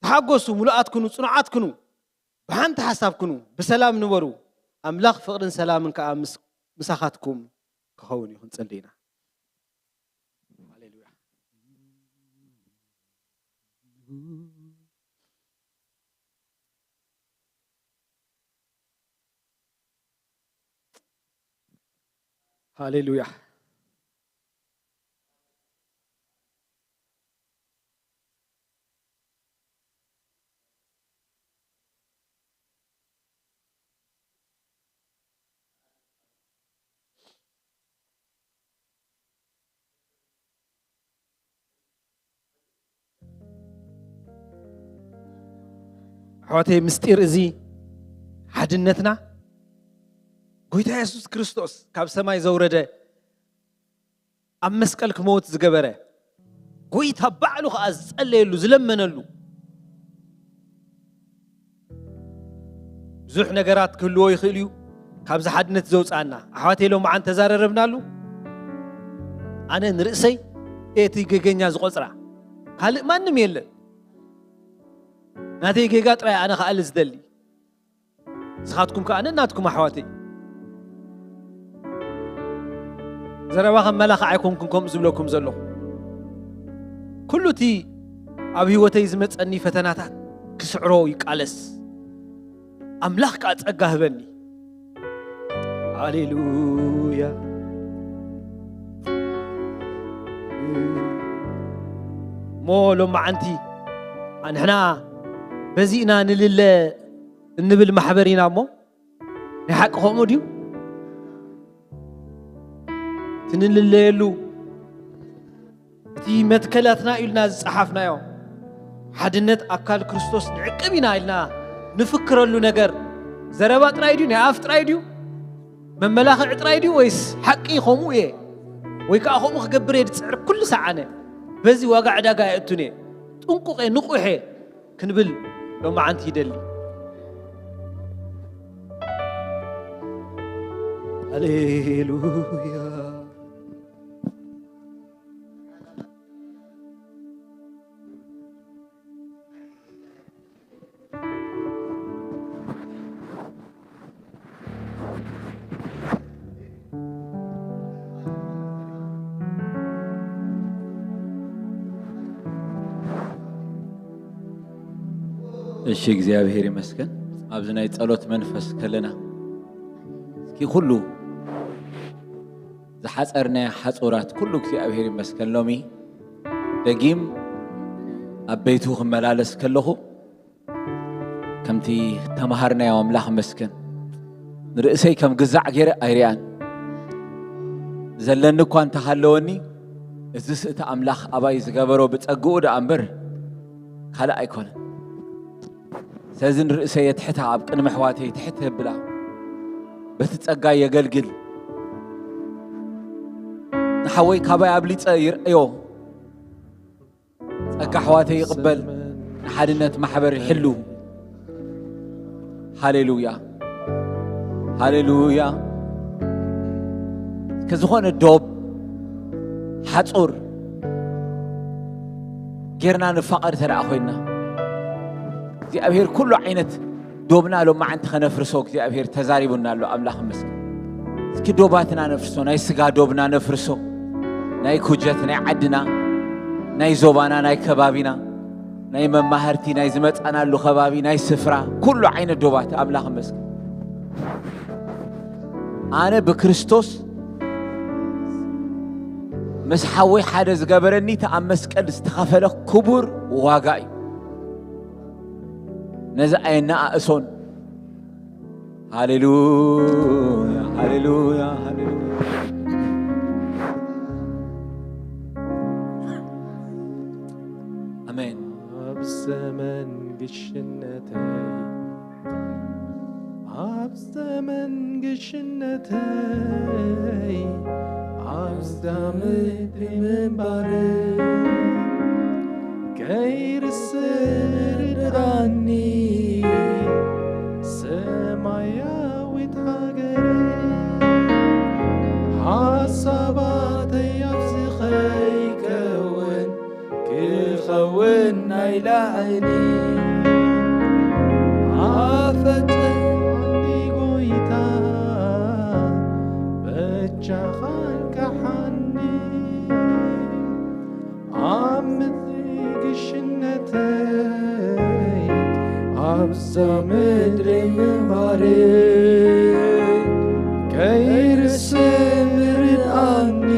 ተሓጎሱ፣ ምሉኣት ኩኑ፣ ጽኑዓት ኩኑ፣ ብሓንቲ ሓሳብ ኩኑ፣ ብሰላም ንበሩ። ኣምላኽ ፍቕርን ሰላምን ከኣ ምስ-፣ ምሳኻትኩም ክኸውን እዩ። ክንጽሊ ኢና። ሃሌሉያ። ሃሌሉያ። ኣሕዋተይ፣ ምስጢር እዚ ሓድነትና፣ ጎይታ የሱስ ክርስቶስ ካብ ሰማይ ዘውረደ፣ ኣብ መስቀል ክመውት ዝገበረ፣ ጎይታ ባዕሉ ኸኣ ዝጸለየሉ፣ ዝለመነሉ፣ ብዙሕ ነገራት ክህልዎ ይኽእል እዩ። ካብዚ ሓድነት ዘውጽኣና፣ ኣሕዋተይ፣ ሎምዓንቲ ተዛረረብናሉ። ኣነ ንርእሰይ እቲ ጌገኛ ዝቖጽራ፣ ካልእ ማንም የለን። ናተይ ጌጋ ጥራይ ኣነ ክኣሊ ዝደሊ። ንስኻትኩም ከኣ ነናትኩም ኣሕዋተይ። ዘረባ ከም መላኺ ኣይኮንኩን ከምኡ ዝብለኩም ዘለኹ። ኩሉ እቲ ኣብ ህይወተይ ዝመጸኒ ፈተናታት ክስዕሮ ይቃለስ። ኣምላኽ ከኣ ጸጋ ህበኒ። ሃሌሉያ። እሞ ሎማዓንቲ ኣንሕና በዚ ኢና ንልለ እንብል ማሕበር ኢና እሞ፣ ናይ ሓቂ ከምኡ ድዩ? እቲ ንልለየሉ፣ እቲ መትከላትና ኢልና ዝጸሓፍናዮ፣ ሓድነት ኣካል ክርስቶስ ንዕቅብ ኢና ኢልና ንፍክረሉ ነገር፣ ዘረባ ጥራይ ድዩ? ናይ ኣፍ ጥራይ ድዩ? መመላኽዒ ጥራይ ድዩ? ወይስ ሓቂ ከምኡ እየ? ወይ ከኣ ከምኡ ክገብር እየ ዝጽዕር ኩሉ ሰዓነ? በዚ ዋጋ ዕዳጋ የእቱን እየ። ጥንቁቕ እየ፣ ንቑሕ እየ። ክንብል ሎማዓንቲ ይደሊ። ሃሌሉያ። እሺ፣ እግዚኣብሔር ይመስገን። ኣብዚ ናይ ጸሎት መንፈስ ከለና፣ እስኪ ኩሉ ዝሓጸርናዮ ሓጹራት ኩሉ እግዚኣብሔር ይመስገን። ሎሚ ደጊም ኣብ ቤቱ ክመላለስ ከለኹ፣ ከምቲ ተማሃርናዮ ኣምላኽ መስገን። ንርእሰይ ከም ግዛዕ ገይረ ኣይሪኣን። ዘለኒ እኳ እንተሃለወኒ፣ እዝስ እቲ ኣምላኽ ኣባይ ዝገበሮ ብጸግኡ ደኣ እምበር ካልእ ኣይኮነን። ስለዚ ንርእሰይ የትሕታ፣ ኣብ ቅድሚ ኣሕዋተይ ትሕት የብላ። በቲ ጸጋ የገልግል። ንሓወይ ካባይ ኣብሊጸ ይርአዮ። ጸጋ ኣሕዋተይ ይቕበል፣ ንሓድነት ማሕበር ይሕሉ። ሃሌሉያ፣ ሃሌሉያ። እስከ ዝኾነ ዶብ፣ ሓጹር ጌርና ንፋቐር እንተ ደኣ ኮይንና፣ እግዚኣብሔር ኩሉ ዓይነት ዶብና ሎማዓንቲ ከነፍርሶ እግዚኣብሔር ተዛሪቡና ኣሎ። ኣምላኽ ይመስገን። እስኪ ዶባትና ነፍርሶ፣ ናይ ስጋ ዶብና ነፍርሶ፣ ናይ ኩጀት፣ ናይ ዓድና፣ ናይ ዞባና፣ ናይ ከባቢና፣ ናይ መማህርቲ፣ ናይ ዝመጻናሉ ከባቢ፣ ናይ ስፍራ፣ ኩሉ ዓይነት ዶባት ኣምላኽ ይመስገን። ኣነ ብክርስቶስ ምስ ሓወይ ሓደ ዝገበረኒ እቲ ኣብ መስቀል ዝተኸፈለ ክቡር ዋጋ እዩ። ነዚ ኣየነኣእሶን። ሃሌሉያ፣ ሃሌሉያ፣ ሃሌሉያ። ኣሜን። ኣብ ዘመን ግሽነተይ፣ ኣብ ዘመን ግሽነተይ፣ ኣብዛ ምድሪ ምንባር ከይርስዕ ርድኣኒ፣ ሰማያዊት ሃገረይ። ሓሳባተይ ኣብዚ ከይከውን፣ ክኸውን ናይ ላዕሊ። ኣፈጥነኒ ጎይታ፣ በጃኻ እንቅሓኒ። ኣብ ምድሪ ግሽነተይ፣ ኣብዛ ምድሪ ምንባረይ፣ ከይርስዕ ርድኣኒ፣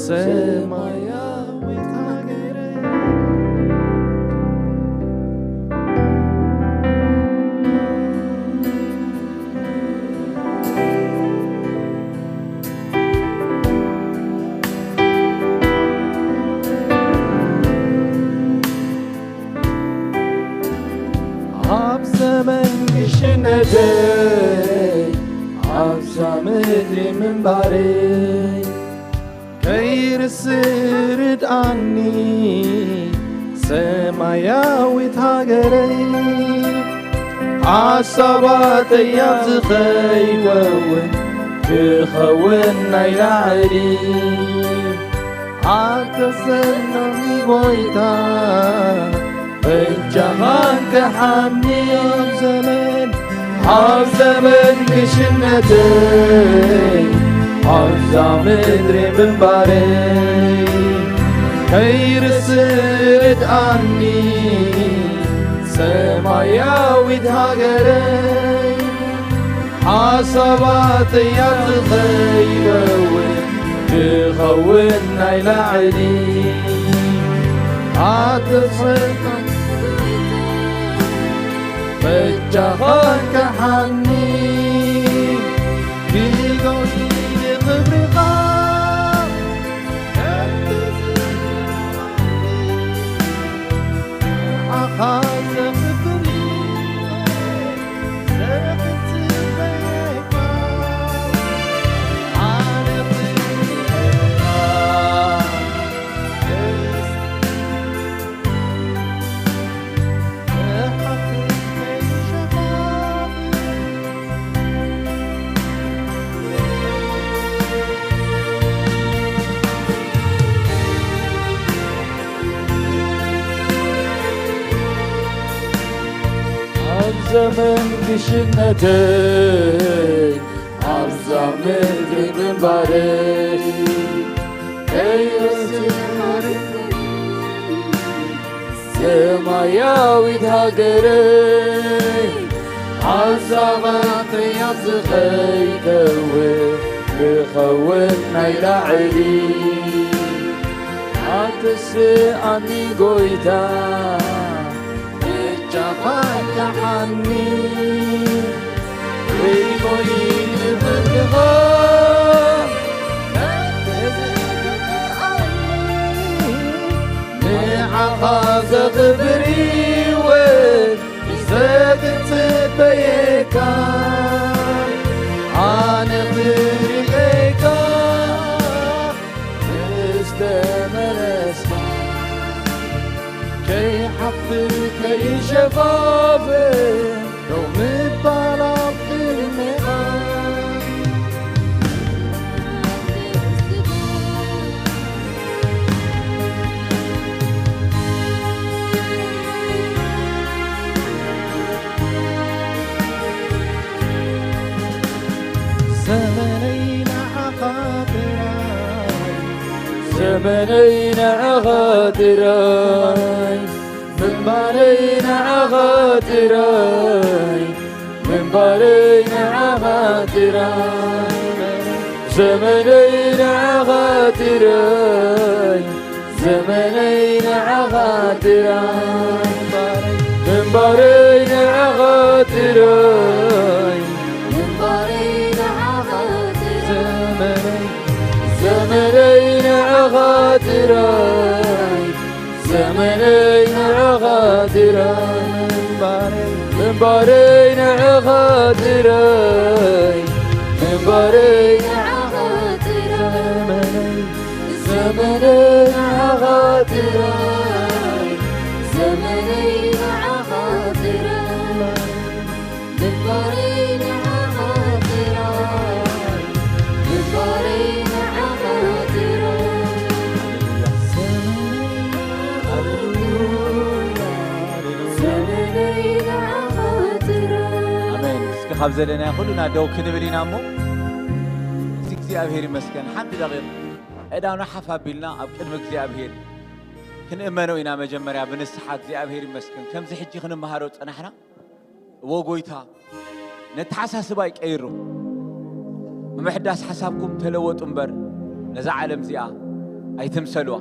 ሰማያዊት ሃገረይ። ኣብ ዘመን ግሽነተይ፣ ኣብዛ ምድሪ ምንባረይ፣ ከይርስዕ ርድኣኒ፣ ሰማያዊት ሃገረይ። ሓሳባተይ ኣብ ዝኸይወውን፣ ክኸውን ናይ ላዕሊ። ኣተሰናኒ ጎይታ፣ በጃኻ እንቅሓኒ። ኣብ ዘመን፣ ኣብ ዘመን ግሽነተይ፣ ኣብዛ ምድሪ ምንባረይ፣ ከይርስዕ ርድኣኒ፣ ሰማያዊት ሃገረይ። ሓሳባተይ ኣብ ዝኸይወውን፣ ክኸውን ናይ ላዕሊ። ኣተሰናኒ፣ በጃኻ እንቅሓኒ። ክጎይ ንኽብርኻ፣ ንዓኻ ዘኽብር እዩ። ኣብ ዘመን ግሽነተይ፣ ኣብዛ ምድሪ ምንባረይ፣ ከይርስዕ ሰማያዊት ሃገረይ። ሓሳባተይ ኣብ ዝኸይከውን፣ ክኸውን ናይ ላዕሊ። ኣትስኣኒ ጎይታ፣ በጃኻ እንቅሓኒ። ርኢቶይ ንኽብርኻ ንዓኻ ዘኽብር ህይወት ዘግጽበየካ፣ ኣነ ክርእየካ ምስ ተመለስካ፣ ከይሓፍር ከይሸፋፍን ደው ምባል ኣብ ቅድሜኻ። ዘመነይ ንዓኻ ጥራይ፣ ዘመነይ ንዓኻ ጥራይ፣ ምንባረይ ንዓኻ ጥራይ፣ ምንባረይ ንዓኻ ጥራይ፣ ዘመነይ ንዓኻ ጥራይ፣ ዘመነይ ንዓኻ ጥራይ፣ ምንባረይ ንዓኻ ጥራይ ምንባረይ ንዓኻ ጥራይ ዘመነይ ዘመነይ ንዓኻ ጥራይ ዘመነይ ንዓኻ ጥራይ ምንባረይ ምንባረይ ንዓኻ ጥራይ ምንባረይ ንዓኻ ጥራይ ዘመነይ ዘመነይ ንዓኻ ጥራይ ዘመነይ ንዓኻ ጥራይ ኣሜን። እስኪ ካብ ዘለናዮ ኩልና ደው ክንብል ኢና እሞ፣ እስኪ እግዚኣብሔር ይመስገን። ሓንቲ ደቂቕ ኣእዳውና ሓፍ ኣቢልና ኣብ ቅድሚ እግዚኣብሔር ክንእመኖ ኢና። መጀመርያ ብንስሓ እግዚኣብሔር ይመስገን። ከምዚ ሕጂ ክንመሃሮ ጸናሕና። እዎ ጎይታ፣ ነተሓሳስባ ይቀይሩ። ብምሕዳስ ሓሳብኩም ተለወጡ እምበር፣ ነዛ ዓለም እዚኣ ኣይትምሰልዋ።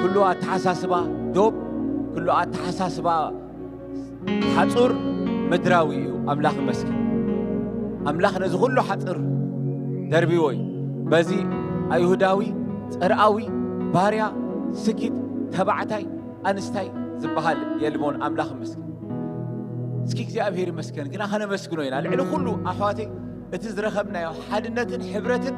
ኩሉ ኣተሓሳስባ ዶብ፣ ኩሉ ኣተሓሳስባ ሓጹር ምድራዊ እዩ። ኣምላኽ ይመስገን። ኣምላኽ ነዚ ኩሉ ሓጽር ደርቢዎ እዩ። በዚ ኣይሁዳዊ፣ ጽርኣዊ፣ ባርያ፣ ስኪት፣ ተባዕታይ፣ ኣንስታይ ዝበሃል የልቦን። ኣምላኽ ይመስገን። እስኪ እግዚኣብሔር ይመስገን። ግና ከነመስግኖ ኢና። ልዕሊ ኩሉ ኣሕዋተይ፣ እቲ ዝረኸብናዮ ሓድነትን ሕብረትን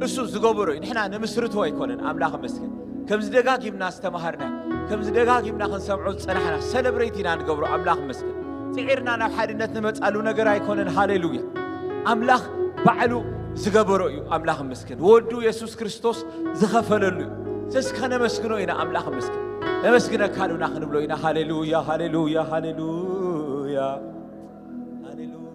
እሱ ዝገበሮ እዩ። ንሕና ንምስርቶ ኣይኮነን። ኣምላኽ ይመስገን። ከምዚ ደጋጊምና ዝተማሃርና፣ ከምዚ ደጋጊምና ክንሰምዖ ዝጸናሕና፣ ሰለብሬት ኢና ንገብሮ። ኣምላኽ ይመስገን። ጽዒርና ናብ ሓድነት ንመጻሉ ነገር ኣይኮነን። ሃሌሉያ። ኣምላኽ ባዕሉ ዝገበሮ እዩ። ኣምላኽ ይመስገን። ወዱ የሱስ ክርስቶስ ዝኸፈለሉ እዩ። ስለዚ ከነመስግኖ ኢና። ኣምላኽ ይመስገን። ነመስግነካ ኣሉና ክንብሎ ኢና። ሃሌሉያ፣ ሃሌሉያ፣ ሃሌሉያ፣ ሃሌሉያ።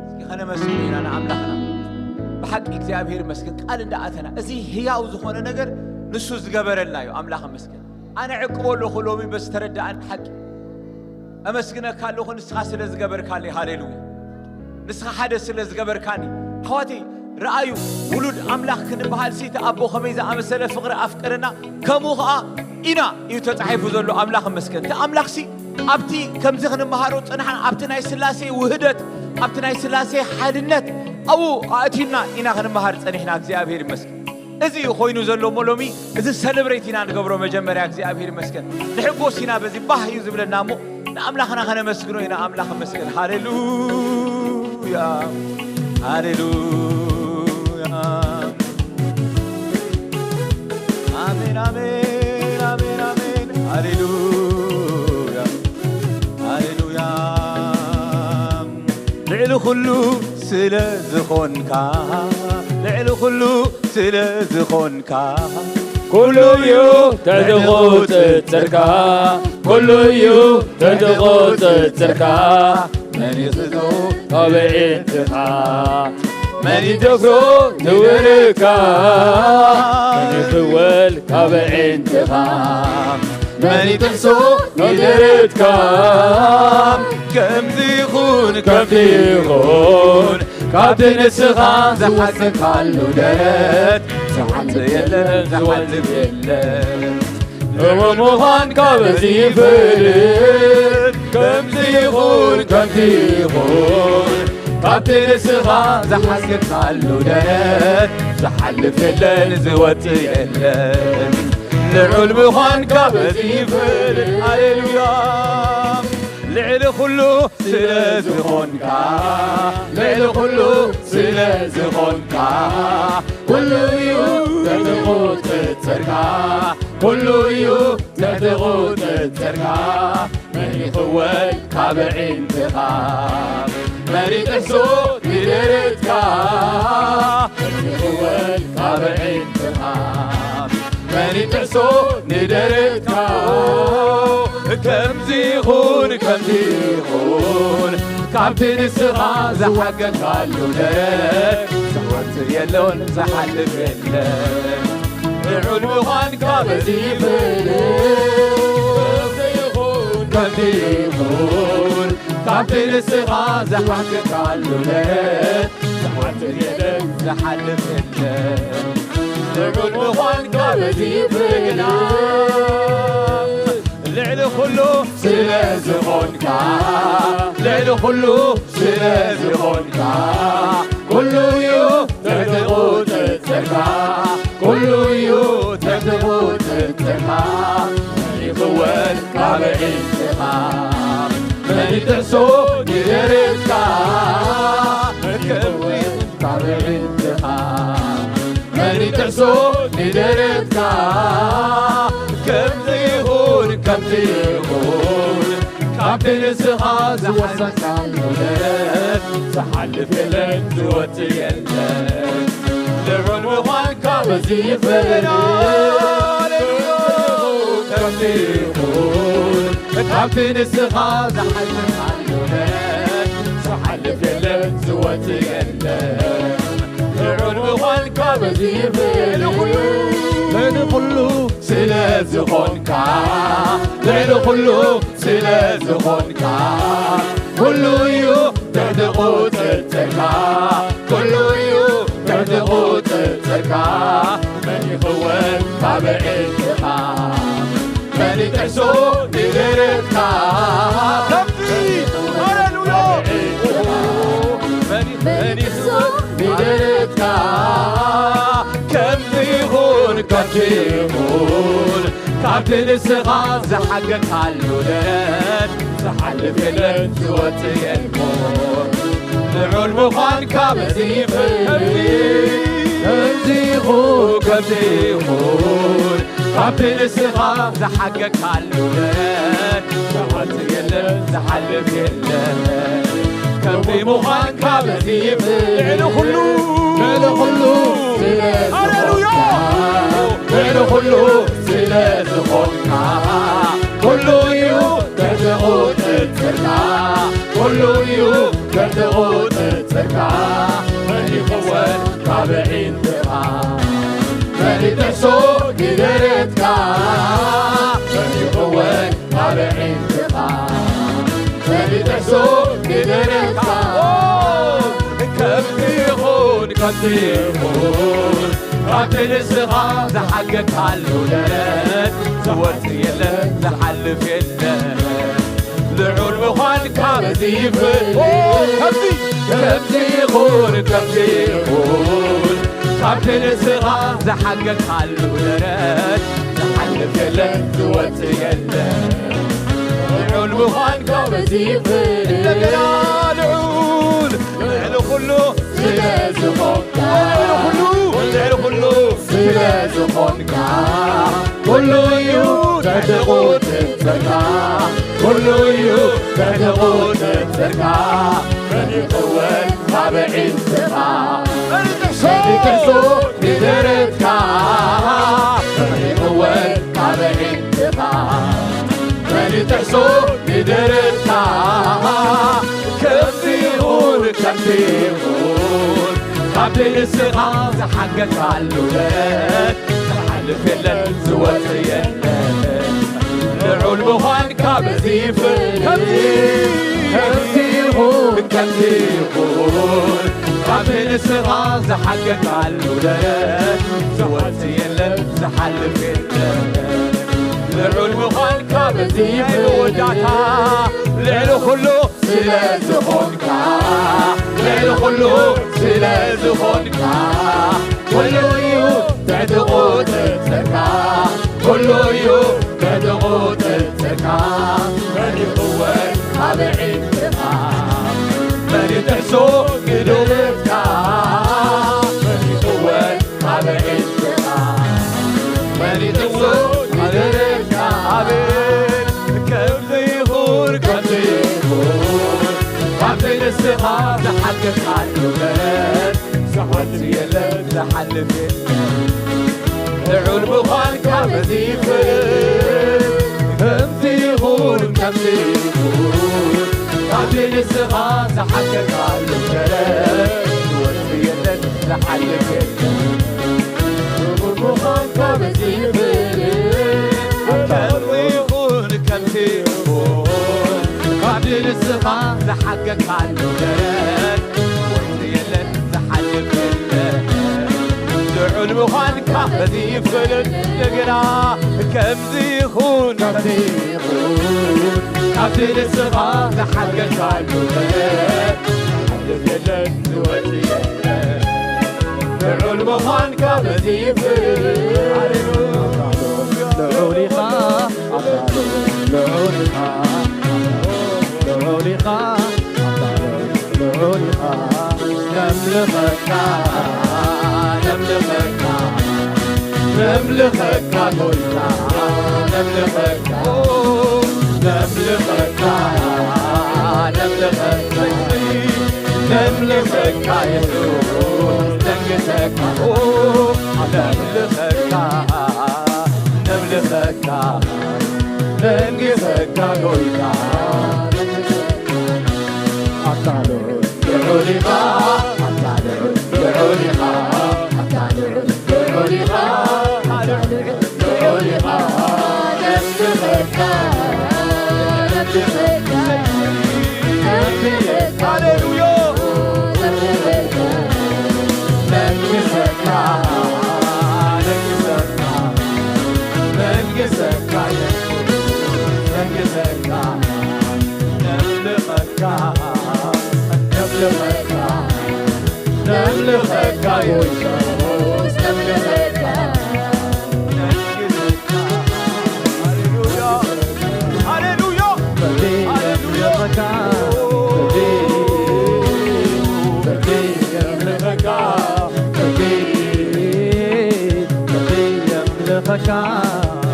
እስኪ ከነመስግኖ ኢና ንኣምላኽና። ብሓቂ እግዚኣብሔር ይመስገን። ቃል እንዳኣተና እዚ ህያው ዝኾነ ነገር ንሱ ዝገበረልና እዩ። ኣምላኽ ይመስገን። ኣነ ዕቅቦ ኣለኹ ሎሚ በዚ ተረዳእን ሓቂ። ኣመስግነካ ኣለኹ ንስኻ ስለ ዝገበርካለይ። ሃሌሉያ። ንስኻ ሓደ ስለ ዝገበርካኒ። ኣሕዋተይ፣ ረኣዩ፣ ውሉድ ኣምላኽ ክንበሃል ሲ እቲ ኣቦ ከመይ ዝኣመሰለ ፍቕሪ ኣፍቀረና፣ ከምኡ ኸኣ ኢና እዩ ተጻሒፉ ዘሎ። ኣምላኽ ይመስገን። እቲ ኣምላኽሲ ኣብቲ ከምዚ ክንመሃሮ ጸናሕና፣ ኣብቲ ናይ ስላሴ ውህደት፣ ኣብቲ ናይ ስላሴ ሓድነት ኣብኡ ኣእትዩና ኢና ክንመሃር ጸኒሕና። እግዚኣብሔር ይመስገን። እዚ እዩ ኮይኑ ዘሎ እሞ ሎሚ እዚ ሰለብሬት ኢና ንገብሮ። መጀመርያ እግዚኣብሔር ይመስገን። ንሕጎስ ኢና፣ በዚ ባህ እዩ ዝብለና እሞ ንኣምላኽና ከነመስግኖ ኢና። ኣምላኽ ይመስገን። ሃሌሉያ፣ ሃሌሉያ። ኣሜን፣ ኣሜን፣ ኣሜን፣ ኣሜን። ሃሌሉያ፣ ሃሌሉያ። ልዕሊ ኩሉ ስለ ዝኾንካ፣ ልዕሊ ኩሉ ስለ ዝኾንካ፣ ኩሉ እዩ ተትቑጽጽርካ፣ ኩሉ እዩ ተትቑጽጽርካ። መን ይኽዞ ካብ ኣዒንትኻ? መን ይደፍሮ ንደረትካ? መን ይኽወል ካብ ኣዒንትኻ? መን ይጥሕሶ ንደረትካ? ከምዚ ይኹን ከምቲ ይኹን፣ ካብቲ ንስኻ ዝሓሰብካሉ ደረት ዝሓልፍ የለን፣ ዝሓልፍ የለን። እሞ ምዃን ካብ እዚ ይፍልን፣ ከምዚ ይኹን ከምቲ ይኹን፣ ካብቲ ንስኻ ዝሓሰብካሉ ደረት ዝሓልፍ የለን፣ ዝወጽእ የለን። ልዑል ምዃን ካብ እዚ ይፍልን። ሃሌሉያ። ልዕሊ ኩሉ ስለ ዝኾንካ፣ ልዕሊ ኩሉ ስለ ዝኾንካ፣ ኩሉ እዩ ትሕቲ ቁጽጽርካ፣ ኩሉ እዩ ትሕቲ ቁጽጽርካ። መን ይኽወል ካብ ኣዒንትኻ? መን ይጥሕሶ ንደረትካ? መን ይኽወል ካብ ኣዒንትኻ? መን ይጥሕሶ ንደረትካ? ከምዚ ይኹን ከምዚ ይኹን፣ ካብቲ ንስኻ ዝሓገዝካሉ ደረት ዝወጽእ የሎን ዝሓልፍ የለን። ልዑል ምዃን ካብ እዚ ይፍልን። ከምዚ ይኹን ከምዚ ይኹን፣ ኣብቲ ንስኻ ዝሓሸካሉ ለት ዝሓድር የለን፣ ዝሓልፍ የለን። ልዑል ምዃንካ በዚ ይፍለጥ። ልዕሊ ኩሉ ስለ ዝኾንካ፣ ልዕሊ ኩሉ ስለ ዝኾንካ፣ ኩሉ እዩ ትሕቲ ቁጽጽርካ፣ ኩሉ እዩ ትሕቲ ቁጽጽርካ። መን ይኽወል ካብ ኣዒንትኻ? መን ይጥሕሶ ንደረትካ? መን ይኽወል ካብ ኣዒንትኻ? መን ይጥሕሶ ንደረትካ? ከምዚ ይኹን ከምዚ ይኹን፣ ካብቲ ንስኻ ዝሓሰብካሉ ደረት ዝሓልፍ የለን፣ ዝወጽእ የለን። ልዑል ምዃንካ በዚ ይፍለጥ። ከምዚ ይኹን፣ ካብቲ ንስኻ ዝሓሰብካሉ ደረት ዝሓልፍ የለን፣ ዝወጽእ የለን። ልዑል ምዃንካ በዚ ይፍለጥ። ንኹሉ ስለ ዝኾንካ፣ ልዕሊ ኩሉ ስለ ዝኾንካ፣ ኩሉ እዩ ትሕቲ ቁጽጽርካ፣ ኩሉ እዩ ትሕቲ ቁጽጽርካ። መን ይኽወል ካብ ኣዒንትኻ? መን ይጥሕሶ ንደረትካ? ከብቲ ሃሌሉያ! መን ይጥሕሶ ንደረትካ? ከምዚ ይኹን ከምዚ ይኹን፣ ካብቲ ንስኻ ዝሓገካሉ ደረት ዝሓልፍ የለን፣ ዝወጽእ የለን። ልዑል ምዃንካ በዚ ይፍለጥ። ከምዚ ይኹን ከምዚ ይኹን፣ ካብቲ ንስኻ ዝሓገካሉ ደረት ዝወጽእ የለን፣ ዝሓልፍ የለን። ከምዚ ምዃንካ በዚ ይፍለጥ። ልዕሊ ኩሉ፣ ልዕሊ ኩሉ ስለ ሃሌሉያ! ዝኾንካ፣ ልዕሊ ኩሉ ስለ ዝኾንካ፣ ኩሉ እዩ ትሕቲ ቁጽጽርካ፣ ኩሉ እዩ ትሕቲ ቁጽጽርካ። መን ይኽወል ካብ ኣዒንትኻ? መን ይጥሕሶ ንደረትካ? መን ይኽወል ካብ ኣዒንትኻ? መን ይጥሕሶ ንደረትካ? ከምቲ ይኹን ከምቲ ይኹን፣ ካብቲ ንስኻ ዝሓገካሉ ደረት ዝወጽእ የለን፣ ዝሓልፍ የለን። ልዑል ምዃንካ በዚ ይፍለጥ። ከምዚ፣ ከምዚ ይኹን ከምዚ ይኹን፣ ካብቲ ንስኻ ዝሓገካሉ ደረት ዝሓልፍ የለን፣ ዝወጽእ የለን። ልዑል ምዃንካ በዚ ይፍለጥ። እንደገና ልዑል፣ ልዕሊ ኩሉ ስለ ዝኾንካ፣ ልዕሊ ኩሉ፣ ልዕሊ ኩሉ ስለ ዝኾንካ፣ ኩሉ እዩ ትሕቲ ቁጽጽርካ፣ ኩሉ እዩ ትሕቲ ቁጽጽርካ። መን ይኽወል ካብ ኣዒንትኻ? መን ይጥሕሶ ንደረትካ? መን ይኽወል ካብ ኣዒንትኻ? መን ይጥሕሶ ንደረትካ? ከምዚ ይኹን ከምዚ ይኹን፣ ካብቲ ንስኻ ዝሓገካሉ ደረት ዝሓልፍ የለን፣ ዝወጽእ የለን። ልዑል ምዃንካ በዚ ይፍለጥ። ከምዚ፣ ከምዚ ይኹን ከምዚ ይኹን፣ ካብቲ ንስኻ ዝሓገካሉ ደረት ዝወጽእ የለን፣ ዝሓልፍ የለን። ልዑል ምዃንካ በዚ ናይ መወዳእታ ልዕሊ ኩሉ ስለ ዝኾንካ፣ ልዕሊ ኩሉ ስለ ዝኾንካ፣ ኩሉ እዩ ትሕቲ ቁጽጽርካ፣ ኩሉ እዩ ትሕቲ ቁጽጽርካ። መን ይኽወል ካብ ኣዒንትኻ? መን ይጥሕሶ ንደረትካ? መን ይኽወል ካብ ኣዒንትኻ? መን ይጥሕሶ ንደረትካ? ኣቤት ከምዚ ይኹን ከምዚ ይኹን፣ ካብቲ ንስኻ ዝሓገካሉ ደረት ዝሓልፍ የለን፣ ዝሓልፍ የለን። ልዑል ምዃንካ በዚ ይፍለጥ። ከምዚ ይኹን ከምዚ ይኹን፣ ካብቲ ንስኻ ዝሓገካሉ ደረት ዝወጽእ የለን፣ ዝሓልፍ የለን። ክቡር ምዃንካ በዚ ይፍለጥ። ከምዚ ይኹን ከምዚ ይኹን፣ ካብ ንስኻ ዝሓገካሉ ደረት ወንዝ የለን ዝሓልፍ የለን። ልዑል ምዃንካ በዚ ይፍለጥ እንደገና ከምዚ ይኹን ከምዚ ይኹን ካብቲ ንስኻ ዝሓገካሉ ደረት ዝሓልፍ የለን ዝወጽእ የለን። ልዑል ምዃንካ በዚ ይፍለጥ። ልዑል ኢኻ ኣምላኽ ልዑል ኢኻ ልዑል ኢኻ ኣምላኽ ልዑል ኢኻ ነምልኸካ ነምልኸካ ነምልኸካ ጎይታ ነምልኸካ ነምልኸካ ነምልኸካ ነምልኸካ የሱስ ነግሰካ ነምልኸካ ነምልኸካ ነግሰካ ጎይታ ኣታ ልዑል ኢኻ ኣታ ልዑል ኢኻ ኣታ ልዑል ኢኻ ሃሌሉያ። ነምልኸካ ጎይታ ነምልኸካ ሃሌሉያ ሃሌሉያ ሃሌሉያ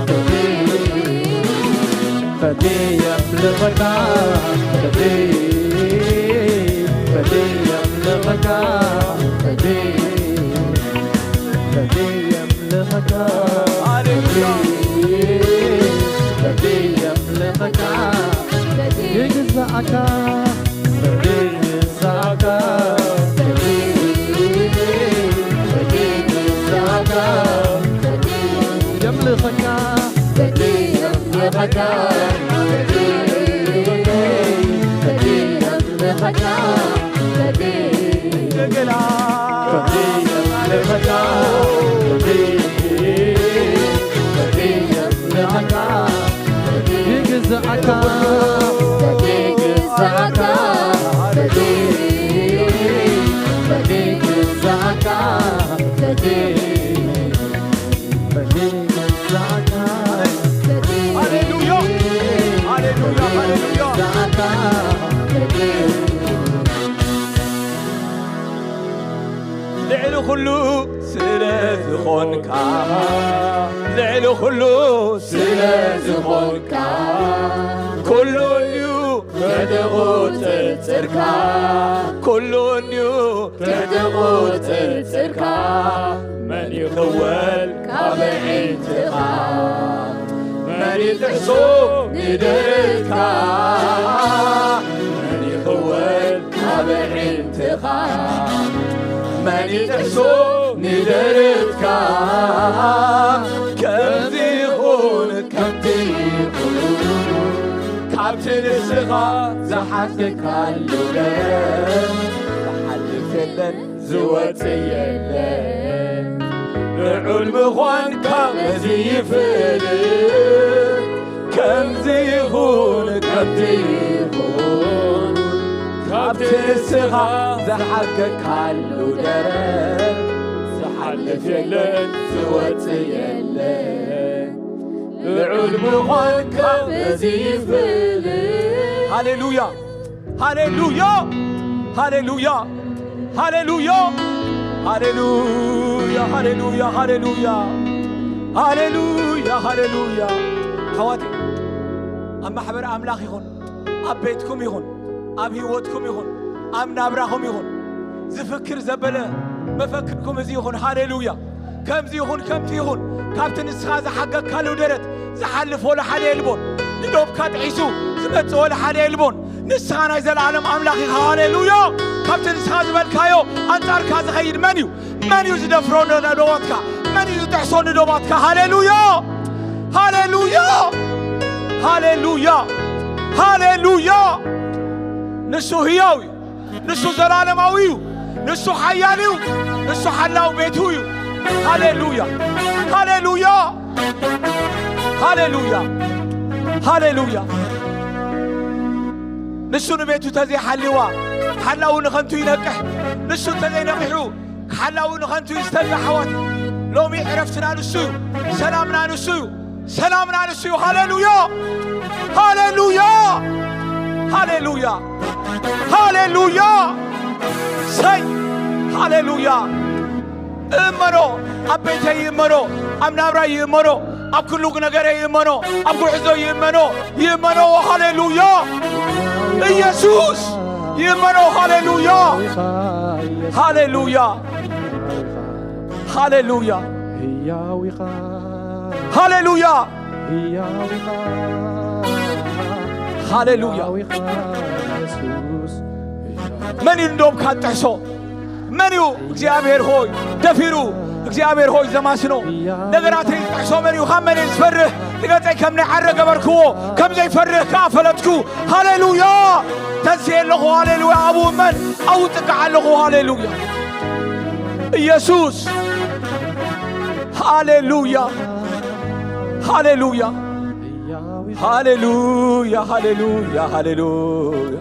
የምልኸካ ፈትየ የምልኸካ ፈትየ ፈትየ የምልኸካ ፈትየ ፈትየ የምልኸካ ፈትየ የምልኸካ ይግዛእካ ይግዛእካ ይግዛእካ የምልኸካ የምልኸካ የምልኸካ እንደገና የምልኸካ የምልኸካ ይግዛእካ ይግዛእካ ይግዛእካ ሃሌሉያ ሃሌሉያ ሃሌሉያ ልዕሊ ኩሉ ስለ ዝኾንካ ልዕሊ ኩሉ ስለ ዝኾንካ ኩሉ እዩ ተተቖጸጸርካ ኩሉ እዩ ተተቖጸጸርካ መን ይኽወል ካብ ኣዒንትኻ መን ይጥሕሶ ንደረትካ መን ይኽወል ካብ ኣዒንትኻ መን ይጥሕሶ ንደረትካ ከምዚ ይኹን ከምቲ ይኹን ካብቲ ንስኻ ዝሓተካሉ ደረት ዝሓልፍ የለን ዝወጽእ የለን ልዑል ምዃንካ በዚ ይፍለጥ ከምዚ ይኹን ከምቲ ይኹን ካብቲ ንስኻ ዝሓገካሉ ደረት ዝሓልፍ የለን ዝወጽእ የለን ልዑል ምዃንካ በዚ ይፍለጥ ሃሌሉያ ሃሌሉያ ሃሌሉያ ሃሌሉያ ሃሌሉያ ሃሌሉያ ሃሌሉያ ሃሌሉያ ሃሌሉያ ኣሕዋተይ ኣብ ማሕበር ኣምላኽ ይኹን ኣብ ቤትኩም ይኹን ኣብ ህይወትኩም ይኹን ኣብ ናብራኹም ይኹን ዝፍክር ዘበለ መፈክርኩም እዚ ይኹን ሃሌሉያ ከምዚ ይኹን ከምቲ ይኹን ካብቲ ንስኻ ዝሓገካሉ ደረት ዝሓልፍ ወላ ሓደ የልቦን ንዶብካ ጥሒሱ ዝመጽእ ወላ ሓደ የልቦን ንስኻ ናይ ዘለኣለም ኣምላኽ ኢኻ ሃሌሉያ ካብቲ ንስኻ ዝበልካዮ ኣንጻርካ ዝኸይድ መን እዩ መን እዩ ዝደፍሮ ንዶባትካ መን እዩ ዝጥሕሶ ንዶባትካ ሃሌሉያ ሃሌሉያ ሃሌሉያ ሃሌሉያ ንሱ ህያው እዩ። ንሱ ዘላለማዊ እዩ። ንሱ ሓያል እዩ። ንሱ ሓላው ቤቱ እዩ። ሃሌሉያ፣ ሃሌሉያ፣ ሃሌሉያ፣ ሃሌሉያ። ንሱ ንቤቱ ተዘይሓልዋ፣ ሓላው ንኸንቱ ይነቅሕ። ንሱ ተዘይነቂሑ፣ ሓላው ንኸንቱ ይዝተጋ። ኣሕዋት፣ ሎሚ ዕረፍትና ንሱ እዩ። ሰላምና ንሱ እዩ። ሰላምና ንሱ እዩ። ሃሌሉያ፣ ሃሌሉያ፣ ሃሌሉያ፣ ሃሌሉያ። ሰይ፣ ሃሌሉያ። እመኖ፣ ኣብ ቤተይ ይእመኖ፣ ኣብ ናብራይ ይእመኖ፣ ኣብ ኩሉ ነገረይ ይእመኖ፣ ኣብ ጉዕዞ ይእመኖ፣ ይእመኖ። ሃሌሉያ። ኢየሱስ ይእመኖ። ሃሌሉያ፣ ሃሌሉያ፣ ሃሌሉያ፣ ህያው ኢኻ፣ ሃሌሉያ፣ ህያው ኢኻ፣ ሃሌሉያ። ህያው ኢኻ ኢየሱስ። መን እዩ እንዶም ካትጥሕሶ? መን እዩ እግዚኣብሔር ሆይ ደፊሩ እግዚኣብሔር ሆይ ዘማስኖ? ነገራተይ ዝጥሕሶ መን እዩ? ካብ መን እየ ዝፈርህ? ንገጸይ ከም ናይ ዓረ ገበርክዎ፣ ከም ዘይፈርህ ከኣ ፈለጥኩ። ሃሌሉያ! ተንስኤ ኣለኹ። ሃሌሉያ! ኣብኡ እመን፣ ኣብኡ እጽጋዕ ኣለኹ። ሃሌሉያ! ኢየሱስ! ሃሌሉያ! ሃሌሉያ! ሃሌሉያ! ሃሌሉያ! ሃሌሉያ!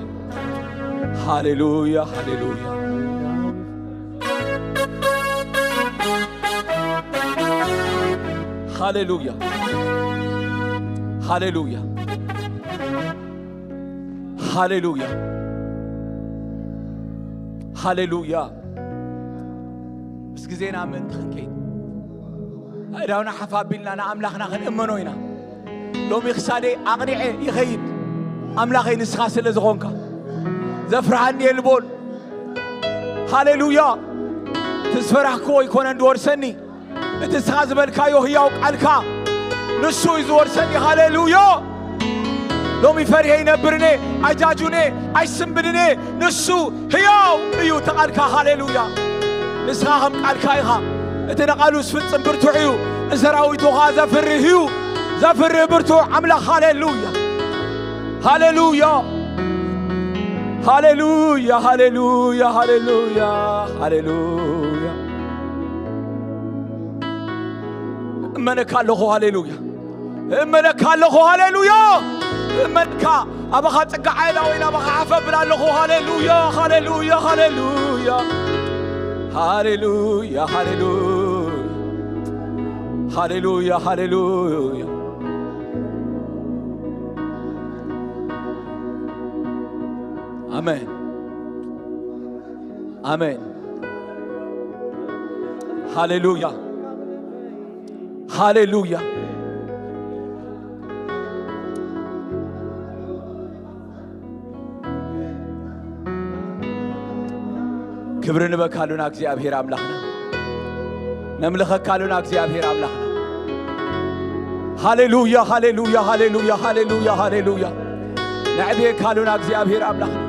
ሃሌሉያ፣ ሃሌሉያ፣ ሃሌሉያ፣ ሃሌሉያ፣ ሃሌሉያ፣ ሃሌሉያ። ምስ ግዜና ምእንቲ ክንከይድ ኣእዳውና ሓፍ ኣቢልና ንኣምላኽና ክንእመኖ ኢና። ሎሚ ክሳደይ ኣቕኒዐ ይኸይድ። ኣምላኸይ ንስኻ ስለ ዝኾንካ ዘፍርሃኒ የልቦን። ሃሌሉያ። እቲ ዝፈራህክዎ ኣይኮነን ዝወርሰኒ። እቲ ንስኻ ዝበልካዮ ህያው ቃልካ ንሱ እዩ ዝወርሰኒ። ሃሌሉያ። ሎሚ ፈሪሄ ይነብርኔ፣ ኣይጃጁኔ፣ ኣይስንብድኔ። ንሱ ህያው እዩ እቲ ቃልካ። ሃሌሉያ። ንስኻ ከም ቃልካ ኢኻ። እቲ ንቓሉ ዝፍጽም ብርቱዕ እዩ። ንሰራዊቱ ኸኣ ዘፍርህ እዩ። ዘፍርህ ብርቱዕ ኣምላኽ። ሃሌሉያ። ሃሌሉያ። ሃሌሉያ፣ ሃሌሉያ፣ ሃሌሉያ፣ ሃሌሉያ። እመነካ ኣለኹ። ሃሌሉያ። እመነካ ኣለኹ። ሃሌሉያ። እመነካ። ኣባኻ ጽጋዕ ኣየላ ወይ ኣባኻ ሓፍ እብል ኣለኹ። ሃሌሉያ፣ ሃሌሉያ፣ ሃሌሉያ። ሃሌሉያ፣ ሃሌሉያ። ሃሌሉያ፣ ሃሌሉያ። ኣሜን። ኣሜን። ሃሌሉያ። ሃሌሉያ። ክብሪ ንበካሉና እግዚኣብሔር ኣምላኽና። ነምልኸካሉና እግዚኣብሔር ኣምላኽና። ሃሌሉያ፣ ሃሌሉያ፣ ሃሌሉያ፣ ሃሌሉያ፣ ሃሌሉያ። ነዕብየካሉና እግዚኣብሔር ኣምላኽና።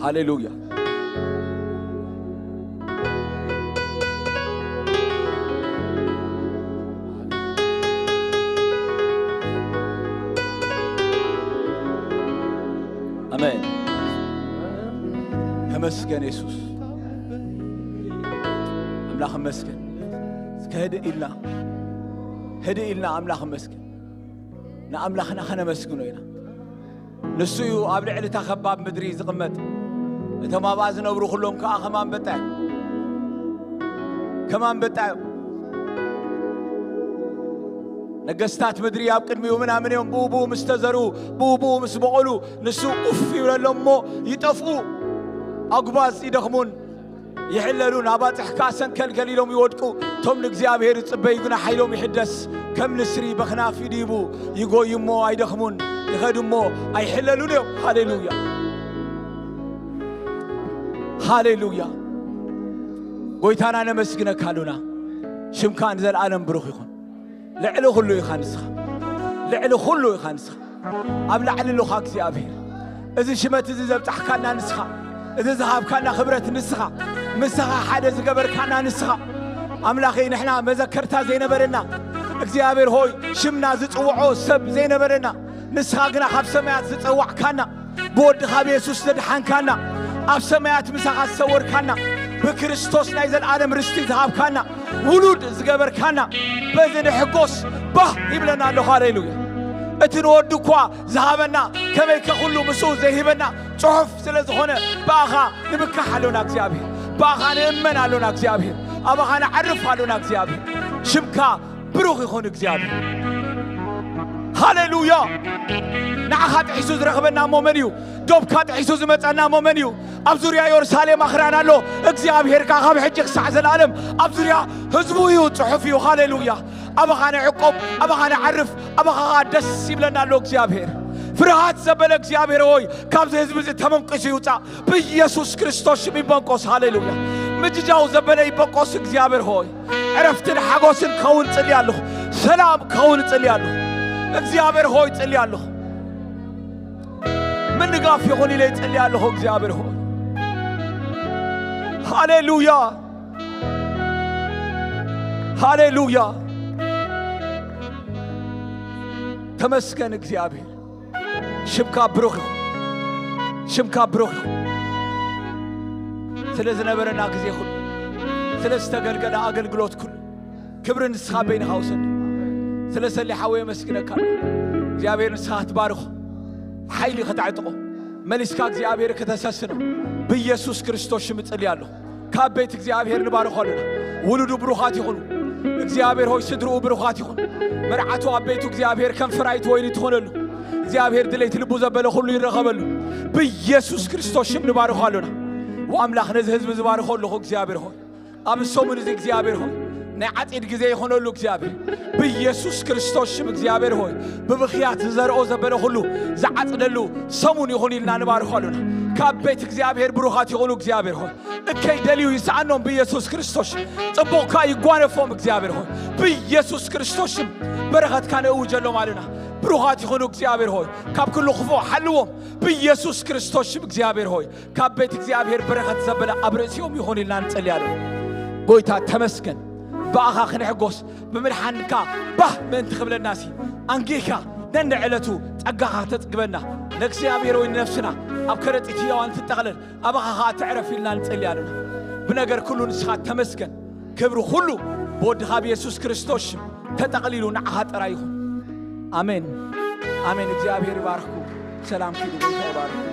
ሃሌሉያ። ኣሜን። ተመስገን የሱስ። ኣምላኽ መስገን። እስከ ህድእ ኢልና፣ ህድእ ኢልና ኣምላኽ መስገን። ንኣምላኽና ከነመስግኖ ኢና። ንሱ እዩ ኣብ ልዕሊ እታ ከባብ ምድሪ ዝቕመጥ። እቶም ኣብኣ ዝነብሩ ኩሎም ከኣ ከም ኣንበጣ እዮም። ከም ኣንበጣ እዮም። ነገስታት ምድሪ ኣብ ቅድሚኡ ምናምን እዮም። ብኡ ብኡ ምስ ተዘርኡ፣ ብኡ ብኡ ምስ በቖሉ፣ ንሱ ኡፍ ይብለሎም እሞ ይጠፍኡ። ኣጉባዝ ይደኽሙን ይሕለሉን፣ ኣባጽሕ ከኣ ሰንከልከል ኢሎም ይወድቁ። እቶም ንእግዚኣብሔር ዝጽበዩ ግና ሓይሎም ይሕደስ። ከም ንስሪ በኽናፍ ይድይቡ፣ ይጎዩ እሞ ኣይደኽሙን፣ ይኸዱ እሞ ኣይሕለሉን እዮም። ሃሌሉያ፣ ሃሌሉያ። ጎይታና ነመስግነካ ኣሉና። ሽምካ ንዘለኣለም ብሩኽ ይኹን። ልዕሊ ኩሉ ኢኻ ንስኻ። ልዕሊ ኩሉ ኢኻ ንስኻ። ኣብ ላዕሊ ኣሎኻ እግዚኣብሔር። እዚ ሽመት እዚ ዘብጻሕካና ንስኻ። እዚ ዝሃብካና ክብረት ንስኻ። ምሳኻ ሓደ ዝገበርካና ንስኻ። ኣምላኸይ ንሕና መዘከርታ ዘይነበረና፣ እግዚኣብሔር ሆይ ሽምና ዝጽውዖ ሰብ ዘይነበረና፣ ንስኻ ግና ካብ ሰማያት ዝጸዋዕካና፣ ብወድኻ ብየሱስ ዘድሓንካና፣ ኣብ ሰማያት ምሳኻ ዝሰወርካና፣ ብክርስቶስ ናይ ዘለኣለም ርስቲ ዝሃብካና፣ ውሉድ ዝገበርካና፣ በዚ ንሕጎስ። ባህ ይብለና ኣሎ። ሃሌሉያ። እቲ ንወዱ እኳ ዝሃበና፣ ከመይ ከኹሉ ምስኡ ዘይህበና ጽሑፍ ስለ ዝኾነ፣ ብኣኻ ንምካሕ ኣሎና እግዚኣብሔር። ብኣኻ ንእመን ኣሎና እግዚኣብሔር። ኣባኻ ንዓርፍ ኣሎና እግዚኣብሔር። ሽምካ ብሩኽ ይኹን እግዚኣብሔር። ሃሌሉያ። ንዓኻ ጥሒሱ ዝረኽበና እሞ መን እዩ? ዶብካ ጥሒሱ ዝመጸና እሞ መን እዩ? ኣብ ዙርያ የሩሳሌም ኣኽራን ኣሎ። እግዚኣብሔር ከኣ ካብ ሕጂ ክሳዕ ዘለኣለም ኣብ ዙርያ ህዝቡ እዩ ጽሑፍ እዩ። ሃሌሉያ። ኣባኻ ንዕቆብ፣ ኣባኻ ንዓርፍ፣ ኣባኻ ከኣ ደስ ይብለና ኣሎ እግዚኣብሔር። ፍርሃት ዘበለ እግዚኣብሔር ሆይ፣ ካብዚ ህዝቢ እዚ ተመንቂሱ ይውጻእ። ብኢየሱስ ክርስቶስ ሽም ይበንቆስ። ሃሌሉያ። ምጅጃው ዘበለ ይበንቆስ። እግዚኣብሔር ሆይ፣ ዕረፍትን ሓጎስን ክኸውን ጽሊ ኣለኹ። ሰላም ክኸውን ጽሊ ኣለኹ። እግዚኣብሔር ሆይ፣ ጽሊ ኣለኹ። ምንጋፍ ይኹን ኢለ ጽሊ ኣለኹ። እግዚኣብሔር ሆይ፣ ሃሌሉያ፣ ሃሌሉያ። ተመስገን እግዚኣብሔር። ሽምካ ብሩኽ ይኹን። ሽምካ ብሩኽ ይኹን። ስለ ዝነበረና ግዜ ኩሉ፣ ስለ ዝተገልገለ ኣገልግሎት ኩሉ፣ ክብሪ ንስኻ በይንኻ ውሰድ። ስለ ሰሊ ሓወይ የመስግነካ። እግዚኣብሔር ንስኻ ክትባርኾ፣ ሓይሊ ከተዕጥቖ፣ መሊስካ እግዚኣብሔር ከተሰስኖ፣ ብኢየሱስ ክርስቶስ ሽም እጽሊ ኣለኹ። ካብ ቤት እግዚኣብሔር ንባርኾ ኣለና። ውሉዱ ብሩኻት ይኹኑ። እግዚኣብሔር ሆይ፣ ስድርኡ ብሩኻት ይኹን። መርዓቱ ኣብ ቤቱ እግዚኣብሔር ከም ፍራይት ወይኒ ትኾነሉ። እግዚኣብሔር ድሌት ልቡ ዘበለ ኩሉ ይረኸበሉ። ብኢየሱስ ክርስቶስ ሽም ንባርኾ ኣለና። ወኣምላኽ ነዚ ህዝቢ ዝባርኾ ኣለኹ እግዚኣብሔር ሆይ። ኣብ ሰሙን እዚ እግዚኣብሔር ሆይ፣ ናይ ዓጺድ ግዜ ይኾነሉ እግዚኣብሔር። ብኢየሱስ ክርስቶስ ሽም እግዚኣብሔር ሆይ፣ ብብኽያት ዝዘርኦ ዘበለ ኩሉ ዝዓጽደሉ ሰሙን ይኹን ኢልና ንባርኾ ኣለና። ካብ ቤት እግዚኣብሔር ብሩኻት ይኹኑ እግዚኣብሔር ሆይ። እከይ ደልዩ ይስኣኖም ብኢየሱስ ክርስቶስ ሽም። ጽቡቕካ ይጓነፎም እግዚኣብሔር ሆይ። ብኢየሱስ ክርስቶስ ሽም በረኸትካ ነእውጀሎም ኣለና። ብሩኻት ይኹኑ እግዚኣብሔር ሆይ። ካብ ኩሉ ክፉእ ሓልዎም ብኢየሱስ ክርስቶስ ሽም እግዚኣብሔር ሆይ። ካብ ቤት እግዚኣብሔር በረኸት ዘበለ ኣብ ርእሲኦም ይኹን ኢልና ንጸሊ ኣለና። ጎይታ ተመስገን። ብኣኻ ክንሕጎስ ብምድሓንካ ባህ ምእንቲ ክብለናሲ ኣንጊህካ ነንዕለቱ ጸጋኻ ተጽግበና። ንእግዚኣብሔር ወይ ንነፍስና ኣብ ከረጢት ህያዋን ትጠቕለል፣ ኣባኻ ኸኣ ትዕረፍ ኢልና ንጸሊ ኣለና። ብነገር ኩሉ ንስኻ ተመስገን። ክብሪ ኩሉ ብወድኻ ብየሱስ ክርስቶስ ሽም ተጠቕሊሉ ንዓኻ ጥራይ ይኹን። ኣሜን፣ ኣሜን። እግዚኣብሔር ይባርኽኩም። ሰላም ኪዱ። ጎይታ ይባርኽኩም።